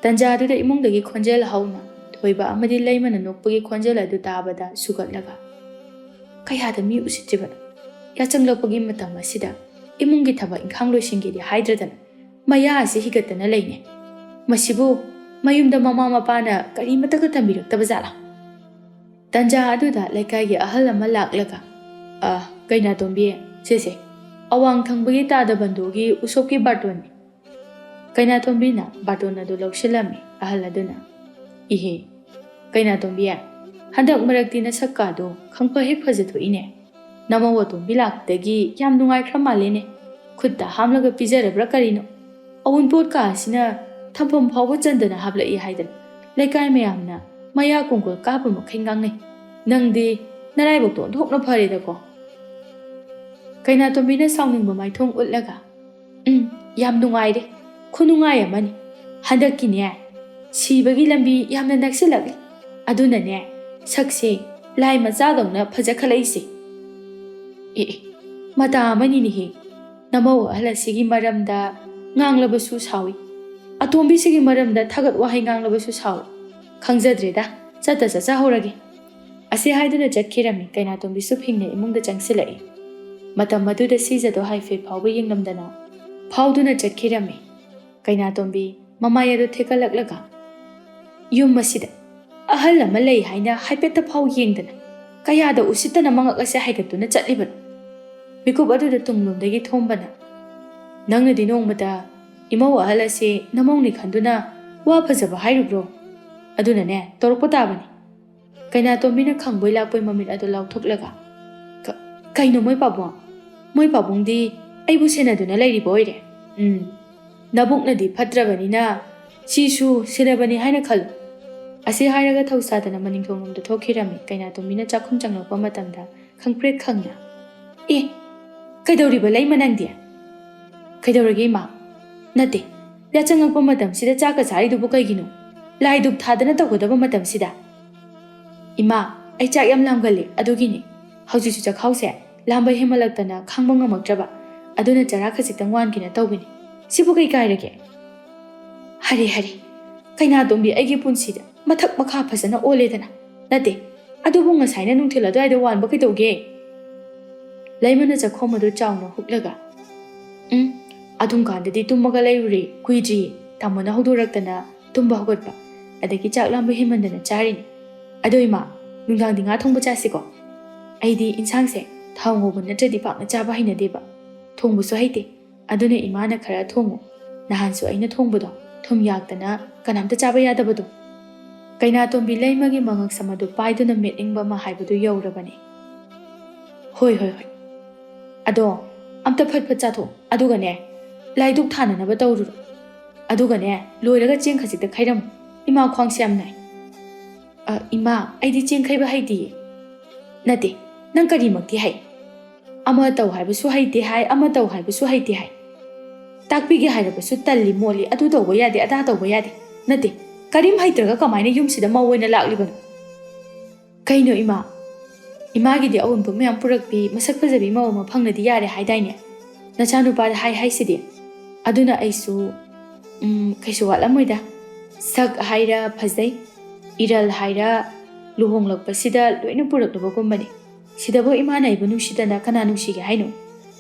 ꯇꯟꯖꯥꯗꯨꯗ ꯏꯃꯨꯡꯗꯒꯤ ꯈꯣꯟꯖꯦꯜ ꯍꯧꯅ ꯊꯣꯏꯕ ꯑꯃꯗꯤ ꯂꯩꯃꯅ ꯅꯣꯛꯄꯒꯤ ꯈꯣꯟꯖꯦꯜ ꯑꯗꯨ ꯇꯥꯕꯗ ꯁꯨꯒꯠꯂꯒ, "ꯀꯌꯥꯗ ꯃꯤ ꯎꯁꯤꯠꯇ꯭ꯔꯤꯕꯅꯣ? ꯌꯥꯆꯪꯂꯛꯄꯒꯤ ꯃꯇꯝ ꯑꯁꯤꯗ ꯏꯃꯨꯡꯒꯤ ꯊꯕꯛ ꯏꯪꯈꯥꯡ ꯂꯣꯏꯁꯤꯟꯒꯦꯗꯤ ꯍꯥꯏꯗ꯭ꯔꯗꯅ ꯃꯌꯥ ꯑꯁꯤ ꯍꯤꯒꯠꯇꯅ ꯂꯩꯅꯦ꯫ ꯃꯁꯤꯕꯨ ꯃꯌꯨꯝꯗ ꯃꯃꯥ ꯃꯄꯥꯅ ꯀꯔꯤꯃꯠꯇꯒ ꯇꯝꯕꯤꯔꯛꯇꯕ ꯖꯥꯠꯂꯥ?" ꯇꯟꯖꯥ ꯑꯗꯨꯗ ꯂꯩꯀꯥꯏꯒꯤ ꯑꯍꯜ ꯑꯃ ꯂꯥꯛꯂꯒ, "ꯑ, ꯀꯩꯅꯥꯇꯣꯝꯕꯤ, ꯁꯤꯁꯦ ꯑꯋꯥꯡ ꯊꯪꯕꯒꯤ ꯇꯥꯗꯕꯟꯗꯨꯒꯤ ꯎꯁꯣꯞꯀꯤ ꯕꯥꯔꯇꯣꯟꯅꯤ"꯫ ꯀꯩꯅꯥꯇꯣꯝꯕꯤꯅ ꯕꯥꯔꯇꯣꯟ ꯑꯗꯨ ꯂꯧꯁꯤꯜꯂꯝꯃꯤ꯫ ꯑꯍꯜ ꯑꯗꯨꯅ, "ꯏꯍꯦ, ꯀꯩꯅꯥꯇꯣꯝꯕꯤ, ꯍꯟꯗꯛ ꯃꯔꯛꯇꯤ ꯅꯁꯛꯀꯥꯗꯣ ꯈꯪꯐ ꯍꯦꯛ ꯐꯖꯊꯣꯛꯏꯅꯦ꯫ ꯅꯃꯧ ꯑꯇꯣꯝꯕꯤ ꯂꯥꯛꯄꯗꯒꯤ ꯌꯥꯝ ꯅꯨꯡꯉꯥꯏꯈ꯭ꯔ ꯃꯥꯜꯂꯦꯅꯦ꯫ ꯈꯨꯠꯇ ꯍꯥꯝꯂꯒ ꯄꯤꯖꯔꯕ꯭ꯔꯥ ꯀꯔꯤꯅꯣ? ꯑꯋꯨꯟꯄꯣꯠ ꯀꯥ ꯑꯁꯤꯅ ꯊꯝꯐꯝ ꯐꯥꯎꯕ ꯆꯟꯗꯅ ꯍꯥꯞꯂꯛꯏ" ꯍꯥꯏꯗꯅ ꯂꯩꯀꯥꯏ ꯃꯌꯥꯝꯅ ꯃꯌꯥ ꯀꯣꯡꯒꯣꯜ ꯀꯥꯞꯄ ꯃꯈꯩ ꯉꯥꯡꯅꯩ꯫ "ꯅꯪꯗꯤ ꯅꯔꯥꯏꯕꯛꯇꯣ ꯑꯣꯟꯊꯣꯛꯅ ꯐꯔꯦꯗꯀꯣ꯫ ꯀꯩꯅꯥꯇꯣꯝꯕꯤꯅ ꯁꯥꯎꯅꯤꯡꯕ ꯃꯥꯏꯊꯣꯡ ꯎꯠꯂꯒ, "ꯎꯝ, ꯌꯥꯝ ꯅꯨꯡꯉꯥꯏꯔꯦ꯫ ꯈꯨꯅꯨꯡꯉꯥꯏ ꯑꯃꯅꯤ꯫ ꯍꯟꯗꯛꯀꯤꯅꯦ, ꯁꯤꯕꯒꯤ ꯂꯝꯕꯤ ꯌꯥꯝꯅ ꯅꯛꯁꯤꯜꯂꯛꯂꯤ꯫ ꯑꯗꯨꯅꯅꯦ, ꯁꯛꯁꯦ ꯂꯥꯏ ꯃꯆꯥꯗꯧꯅ ꯐꯖꯈꯠꯂꯛꯏꯁꯦ꯫" ꯑꯦ, ꯑꯦ, ꯃꯇꯥ ꯑꯃꯅꯤꯅꯦꯍꯦ꯫ ꯅꯃꯧ ꯑꯍꯜ ꯑꯁꯤꯒꯤ ꯃꯔꯝꯗ ꯉꯥꯡꯂꯕꯁꯨ ꯁꯥꯎꯏ, ꯑꯇꯣꯝꯕꯤꯁꯤꯒꯤ ꯃꯔꯝꯗ ꯊꯥꯒꯠ ꯋꯥꯍꯩ ꯉꯥꯡꯂꯕꯁꯨ ꯁꯥꯎꯏ꯫ ꯈꯪꯖꯗ꯭ꯔꯦꯗ, ꯆꯠꯇ ꯆꯠꯆꯍꯧꯔꯒꯦ꯫ ꯑꯁꯤ ꯍꯥꯏꯗꯨꯅ ꯆꯠꯈꯤꯔꯝꯃꯤ꯫ ꯀꯩꯅꯥꯇꯣꯝꯕꯤꯁꯨ ꯐꯤꯡꯅ ꯏꯃꯨꯡꯗ ꯆꯪꯁꯤꯜꯂꯛꯏ꯫ ꯃꯇꯝ ꯑꯗꯨꯗ ꯁꯤꯖꯗꯣ ꯍꯥꯏꯐꯦꯠ ꯐꯥꯎꯕ ꯌꯦꯡꯂꯝꯗꯅ ꯐꯥꯎꯗꯨꯅ ꯆꯠꯈꯤꯔꯝꯃꯤ꯫ ꯀꯩꯅꯥꯇꯣꯝꯕꯤ ꯃꯃꯥꯏ ꯑꯗꯨ ꯊꯦꯛꯀꯠꯂꯛꯂꯒ, "ꯌꯨꯝ ꯑꯁꯤꯗ ꯑꯍꯜ ꯑꯃ ꯂꯩ ꯍꯥꯏꯅ ꯍꯥꯏꯐꯦꯠꯇ ꯐꯥꯎ ꯌꯦꯡꯗꯅ ꯀꯌꯥꯗ ꯎꯁꯤꯠꯇꯅ ꯃꯉꯛ ꯑꯁꯦ ꯍꯥꯏꯒꯠꯇꯨꯅ ꯆꯠꯂꯤꯕꯅꯣ?" ꯃꯤꯀꯨꯞ ꯑꯗꯨꯗ ꯇꯨꯡꯂꯣꯝꯗꯒꯤ ꯊꯣꯝꯕꯅ, "ꯅꯪꯅꯗꯤ ꯅꯣꯡꯃꯇ ꯏꯃꯧ ꯑꯍꯜ ꯑꯁꯤ ꯅꯃꯧꯅꯤ ꯈꯟꯗꯨꯅ ꯋꯥ ꯐꯖꯕ ꯍꯥꯏꯔꯨꯕ꯭ꯔꯣ? ꯑꯗꯨꯅꯅꯦ, ꯇꯧꯔꯛꯄ ꯇꯥꯕꯅꯤ꯫" ꯀꯩꯅꯥꯇꯣꯝꯕꯤꯅ ꯈꯪꯕꯣꯏ ꯂꯥꯛꯄꯣꯏ ꯃꯃꯤꯠ ꯑꯗꯨ ꯂꯥꯎꯊꯣꯛꯂꯒ, "ꯀ-, ꯀꯩꯅꯣ ꯃꯣꯏ ꯄꯥꯕꯨꯡ? ꯃꯣꯏ ꯄꯥꯕꯨꯡꯗꯤ ꯑꯩꯕꯨ ꯁꯦꯟꯅꯗꯨꯅ ꯂꯩꯔꯤꯕ ꯑꯣꯏꯔꯦ꯫ ꯎꯝ, ꯅꯕꯨꯛꯅꯗꯤ ꯐꯠꯇ꯭ꯔꯕꯅꯤꯅ ꯁꯤꯁꯨ ꯁꯦꯟꯅꯕꯅꯤ ꯍꯥꯏꯅ ꯈꯜꯂꯨ꯫" ꯑꯁꯤ ꯍꯥꯏꯔꯒ ꯊꯧꯁꯥꯗꯅ ꯃꯅꯤꯡꯊꯣꯡꯂꯣꯝꯗ ꯊꯣꯛꯈꯤꯔꯝꯃꯤ꯫ ꯀꯩꯅꯥꯇꯣꯝꯕꯤꯅ ꯆꯥꯛꯈꯨꯝ ꯆꯪꯂꯛꯄ ꯃꯇꯝꯗ ꯈꯪꯄ꯭ꯔꯦꯛ ꯈꯪꯅ, "ꯑꯦ, ꯀꯩꯗꯧꯔꯤꯕ ꯂꯩꯃ ꯅꯪꯗꯤ?" "ꯀꯩꯗꯧꯔꯒꯦ ꯏꯃꯥ?" "ꯅꯠꯇꯦ, ꯌꯥꯆꯪꯉꯛꯄ ꯃꯇꯝꯁꯤꯗ ꯆꯥꯛꯀ ꯆꯥꯔꯤꯗꯨꯕꯨ ꯀꯩꯒꯤꯅꯣ? ꯂꯥꯏ ꯙꯨꯞ ꯊꯥꯗꯅ ꯇꯧꯒꯗꯕ ꯃꯇꯝꯁꯤꯗ?" "ꯏꯃꯥ, ꯑꯩ ꯆꯥꯛ ꯌꯥꯝ ꯂꯥꯝꯒꯜꯂꯤ, ꯑꯗꯨꯒꯤꯅꯤ꯫ ꯍꯧꯖꯤꯛꯁꯨ ꯆꯥꯛꯈꯥꯎꯁꯦ ꯂꯥꯝꯕ ꯍꯦꯟꯃꯜꯂꯛꯇꯅ ꯈꯥꯡꯕ ꯉꯝꯃꯛꯇ꯭ꯔꯕ, ꯑꯗꯨꯅ ꯆꯔꯥ ꯈꯖꯤꯛꯇꯪ ꯋꯥꯟꯒꯦꯅ ꯇꯧꯕꯅꯤ꯫ ꯁꯤꯕꯨ ꯀꯩ ꯀꯥꯏꯔꯒꯦ?" "ꯍꯔꯦ, ꯍꯔꯦ, ꯀꯩꯅꯥꯇꯣꯝꯕꯤ ꯑꯩꯒꯤ ꯄꯨꯟꯁꯤꯗ ꯃꯊꯛ ꯃꯈꯥ ꯐꯖꯅ ꯑꯣꯜꯂꯦꯗꯅ꯫ ꯅꯠꯇꯦ, ꯑꯗꯨꯕꯨ ꯉꯁꯥꯏꯅ ꯅꯨꯡꯊꯤꯜ ꯑꯗꯨꯋꯥꯏꯗ ꯋꯥꯟꯕ ꯀꯩꯗꯧꯒꯦ?" ꯂꯩꯃꯅ ꯆꯥꯛꯈꯣꯝ ꯑꯗꯨ ꯆꯥꯎꯅ ꯍꯨꯛꯂꯒ, "ꯎꯝ, ꯑꯗꯨꯝ ꯀꯥꯟꯗꯗꯤ ꯇꯨꯝꯃꯒ ꯂꯩꯔꯨꯔꯦ, ꯀꯨꯏꯗ꯭ꯔꯤꯌꯦ꯫ ꯇꯥꯃꯣꯅ ꯍꯧꯗꯣꯔꯛꯇꯅ ꯇꯨꯝꯕ ꯍꯧꯒꯠꯄ, ꯑꯗꯒꯤ ꯆꯥꯛ ꯂꯥꯝꯕ ꯍꯦꯟꯃꯟꯗꯅ ꯆꯥꯔꯤꯅꯤ꯫ ꯑꯗꯣ ꯏꯃꯥ, ꯅꯨꯡꯗꯥꯡꯗꯤ ꯉꯥ ꯊꯣꯡꯕ ꯆꯥꯁꯤꯀꯣ? ꯑꯩꯗꯤ ꯏꯟꯁꯥꯡꯁꯦ ꯊꯥꯎ ꯉꯧꯕ ꯅꯠꯇ꯭ꯔꯗꯤ ꯄꯥꯛꯅ ꯆꯥꯕ ꯍꯩꯅꯗꯦꯕ꯫ ꯊꯣꯡꯕꯁꯨ ꯍꯩꯇꯦ꯫ ꯑꯗꯨꯅ ꯏꯃꯥꯅ ꯈꯔ ꯊꯣꯡꯉꯨ꯫ ꯅꯍꯥꯟꯁꯨ ꯑꯩꯅ ꯊꯣꯡꯕꯗꯣ ꯊꯨꯝ ꯌꯥꯛꯇꯅ ꯀꯅꯥꯝꯇ ꯆꯥꯕ ꯌꯥꯗꯕꯗꯣ꯫" ꯀꯩꯅꯥꯇꯣꯝꯕꯤ ꯂꯩꯃꯒꯤ ꯃꯉꯛ ꯁꯝ ꯑꯗꯨ ꯄꯥꯏꯗꯨꯅ ꯃꯤꯠ ꯏꯪꯕ ꯑꯃ ꯍꯥꯏꯕꯗꯨ ꯌꯧꯔꯕꯅꯤ꯫ "ꯍꯣꯏ, ꯍꯣꯏ, ꯍꯣꯏ꯫ ꯑꯗꯣ ꯑꯝꯇ ꯐꯠ ꯐꯠ ꯆꯥꯊꯣꯛ, ꯑꯗꯨꯒꯅꯦ, ꯂꯥꯏ ꯙꯨꯞ ꯊꯥꯅꯅꯕ ꯇꯧꯔꯨꯔꯣ꯫ ꯑꯗꯨꯒꯅꯦ, ꯂꯣꯏꯔꯒ ꯆꯦꯡ ꯈꯖꯤꯛꯇ ꯈꯩꯔꯝꯃꯨ꯫ ꯏꯃꯥ ꯈ꯭ꯋꯥꯡꯁꯦ ꯌꯥꯝ ꯅꯥꯏ꯫" "ꯑ, ꯏꯃꯥ, ꯑꯩꯗꯤ ꯆꯦꯡ ꯈꯩꯕ ꯍꯩꯇꯤꯌꯦ꯫" "ꯅꯠꯇꯦ, ꯅꯪ ꯀꯔꯤꯃꯛꯇꯤ ꯍꯩ?" ꯑꯃ ꯇꯧ ꯍꯥꯏꯕꯁꯨ ꯍꯩꯇꯦ ꯍꯥꯏ, ꯑꯃ ꯇꯧ ꯍꯥꯏꯕꯁꯨ ꯍꯩꯇꯦ ꯍꯥꯏ꯫ ꯇꯥꯛꯄꯤꯒꯦ ꯍꯥꯏꯔꯕꯁꯨ ꯇꯜꯂꯤ ꯃꯣꯜꯂꯤ, ꯑꯗꯨ ꯇꯧꯕ ꯌꯥꯗꯦ, ꯑꯗꯥ ꯇꯧꯕ ꯌꯥꯗꯦ꯫ ꯅꯠꯇꯦ, ꯀꯔꯤꯝ ꯍꯩꯇ꯭ꯔꯒ ꯀꯃꯥꯏꯅ ꯌꯨꯝꯁꯤꯗ ꯃꯧ ꯑꯣꯏꯅ ꯂꯥꯛꯂꯤꯕꯅꯣ? ꯀꯩꯅꯣ ꯏꯃꯥ? ꯏꯃꯥꯒꯤꯗꯤ ꯑꯎꯟꯄꯣꯠ ꯃꯌꯥꯝ ꯄꯨꯔꯛꯄꯤ, ꯃꯁꯛ ꯐꯖꯕꯤ ꯃꯧ ꯑꯃ ꯐꯪꯂꯗꯤ ꯌꯥꯔꯦ ꯍꯥꯏꯗꯥꯏꯅꯦ? ꯅꯆꯥꯅꯨꯄꯥꯗ ꯍꯥꯏ ꯍꯥꯏꯁꯤꯗꯤ꯫ ꯑꯗꯨꯅ ꯑꯩꯁꯨ, ꯎꯝ, ꯀꯩꯁꯨ ꯋꯥꯠꯂꯝꯃꯣꯏꯗ꯫ ꯁꯛ ꯍꯥꯏꯔ ꯐꯖꯩ, ꯏꯔꯜ ꯍꯥꯏꯔ ꯂꯨꯍꯣꯡꯂꯛꯄꯁꯤꯗ ꯂꯣꯏꯅ ꯄꯨꯔꯛꯂꯕꯒꯨꯝꯕꯅꯤ꯫ ꯁꯤꯗꯕꯨ ꯏꯃꯥꯅ ꯑꯩꯕꯨ ꯅꯨꯡꯁꯤꯗꯅ ꯀꯅꯥ ꯅꯨꯡꯁꯤꯒꯦ ꯍꯥꯏꯅꯣ?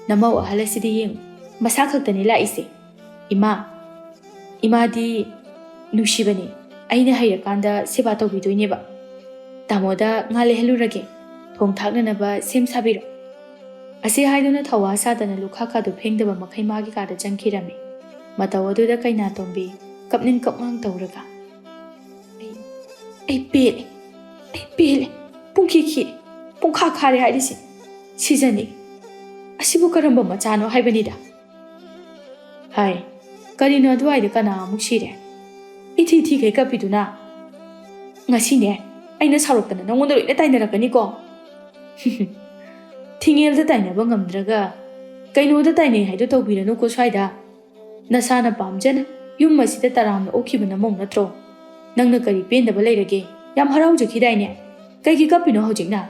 ꯅꯃꯧ ꯑꯍꯜ ꯑꯁꯤꯗꯤ ꯌꯦꯡꯉꯨ, ꯃꯁꯥ ꯈꯛꯇꯅꯤ ꯂꯥꯛꯏꯁꯦ꯫ ꯏꯃꯥ, ꯏꯃꯥꯗꯤ ꯅꯨꯡꯁꯤꯕꯅꯦ꯫ ꯑꯩꯅ ꯍꯩꯔꯀꯥꯟꯗ ꯁꯦꯕꯥ ꯇꯧꯕꯤꯗꯣꯏꯅꯦꯕ꯫ ꯇꯥꯃꯣꯗ ꯉꯥ ꯂꯩꯍꯜꯂꯨꯔꯒꯦ꯫ ꯊꯣꯡ ꯊꯥꯛꯅꯅꯕ ꯁꯦꯝ ꯁꯥꯕꯤꯔꯣ꯫ ꯑꯁꯤ ꯍꯥꯏꯗꯨꯅ ꯊꯧꯋꯥ ꯁꯥꯗꯅ ꯂꯨꯈꯥ ꯀꯥꯗꯨ ꯐꯦꯡꯗꯕ ꯃꯈꯩ ꯃꯥꯒꯤ ꯀꯥꯗ ꯆꯪꯈꯤꯔꯝꯃꯤ꯫ ꯃꯇꯧ ꯑꯗꯨꯗ ꯀꯩꯅꯥꯇꯣꯝꯕꯤ ꯀꯞꯅꯤꯡ ꯀꯞꯉꯥꯡ ꯇꯧꯔꯒ, "ꯑꯩ, ꯑꯩ ꯄꯦꯜꯂꯦ, ꯑꯩ ꯄꯦꯜꯂꯦ, ꯄꯨꯡꯈꯤ ꯈꯤ, ꯄꯨꯡꯈꯥ ꯈꯥꯔꯦ ꯍꯥꯏꯔꯤꯁꯦ꯫ ꯁꯤꯖꯅꯤ꯫ ꯑꯁꯤꯕꯨ ꯀꯔꯝꯕ ꯃꯆꯥꯅꯣ ꯍꯥꯏꯕꯅꯤꯗ?" ꯍꯥꯏ, "ꯀꯔꯤꯅꯣ ꯑꯗꯨꯋꯥꯏꯗ ꯀꯅꯥ ꯑꯃꯨꯛ ꯁꯤꯔꯦ? ꯏꯊꯤ ꯊꯤꯈꯩ ꯀꯞꯄꯤꯗꯨꯅ?" "ꯉꯁꯤꯅꯦ, ꯑꯩꯅ ꯁꯥꯎꯔꯛꯇꯅ ꯅꯉꯣꯟꯗ ꯂꯣꯏꯅ ꯇꯥꯏꯅꯔꯛꯀꯅꯤꯀꯣ꯫" "ꯊꯤꯡꯉꯦꯜꯗ ꯇꯥꯏꯅꯕ ꯉꯝꯗ꯭ꯔꯒ ꯀꯩꯅꯣꯗ ꯇꯥꯏꯅꯩ ꯍꯥꯏꯗꯣ ꯇꯧꯕꯤꯔꯅꯨꯀꯣ ꯁ꯭ꯋꯥꯏꯗ꯫ ꯅꯁꯥꯅ ꯄꯥꯝꯖꯅ ꯌꯨꯝ ꯑꯁꯤꯗ ꯇꯔꯥꯝꯅ ꯑꯣꯛꯈꯤꯕ ꯅꯃꯧ ꯅꯠꯇ꯭ꯔꯣ? ꯅꯪꯅ ꯀꯔꯤ ꯄꯦꯟꯗꯕ ꯂꯩꯔꯒꯦ? ꯌꯥꯝ ꯍꯔꯥꯎꯖꯈꯤꯗꯥꯏꯅꯦ? ꯀꯩꯒꯤ ꯀꯞꯄꯤꯅꯣ ꯍꯧꯖꯤꯛꯅ?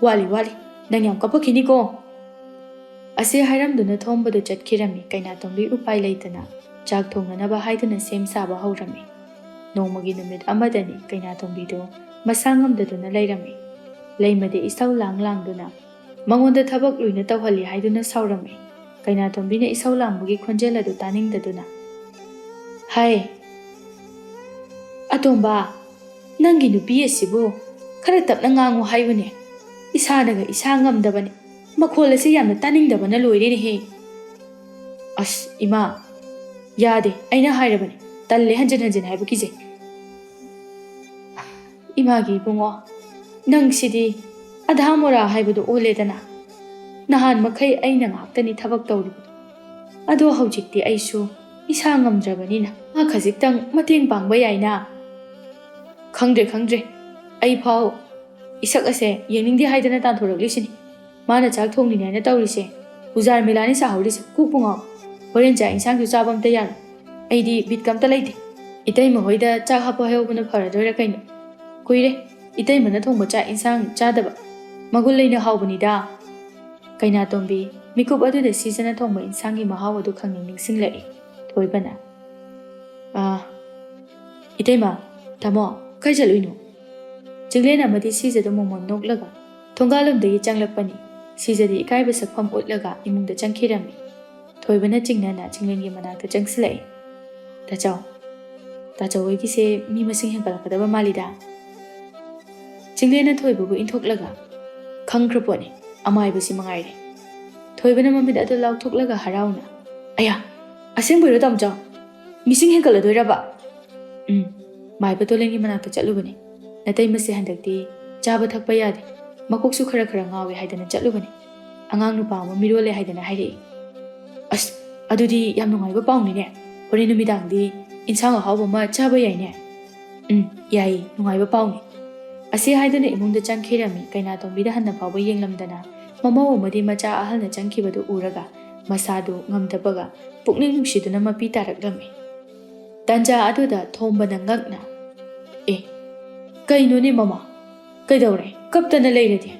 ꯋꯥꯠꯂꯤ, ꯋꯥꯠꯂꯤ, ꯅꯪ ꯌꯥꯝ ꯀꯞꯄꯛꯈꯤꯅꯤꯀꯣ꯫" ꯑꯁꯤ ꯍꯥꯏꯔꯝꯗꯨꯅ ꯊꯣꯝꯕꯗꯨ ꯆꯠꯈꯤꯔꯝꯃꯤ꯫ ꯀꯩꯅꯥꯇꯣꯝꯕꯤ ꯎꯄꯥꯏ ꯂꯩꯇꯅ ꯆꯥꯛ ꯊꯣꯡꯅꯅꯕ ꯍꯥꯏꯗꯨꯅ ꯁꯦꯝ ꯁꯥꯕ ꯍꯧꯔꯝꯃꯤ꯫ ꯅꯣꯡꯃꯒꯤ ꯅꯨꯃꯤꯠ ꯑꯃꯗꯅꯤ ꯀꯩꯅꯥꯇꯣꯝꯕꯤꯗꯨ ꯃꯁꯥ ꯉꯝꯗꯗꯨꯅ ꯂꯩꯔꯝꯃꯤ꯫ ꯂꯩꯃꯗꯤ ꯏꯁꯧ ꯂꯥꯡ ꯂꯥꯡꯗꯨꯅ ꯃꯉꯣꯟꯗ ꯊꯕꯛ ꯂꯣꯏꯅ ꯇꯧꯍꯜꯂꯤ ꯍꯥꯏꯗꯨꯅ ꯁꯥꯎꯔꯝꯃꯤ꯫ ꯀꯩꯅꯥꯇꯣꯝꯕꯤꯅ ꯏꯁꯧ ꯂꯥꯡꯕꯒꯤ ꯈꯣꯟꯖꯦꯜ ꯑꯗꯨ ꯇꯥꯅꯤꯡꯗꯗꯨꯅ, "ꯍꯥꯏ, ꯑꯇꯣꯝꯕ, ꯅꯪꯒꯤ ꯅꯨꯄꯤ ꯑꯁꯤꯕꯨ ꯈꯔ ꯇꯞꯅ ꯉꯥꯡꯉꯨ ꯍꯥꯏꯕꯅꯦ꯫ ꯏꯁꯥꯅꯒ ꯏꯁꯥ ꯉꯝꯗꯕꯅꯦ꯫ ꯃꯈꯣꯜ ꯑꯁꯤ ꯌꯥꯝꯅ ꯇꯥꯅꯤꯡꯗꯕꯅ ꯂꯣꯏꯔꯦꯅꯦꯍꯦ꯫" "ꯑꯁ, ꯏꯃꯥ, ꯌꯥꯗꯦ, ꯑꯩꯅ ꯍꯥꯏꯔꯕꯅꯦ꯫ ꯇꯜꯂꯦ ꯍꯟꯖꯤꯟ ꯍꯟꯖꯤꯟ ꯍꯥꯏꯕ, ꯀꯤꯖꯩ꯫" "ꯏꯃꯥꯒꯤ ꯏꯕꯨꯡꯉꯣ, ꯅꯪꯁꯤꯗꯤ ꯑꯙꯥ ꯃꯣꯔꯥ ꯍꯥꯏꯕꯗꯨ ꯑꯣꯜꯂꯦꯗꯅ꯫ ꯅꯍꯥꯟ ꯃꯈꯩ ꯑꯩꯅ ꯉꯥꯛꯇꯅꯤ ꯊꯕꯛ ꯇꯧꯔꯤꯕꯗꯣ꯫ ꯑꯗꯣ ꯍꯧꯖꯤꯛꯇꯤ ꯑꯩꯁꯨ ꯏꯁꯥ ꯉꯝꯗ꯭ꯔꯕꯅꯤꯅ ꯃꯥ ꯈꯖꯤꯛꯇꯪ ꯃꯇꯦꯡ ꯄꯥꯡꯕ ꯌꯥꯏꯅ꯫" "ꯈꯪꯗ꯭ꯔꯦ, ꯈꯪꯗ꯭ꯔꯦ꯫ ꯑꯩ ꯐꯥꯎ ꯏꯁꯛ ꯑꯁꯦ ꯌꯦꯡꯅꯤꯡꯗꯦ ꯍꯥꯏꯗꯅ ꯇꯥꯟꯊꯣꯔꯛꯂꯤꯁꯤꯅꯤ꯫ ꯃꯥꯅ ꯆꯥꯛ ꯊꯣꯡꯂꯤꯅꯦ ꯍꯥꯏꯅ ꯇꯧꯔꯤꯁꯦ꯫ ꯎꯖꯥꯔ ꯃꯤꯂꯥꯅꯤ ꯁꯥꯍꯧꯔꯤꯁꯦ꯫ ꯀꯣꯛꯄꯨ ꯉꯥꯎ꯫ ꯍꯣꯔꯦꯟ ꯆꯥꯛ ꯏꯟꯁꯥꯡꯁꯨ ꯆꯥꯕ ꯑꯝꯇ ꯌꯥꯔꯣꯏ꯫ ꯑꯩꯗꯤ ꯕꯤꯠꯀ ꯑꯝꯇ ꯂꯩꯇꯦ꯫ ꯏꯇꯩꯃ ꯍꯣꯏꯗ ꯆꯥꯛ ꯍꯥꯞꯄ ꯍꯥꯏꯍꯧꯕꯅ ꯐꯔꯗꯣꯏꯔꯥ ꯀꯩꯅꯣ? ꯀꯨꯏꯔꯦ ꯏꯇꯩꯃꯅ ꯊꯣꯡꯕ ꯆꯥꯛ ꯏꯟꯁꯥꯡ ꯆꯥꯗꯕ꯫ ꯃꯒꯨꯟ ꯂꯩꯅ ꯍꯥꯎꯕꯅꯤꯗ꯫ ꯀꯩꯅꯥꯇꯣꯝꯕꯤ ꯃꯤꯀꯨꯞ ꯑꯗꯨꯗ ꯁꯤꯖꯅ ꯊꯣꯡꯕ ꯏꯟꯁꯥꯡꯒꯤ ꯃꯍꯥꯎ ꯑꯗꯨ ꯈꯪꯅꯤꯡ ꯅꯤꯡꯁꯤꯡꯂꯛꯏ꯫ ꯊꯣꯏꯕꯅ, "ꯑꯥ, ꯏꯇꯩꯃ, ꯇꯥꯃꯣ, ꯀꯥꯏ ꯆꯠꯂꯨꯏꯅꯣ?" ꯆꯤꯡꯂꯦꯟ ꯑꯃꯗꯤ ꯁꯤꯖꯗ ꯃꯣꯃꯣꯟ ꯅꯣꯛꯂꯒ ꯊꯣꯡꯒꯥꯜꯂꯣꯝꯗꯒꯤ ꯆꯪꯂꯛꯄꯅꯤ꯫ ꯁꯤꯖꯗꯤ ꯏꯀꯥꯏꯕ ꯁꯛꯐꯝ ꯎꯠꯂꯒ ꯏꯃꯨꯡꯗ ꯆꯪꯈꯤꯔꯝꯃꯤ꯫ ꯊꯣꯏꯕꯅ ꯆꯤꯡꯅꯅ ꯆꯤꯡꯂꯦꯟꯒꯤ ꯃꯅꯥꯛꯇ ꯆꯪꯁꯤꯜꯂꯛꯏ꯫ "ꯇꯥꯆꯧ, ꯇꯥꯆꯧ ꯍꯣꯏꯒꯤꯁꯦ ꯃꯤ ꯃꯁꯤꯡ ꯍꯦꯟꯒꯠꯂꯛꯀꯗꯕ ꯃꯥꯜꯂꯤꯗ?" ꯆꯤꯡꯂꯦꯟꯅ ꯊꯣꯏꯕꯕꯨ ꯏꯟꯊꯣꯛꯂꯒ, "ꯈꯪꯈ꯭ꯔ ꯄꯣꯠꯅꯤ, ꯑꯃꯥꯏꯕꯁꯤ ꯃꯉꯥꯏꯔꯦ꯫" ꯊꯣꯏꯕꯅ ꯃꯃꯤꯠ ꯑꯗꯨ ꯂꯥꯎꯊꯣꯛꯂꯒ ꯍꯔꯥꯎꯅ, "ꯑꯌꯥ, ꯑꯁꯦꯡꯕꯩꯔꯣ ꯇꯥꯃꯣꯆꯧ? ꯃꯤꯁꯤꯡ ꯍꯦꯟꯒꯠꯂꯗꯣꯏꯔꯕ?" "ꯎꯝ, ꯃꯥꯏꯕ ꯇꯣꯂꯦꯟꯒꯤ ꯃꯅꯥꯛꯇ ꯆꯠꯂꯨꯕꯅꯤ꯫ ꯅꯇꯩꯃꯁꯦ ꯍꯟꯗꯛꯇꯤ ꯆꯥꯕ ꯊꯛꯄ ꯌꯥꯗꯦ, ꯃꯀꯣꯛꯁꯨ ꯈꯔ ꯈꯔ ꯉꯥꯎꯋꯦ ꯍꯥꯏꯗꯅ ꯆꯠꯂꯨꯕꯅꯤ꯫ ꯑꯉꯥꯡ ꯅꯨꯄꯥ ꯑꯃ ꯃꯤꯔꯣꯜꯂꯦ ꯍꯥꯏꯗꯅ ꯍꯥꯏꯔꯛꯏ꯫" "ꯑꯁ, ꯑꯗꯨꯗꯤ ꯌꯥꯝ ꯅꯨꯡꯉꯥꯏꯕ ꯄꯥꯎꯅꯤꯅꯦ꯫ ꯍꯣꯔꯦꯟ ꯅꯨꯃꯤꯗꯥꯡꯗꯤ ꯏꯟꯁꯥꯡ ꯑꯍꯥꯎꯕ ꯑꯃ ꯆꯥꯕ ꯌꯥꯏꯅꯦ꯫" "ꯎꯝ, ꯌꯥꯏꯌꯦ, ꯅꯨꯡꯉꯥꯏꯕ ꯄꯥꯎꯅꯤ꯫" ꯑꯁꯤ ꯍꯥꯏꯗꯨꯅ ꯏꯃꯨꯡꯗ ꯆꯪꯈꯤꯔꯝꯃꯤ꯫ ꯀꯩꯅꯥꯇꯣꯝꯕꯤꯗ ꯍꯟꯅ ꯐꯥꯎꯕ ꯌꯦꯡꯂꯝꯗꯅ ꯃꯃꯧ ꯑꯃꯗꯤ ꯃꯆꯥ ꯑꯍꯜꯅ ꯆꯪꯈꯤꯕꯗꯨ ꯎꯔꯒ ꯃꯁꯥꯗꯨ ꯉꯝꯗꯕꯒ ꯄꯨꯛꯅꯤꯡ ꯅꯨꯡꯁꯤꯗꯨꯅ ꯃꯄꯤ ꯇꯥꯔꯛꯂꯝꯃꯤ꯫ ꯇꯥꯟꯖꯥ ꯑꯗꯨꯗ ꯊꯣꯝꯕꯅ ꯉꯛꯅ, "ꯑꯦ, ꯀꯩꯅꯣꯅꯦ ꯃꯃꯥ? ꯀꯩꯗꯧꯔꯦ? ꯀꯞꯇꯅ ꯂꯩꯔꯗꯤ?"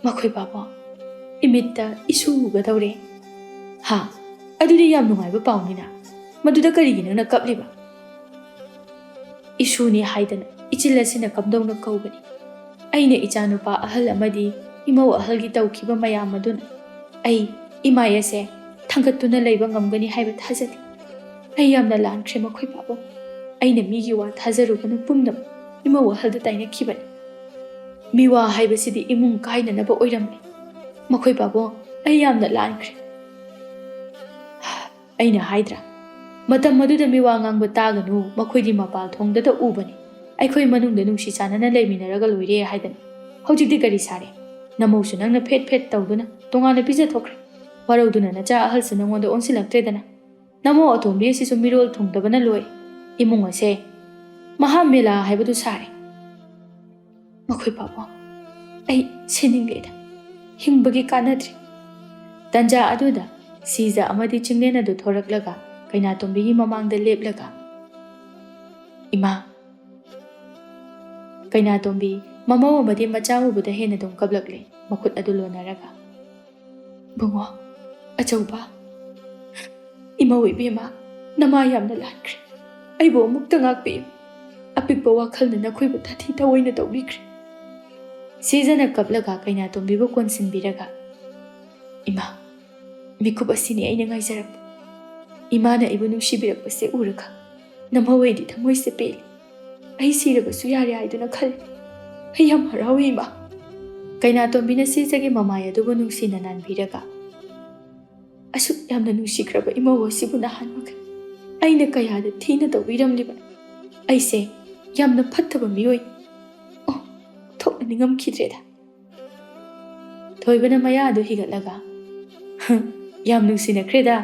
"ꯃꯈꯣꯏ ꯄꯥꯕꯨꯡ, ꯏꯃꯤꯠꯇ ꯏꯁꯨ ꯎꯒꯗꯧꯔꯦ꯫" "ꯍꯥ? ꯑꯗꯨꯗꯤ ꯌꯥꯝ ꯅꯨꯡꯉꯥꯏꯕ ꯄꯥꯎꯅꯤꯅ꯫ ꯃꯗꯨꯗ ꯀꯔꯤꯒꯤ ꯅꯪꯅ ꯀꯞꯂꯤꯕ?" "ꯏꯁꯨꯅꯤ ꯍꯥꯏꯗꯅ ꯏꯆꯤꯜ ꯑꯁꯤꯅ ꯀꯝꯗꯧꯅ ꯀꯧꯒꯅꯤ? ꯑꯩꯅ ꯏꯆꯥꯅꯨꯄꯥ ꯑꯍꯜ ꯑꯃꯗꯤ ꯏꯃꯧ ꯑꯍꯜꯒꯤ ꯇꯧꯈꯤꯕ ꯃꯌꯥꯝ ꯑꯗꯨꯅ ꯑꯩ ꯏꯃꯥꯏ ꯑꯁꯦ ꯊꯥꯡꯒꯠꯇꯨꯅ ꯂꯩꯕ ꯉꯝꯒꯅꯤ ꯍꯥꯏꯕ ꯊꯥꯖꯗꯦ꯫ ꯑꯩ ꯌꯥꯝꯅ ꯂꯥꯟꯈ꯭ꯔꯦ ꯃꯈꯣꯏ ꯄꯥꯕꯨꯡ꯫ ꯑꯩꯅ ꯃꯤꯒꯤ ꯋꯥ ꯊꯥꯖꯔꯨꯕꯅ ꯄꯨꯝꯅꯃꯛ ꯏꯃꯧ ꯑꯍꯜꯗ ꯇꯥꯏꯅꯈꯤꯕꯅꯤ꯫ ꯃꯤꯋꯥ ꯍꯥꯏꯕꯁꯤꯗꯤ ꯏꯃꯨꯡ ꯀꯥꯏꯅꯅꯕ ꯑꯣꯏꯔꯝꯂꯦ꯫ ꯃꯈꯣꯏ ꯄꯥꯕꯨꯡ, ꯑꯩ ꯌꯥꯝꯅ ꯂꯥꯟꯈ꯭ꯔꯦ꯫ ꯑꯩꯅ ꯍꯥꯏꯗ꯭ꯔꯥ, ꯃꯇꯝ ꯑꯗꯨꯗ ꯃꯤꯋꯥ ꯉꯥꯡꯕ ꯇꯥꯒꯅꯨ, ꯃꯈꯣꯏꯗꯤ ꯃꯄꯥꯜ ꯊꯣꯡꯗꯇ ꯎꯕꯅꯤ꯫ ꯑꯩꯈꯣꯏ ꯃꯅꯨꯡꯗ ꯅꯨꯡꯁꯤ ꯆꯥꯟꯅꯅ ꯂꯩꯃꯤꯟꯅꯔꯒ ꯂꯣꯏꯔꯦ ꯍꯥꯏꯗꯅ꯫ ꯍꯧꯖꯤꯛꯇꯤ ꯀꯔꯤ ꯁꯥꯔꯦ? ꯅꯃꯧꯁꯨ ꯅꯪꯅ ꯐꯦꯠ ꯐꯦꯠ ꯇꯧꯗꯨꯅ ꯇꯣꯉꯥꯟꯅ ꯄꯤꯖꯊꯣꯛꯈ꯭ꯔꯦ꯫ ꯋꯥꯔꯧꯗꯨꯅ ꯅꯆꯥ ꯑꯍꯜꯁꯨ ꯅꯪꯉꯣꯟꯗ ꯑꯣꯟꯁꯤꯜꯂꯛꯇ꯭ꯔꯦꯗꯅ꯫ ꯅꯃꯧ ꯑꯇꯣꯝꯕꯤ ꯑꯁꯤꯁꯨ ꯃꯤꯔꯣꯜ ꯊꯨꯡꯗꯕꯅ ꯂꯣꯏ꯫ ꯏꯃꯨꯡ ꯑꯁꯦ ꯃꯍꯥ ꯃꯦꯂꯥ ꯍꯥꯏꯕꯗꯨ ꯁꯥꯔꯦ꯫ ꯃꯈꯣꯏ ꯄꯥꯕꯨꯡ, ꯑꯩ ꯁꯤꯅꯤꯡꯂꯦꯗ꯫ ꯍꯤꯡꯕꯒꯤ ꯀꯥꯟꯅꯗ꯭ꯔꯦ꯫ ꯇꯟꯖꯥ ꯑꯗꯨꯗ ꯁꯤꯖ ꯑꯃꯗꯤ ꯆꯤꯡꯂꯦꯟ ꯑꯗꯨ ꯊꯣꯔꯛꯂꯒ ꯀꯩꯅꯥꯇꯣꯝꯕꯤꯒꯤ ꯃꯃꯥꯡꯗ ꯂꯦꯞꯂꯒ, "ꯏꯃꯥ!" ꯀꯩꯅꯥꯇꯣꯝꯕꯤ ꯃꯃꯧ ꯑꯃꯗꯤ ꯃꯆꯥ ꯎꯕꯗ ꯍꯦꯟꯅ ꯑꯗꯨꯝ ꯀꯞꯂꯛꯂꯦ, ꯃꯈꯨꯠ ꯑꯗꯨ ꯂꯣꯟꯅꯔꯒ꯫ "ꯕꯨꯡꯉꯣ, ꯑꯆꯧꯕ, ꯏꯃꯧ ꯏꯕꯦꯝꯃ, ꯅꯃꯥ ꯌꯥꯝꯅ ꯂꯥꯟꯈ꯭ꯔꯦ꯫ ꯑꯩꯕꯨ ꯑꯃꯨꯛꯇ ꯉꯥꯛꯄꯤꯌꯨ꯫ ꯑꯄꯤꯛꯄ ꯋꯥꯈꯜꯅ ꯅꯈꯣꯏꯕꯨ ꯇꯥꯊꯤ ꯇꯥꯑꯣꯏꯅ ꯇꯧꯕꯤꯈ꯭ꯔꯦ꯫" ꯁꯤꯖꯅ ꯀꯞꯂꯒ ꯀꯩꯅꯥꯇꯣꯝꯕꯤꯕꯨ ꯀꯣꯟꯁꯤꯟꯕꯤꯔꯒ, "ꯏꯃꯥ, ꯃꯤꯀꯨꯞ ꯑꯁꯤꯅꯤ ꯑꯩꯅ ꯉꯥꯏꯖꯔꯛꯄ꯫ ꯏꯃꯥꯅ ꯑꯩꯕꯨ ꯅꯨꯡꯁꯤꯕꯤꯔꯛꯄꯁꯦ ꯎꯔꯒ ꯅꯃꯧ ꯑꯩꯗꯤ ꯊꯃꯣꯏꯁꯦ ꯄꯦꯜꯂꯤ꯫ ꯑꯩ ꯁꯤꯔꯕꯁꯨ ꯌꯥꯔꯦ ꯍꯥꯏꯗꯨꯅ ꯈꯜꯂꯤ꯫ ꯑꯩ ꯌꯥꯝ ꯍꯔꯥꯎꯏ, ꯏꯃꯥ꯫" ꯀꯩꯅꯥꯇꯣꯝꯕꯤꯅ ꯁꯤꯖꯒꯤ ꯃꯃꯥꯏ ꯑꯗꯨꯕꯨ ꯅꯨꯡꯁꯤꯅ ꯅꯥꯟꯕꯤꯔꯒ, "ꯑꯁꯨꯛ ꯌꯥꯝꯅ ꯅꯨꯡꯁꯤꯈ꯭ꯔꯕ ꯏꯃꯧ ꯑꯁꯤꯕꯨ ꯅꯍꯥꯟ ꯃꯈꯩ ꯑꯩꯅ ꯀꯌꯥꯗ ꯊꯤꯅ ꯇꯧꯕꯤꯔꯝꯂꯤꯕꯅꯣ꯫ ꯑꯩꯁꯦ ꯌꯥꯝꯅ ꯐꯠꯇꯕ ꯃꯤꯑꯣꯏ꯫ ꯑꯣ, ꯊꯣꯛꯅ ꯅꯤꯡꯉꯝꯈꯤꯗ꯭ꯔꯦꯗ꯫" ꯊꯣꯏꯕꯅ ꯃꯌꯥ ꯑꯗꯨ ꯍꯤꯒꯠꯂꯒ, "ꯌꯥꯝ ꯅꯨꯡꯁꯤꯅꯈ꯭ꯔꯦꯗ꯫"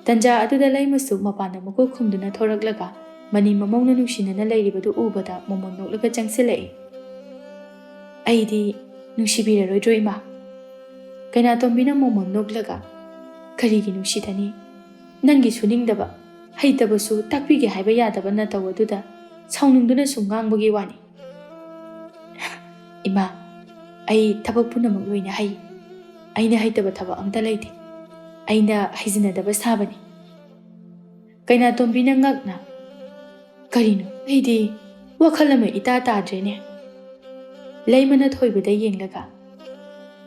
ꯇꯟꯖꯥ ꯑꯗꯨꯗ ꯂꯩꯃꯁꯨ ꯃꯄꯥꯟꯗ ꯃꯀꯣꯛ ꯈꯨꯝꯗꯨꯅ ꯊꯣꯔꯛꯂꯒ ꯃꯅꯤ ꯃꯃꯧꯅ ꯅꯨꯡꯁꯤꯅꯅ ꯂꯩꯔꯤꯕꯗꯨ ꯎꯕꯗ ꯃꯣꯃꯣꯟ ꯅꯣꯛꯂꯒ ꯆꯪꯁꯤꯜꯂꯛꯏ꯫ "ꯑꯩꯗꯤ ꯅꯨꯡꯁꯤꯕꯤꯔꯔꯣꯏꯗ꯭ꯔꯣ, ꯏꯃꯥ?" ꯀꯩꯅꯥꯇꯣꯝꯕꯤꯅ ꯃꯣꯃꯣꯟ ꯅꯣꯛꯂꯒ, "ꯀꯔꯤꯒꯤ ꯅꯨꯡꯁꯤꯗꯅꯤ? ꯅꯪꯒꯤ ꯁꯨꯅꯤꯡꯗꯕ, ꯍꯩꯇꯕꯁꯨ ꯇꯥꯛꯄꯤꯒꯦ ꯍꯥꯏꯕ ꯌꯥꯗꯕ ꯅꯇꯧ ꯑꯗꯨꯗ ꯁꯥꯎꯅꯤꯡꯗꯨꯅ ꯁꯨꯝ ꯉꯥꯡꯕꯒꯤ ꯋꯥꯅꯤ꯫" "ꯏꯃꯥ, ꯑꯩ ꯊꯕꯛ ꯄꯨꯝꯅꯃꯛ ꯂꯣꯏꯅ ꯍꯩ꯫ ꯑꯩꯅ ꯍꯩꯇꯕ ꯊꯕꯛ ꯑꯝꯇ ꯂꯩꯇꯦ꯫ ꯑꯩꯅ ꯍꯩꯖꯤꯟꯅꯗꯕ ꯁꯥꯕꯅꯤ꯫" ꯀꯩꯅꯥꯇꯣꯝꯕꯤꯅ ꯉꯛꯅ, "ꯀꯔꯤꯅꯣ? ꯑꯩꯗꯤ ꯋꯥꯈꯜ ꯑꯃ ꯏꯇꯥ ꯇꯥꯗ꯭ꯔꯦꯅꯦ꯫" ꯂꯩꯃꯅ ꯊꯣꯏꯕꯗ ꯌꯦꯡꯂꯒ,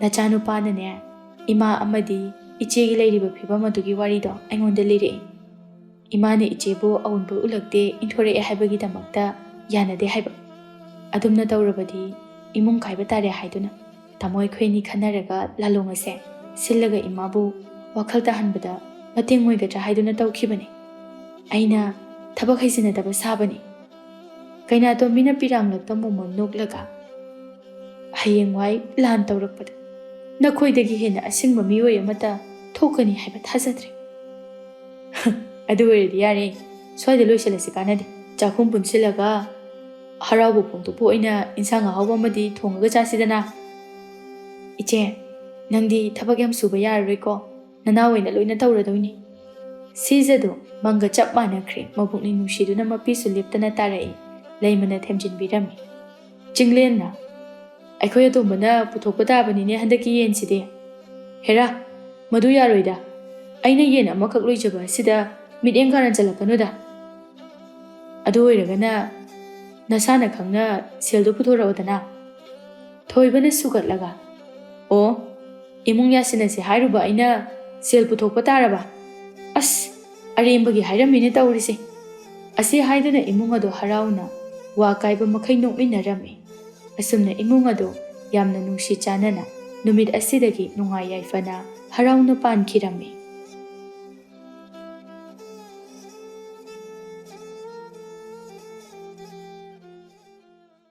"ꯅꯆꯥꯅꯨꯄꯥꯅꯅꯦ, ꯏꯃꯥ ꯑꯃꯗꯤ ꯏꯆꯦꯒꯤ ꯂꯩꯔꯤꯕ ꯐꯤꯕꯝ ꯑꯗꯨꯒꯤ ꯋꯥꯔꯤꯗꯣ ꯑꯩꯉꯣꯟꯗ ꯂꯤꯔꯛꯏ꯫ ꯏꯃꯥꯅ ꯏꯆꯦꯕꯨ ꯑꯎꯟꯕ ꯎꯠꯂꯛꯇꯦ, ꯏꯟꯊꯣꯔꯛꯑꯦ ꯍꯥꯏꯕꯒꯤꯗꯃꯛꯇ ꯌꯥꯅꯗꯦ ꯍꯥꯏꯕ꯫ ꯑꯗꯨꯝꯅ ꯇꯧꯔꯕꯗꯤ ꯏꯃꯨꯡ ꯀꯥꯏꯕ ꯇꯥꯔꯦ ꯍꯥꯏꯗꯨꯅ ꯇꯥꯃꯣ ꯑꯩꯈꯣꯏ ꯑꯅꯤ ꯈꯟꯅꯔꯒ ꯂꯥꯂꯣꯡ ꯑꯁꯦ ꯁꯤꯜꯂꯒ ꯏꯃꯥꯕꯨ ꯋꯥꯈꯜ ꯇꯥꯍꯟꯕꯗ ꯃꯇꯦꯡ ꯑꯣꯏꯒꯗ꯭ꯔꯥ ꯍꯥꯏꯗꯨꯅ ꯇꯧꯈꯤꯕꯅꯤ꯫ ꯑꯩꯅ ꯊꯕꯛ ꯍꯩꯖꯤꯟꯅꯗꯕ ꯁꯥꯕꯅꯤ꯫" ꯀꯩꯅꯥꯇꯣꯝꯕꯤꯅ ꯄꯤꯔꯥꯡꯂꯛꯇ ꯃꯣꯃꯣꯟ ꯅꯣꯛꯂꯒ, "ꯍꯌꯦꯡꯋꯥꯏ ꯂꯥꯟ ꯇꯧꯔꯛꯄꯗ ꯅꯈꯣꯏꯗꯒꯤ ꯍꯦꯟꯅ ꯑꯁꯤꯡꯕ ꯃꯤꯑꯣꯏ ꯑꯃꯇ ꯊꯣꯛꯀꯅꯤ ꯍꯥꯏꯕ ꯊꯥꯖꯗ꯭ꯔꯦ꯫" "ꯑꯗꯨ ꯑꯣꯏꯔꯗꯤ ꯌꯥꯔꯦ, ꯁ꯭ꯋꯥꯏꯗ ꯂꯣꯏꯁꯤꯜꯂꯁꯤ, ꯀꯥꯟꯅꯗꯦ꯫ ꯆꯥꯛꯈꯨꯝ ꯄꯨꯟꯁꯤꯜꯂꯒ ꯍꯔꯥꯎꯕ ꯐꯣꯡꯗꯣꯛꯄ ꯑꯣꯏꯅ ꯏꯟꯁꯥꯡ ꯑꯍꯥꯎꯕ ꯑꯃꯗꯤ ꯊꯣꯡꯉꯒ ꯆꯥꯁꯤꯗꯅ꯫ "ꯏꯆꯦ, ꯅꯪꯗꯤ ꯊꯕꯛ ꯌꯥꯝ ꯁꯨꯕ ꯌꯥꯔꯔꯣꯏꯀꯣ, ꯅꯅꯥꯎ ꯑꯣꯏꯅ ꯂꯣꯏꯅ ꯇꯧꯔꯗꯣꯏꯅꯤ꯫" ꯁꯤꯖꯗꯣ ꯃꯪꯒ ꯆꯞ ꯃꯥꯟꯅꯈ꯭ꯔꯦ꯫ ꯃꯕꯨꯛꯅꯤꯡ ꯅꯨꯡꯁꯤꯗꯨꯅ ꯃꯄꯤꯁꯨ ꯂꯦꯞꯇꯅ ꯇꯥꯔꯛꯏ꯫ ꯂꯩꯃꯅ ꯊꯦꯝꯖꯤꯟꯕꯤꯔꯝꯃꯤ꯫ ꯆꯤꯡꯂꯦꯟꯅ, "ꯑꯩꯈꯣꯏ ꯑꯇꯣꯝꯕꯅ ꯄꯨꯊꯣꯛꯄ ꯇꯥꯕꯅꯤꯅꯦ ꯍꯟꯗꯛꯀꯤ ꯌꯦꯟꯁꯤꯗꯤ꯫" "ꯍꯦꯔꯥ, ꯃꯗꯨ ꯌꯥꯔꯣꯏꯗ꯫ ꯑꯩꯅ ꯌꯦꯟ ꯑꯃꯈꯛ ꯂꯣꯏꯖꯕ ꯑꯁꯤꯗ ꯃꯤꯠꯌꯦꯡ ꯀꯥꯔꯟ ꯆꯠꯂꯛꯀꯅꯨꯗ꯫ ꯑꯗꯨ ꯑꯣꯏꯔꯒꯅ ꯅꯁꯥꯅ ꯈꯪꯅ ꯁꯦꯜꯗꯨ ꯄꯨꯊꯣꯔꯛꯑꯣꯗꯅ꯫" ꯊꯣꯏꯕꯅ ꯁꯨꯒꯠꯂꯒ, "ꯑꯣ, ꯏꯃꯨꯡ ꯌꯥꯁꯤꯟꯅꯁꯦ ꯍꯥꯏꯔꯨꯕ ꯑꯩꯅ ꯁꯦꯜ ꯄꯨꯊꯣꯛꯄ ꯇꯥꯔꯕ? ꯑꯁ, ꯑꯔꯦꯝꯕꯒꯤ ꯍꯥꯏꯔꯝꯃꯤꯅꯦ ꯇꯧꯔꯤꯁꯦ꯫" ꯑꯁꯤ ꯍꯥꯏꯗꯨꯅ ꯏꯃꯨꯡ ꯑꯗꯨ ꯍꯔꯥꯎꯅ ꯋꯥ ꯀꯥꯏꯕ ꯃꯈꯩ ꯅꯣꯛꯃꯤꯟꯅꯔꯝꯃꯤ꯫ ꯑꯁꯨꯝꯅ ꯏꯃꯨꯡ ꯑꯗꯨ ꯌꯥꯝꯅ ꯅꯨꯡꯁꯤ ꯆꯥꯟꯅꯅ ꯅꯨꯃꯤꯠ ꯑꯁꯤꯗꯒꯤ ꯅꯨꯡꯉꯥꯏ ꯌꯥꯏꯐꯅ ꯍꯔꯥꯎꯅ ꯄꯥꯟꯈꯤꯔꯝꯃꯤ꯫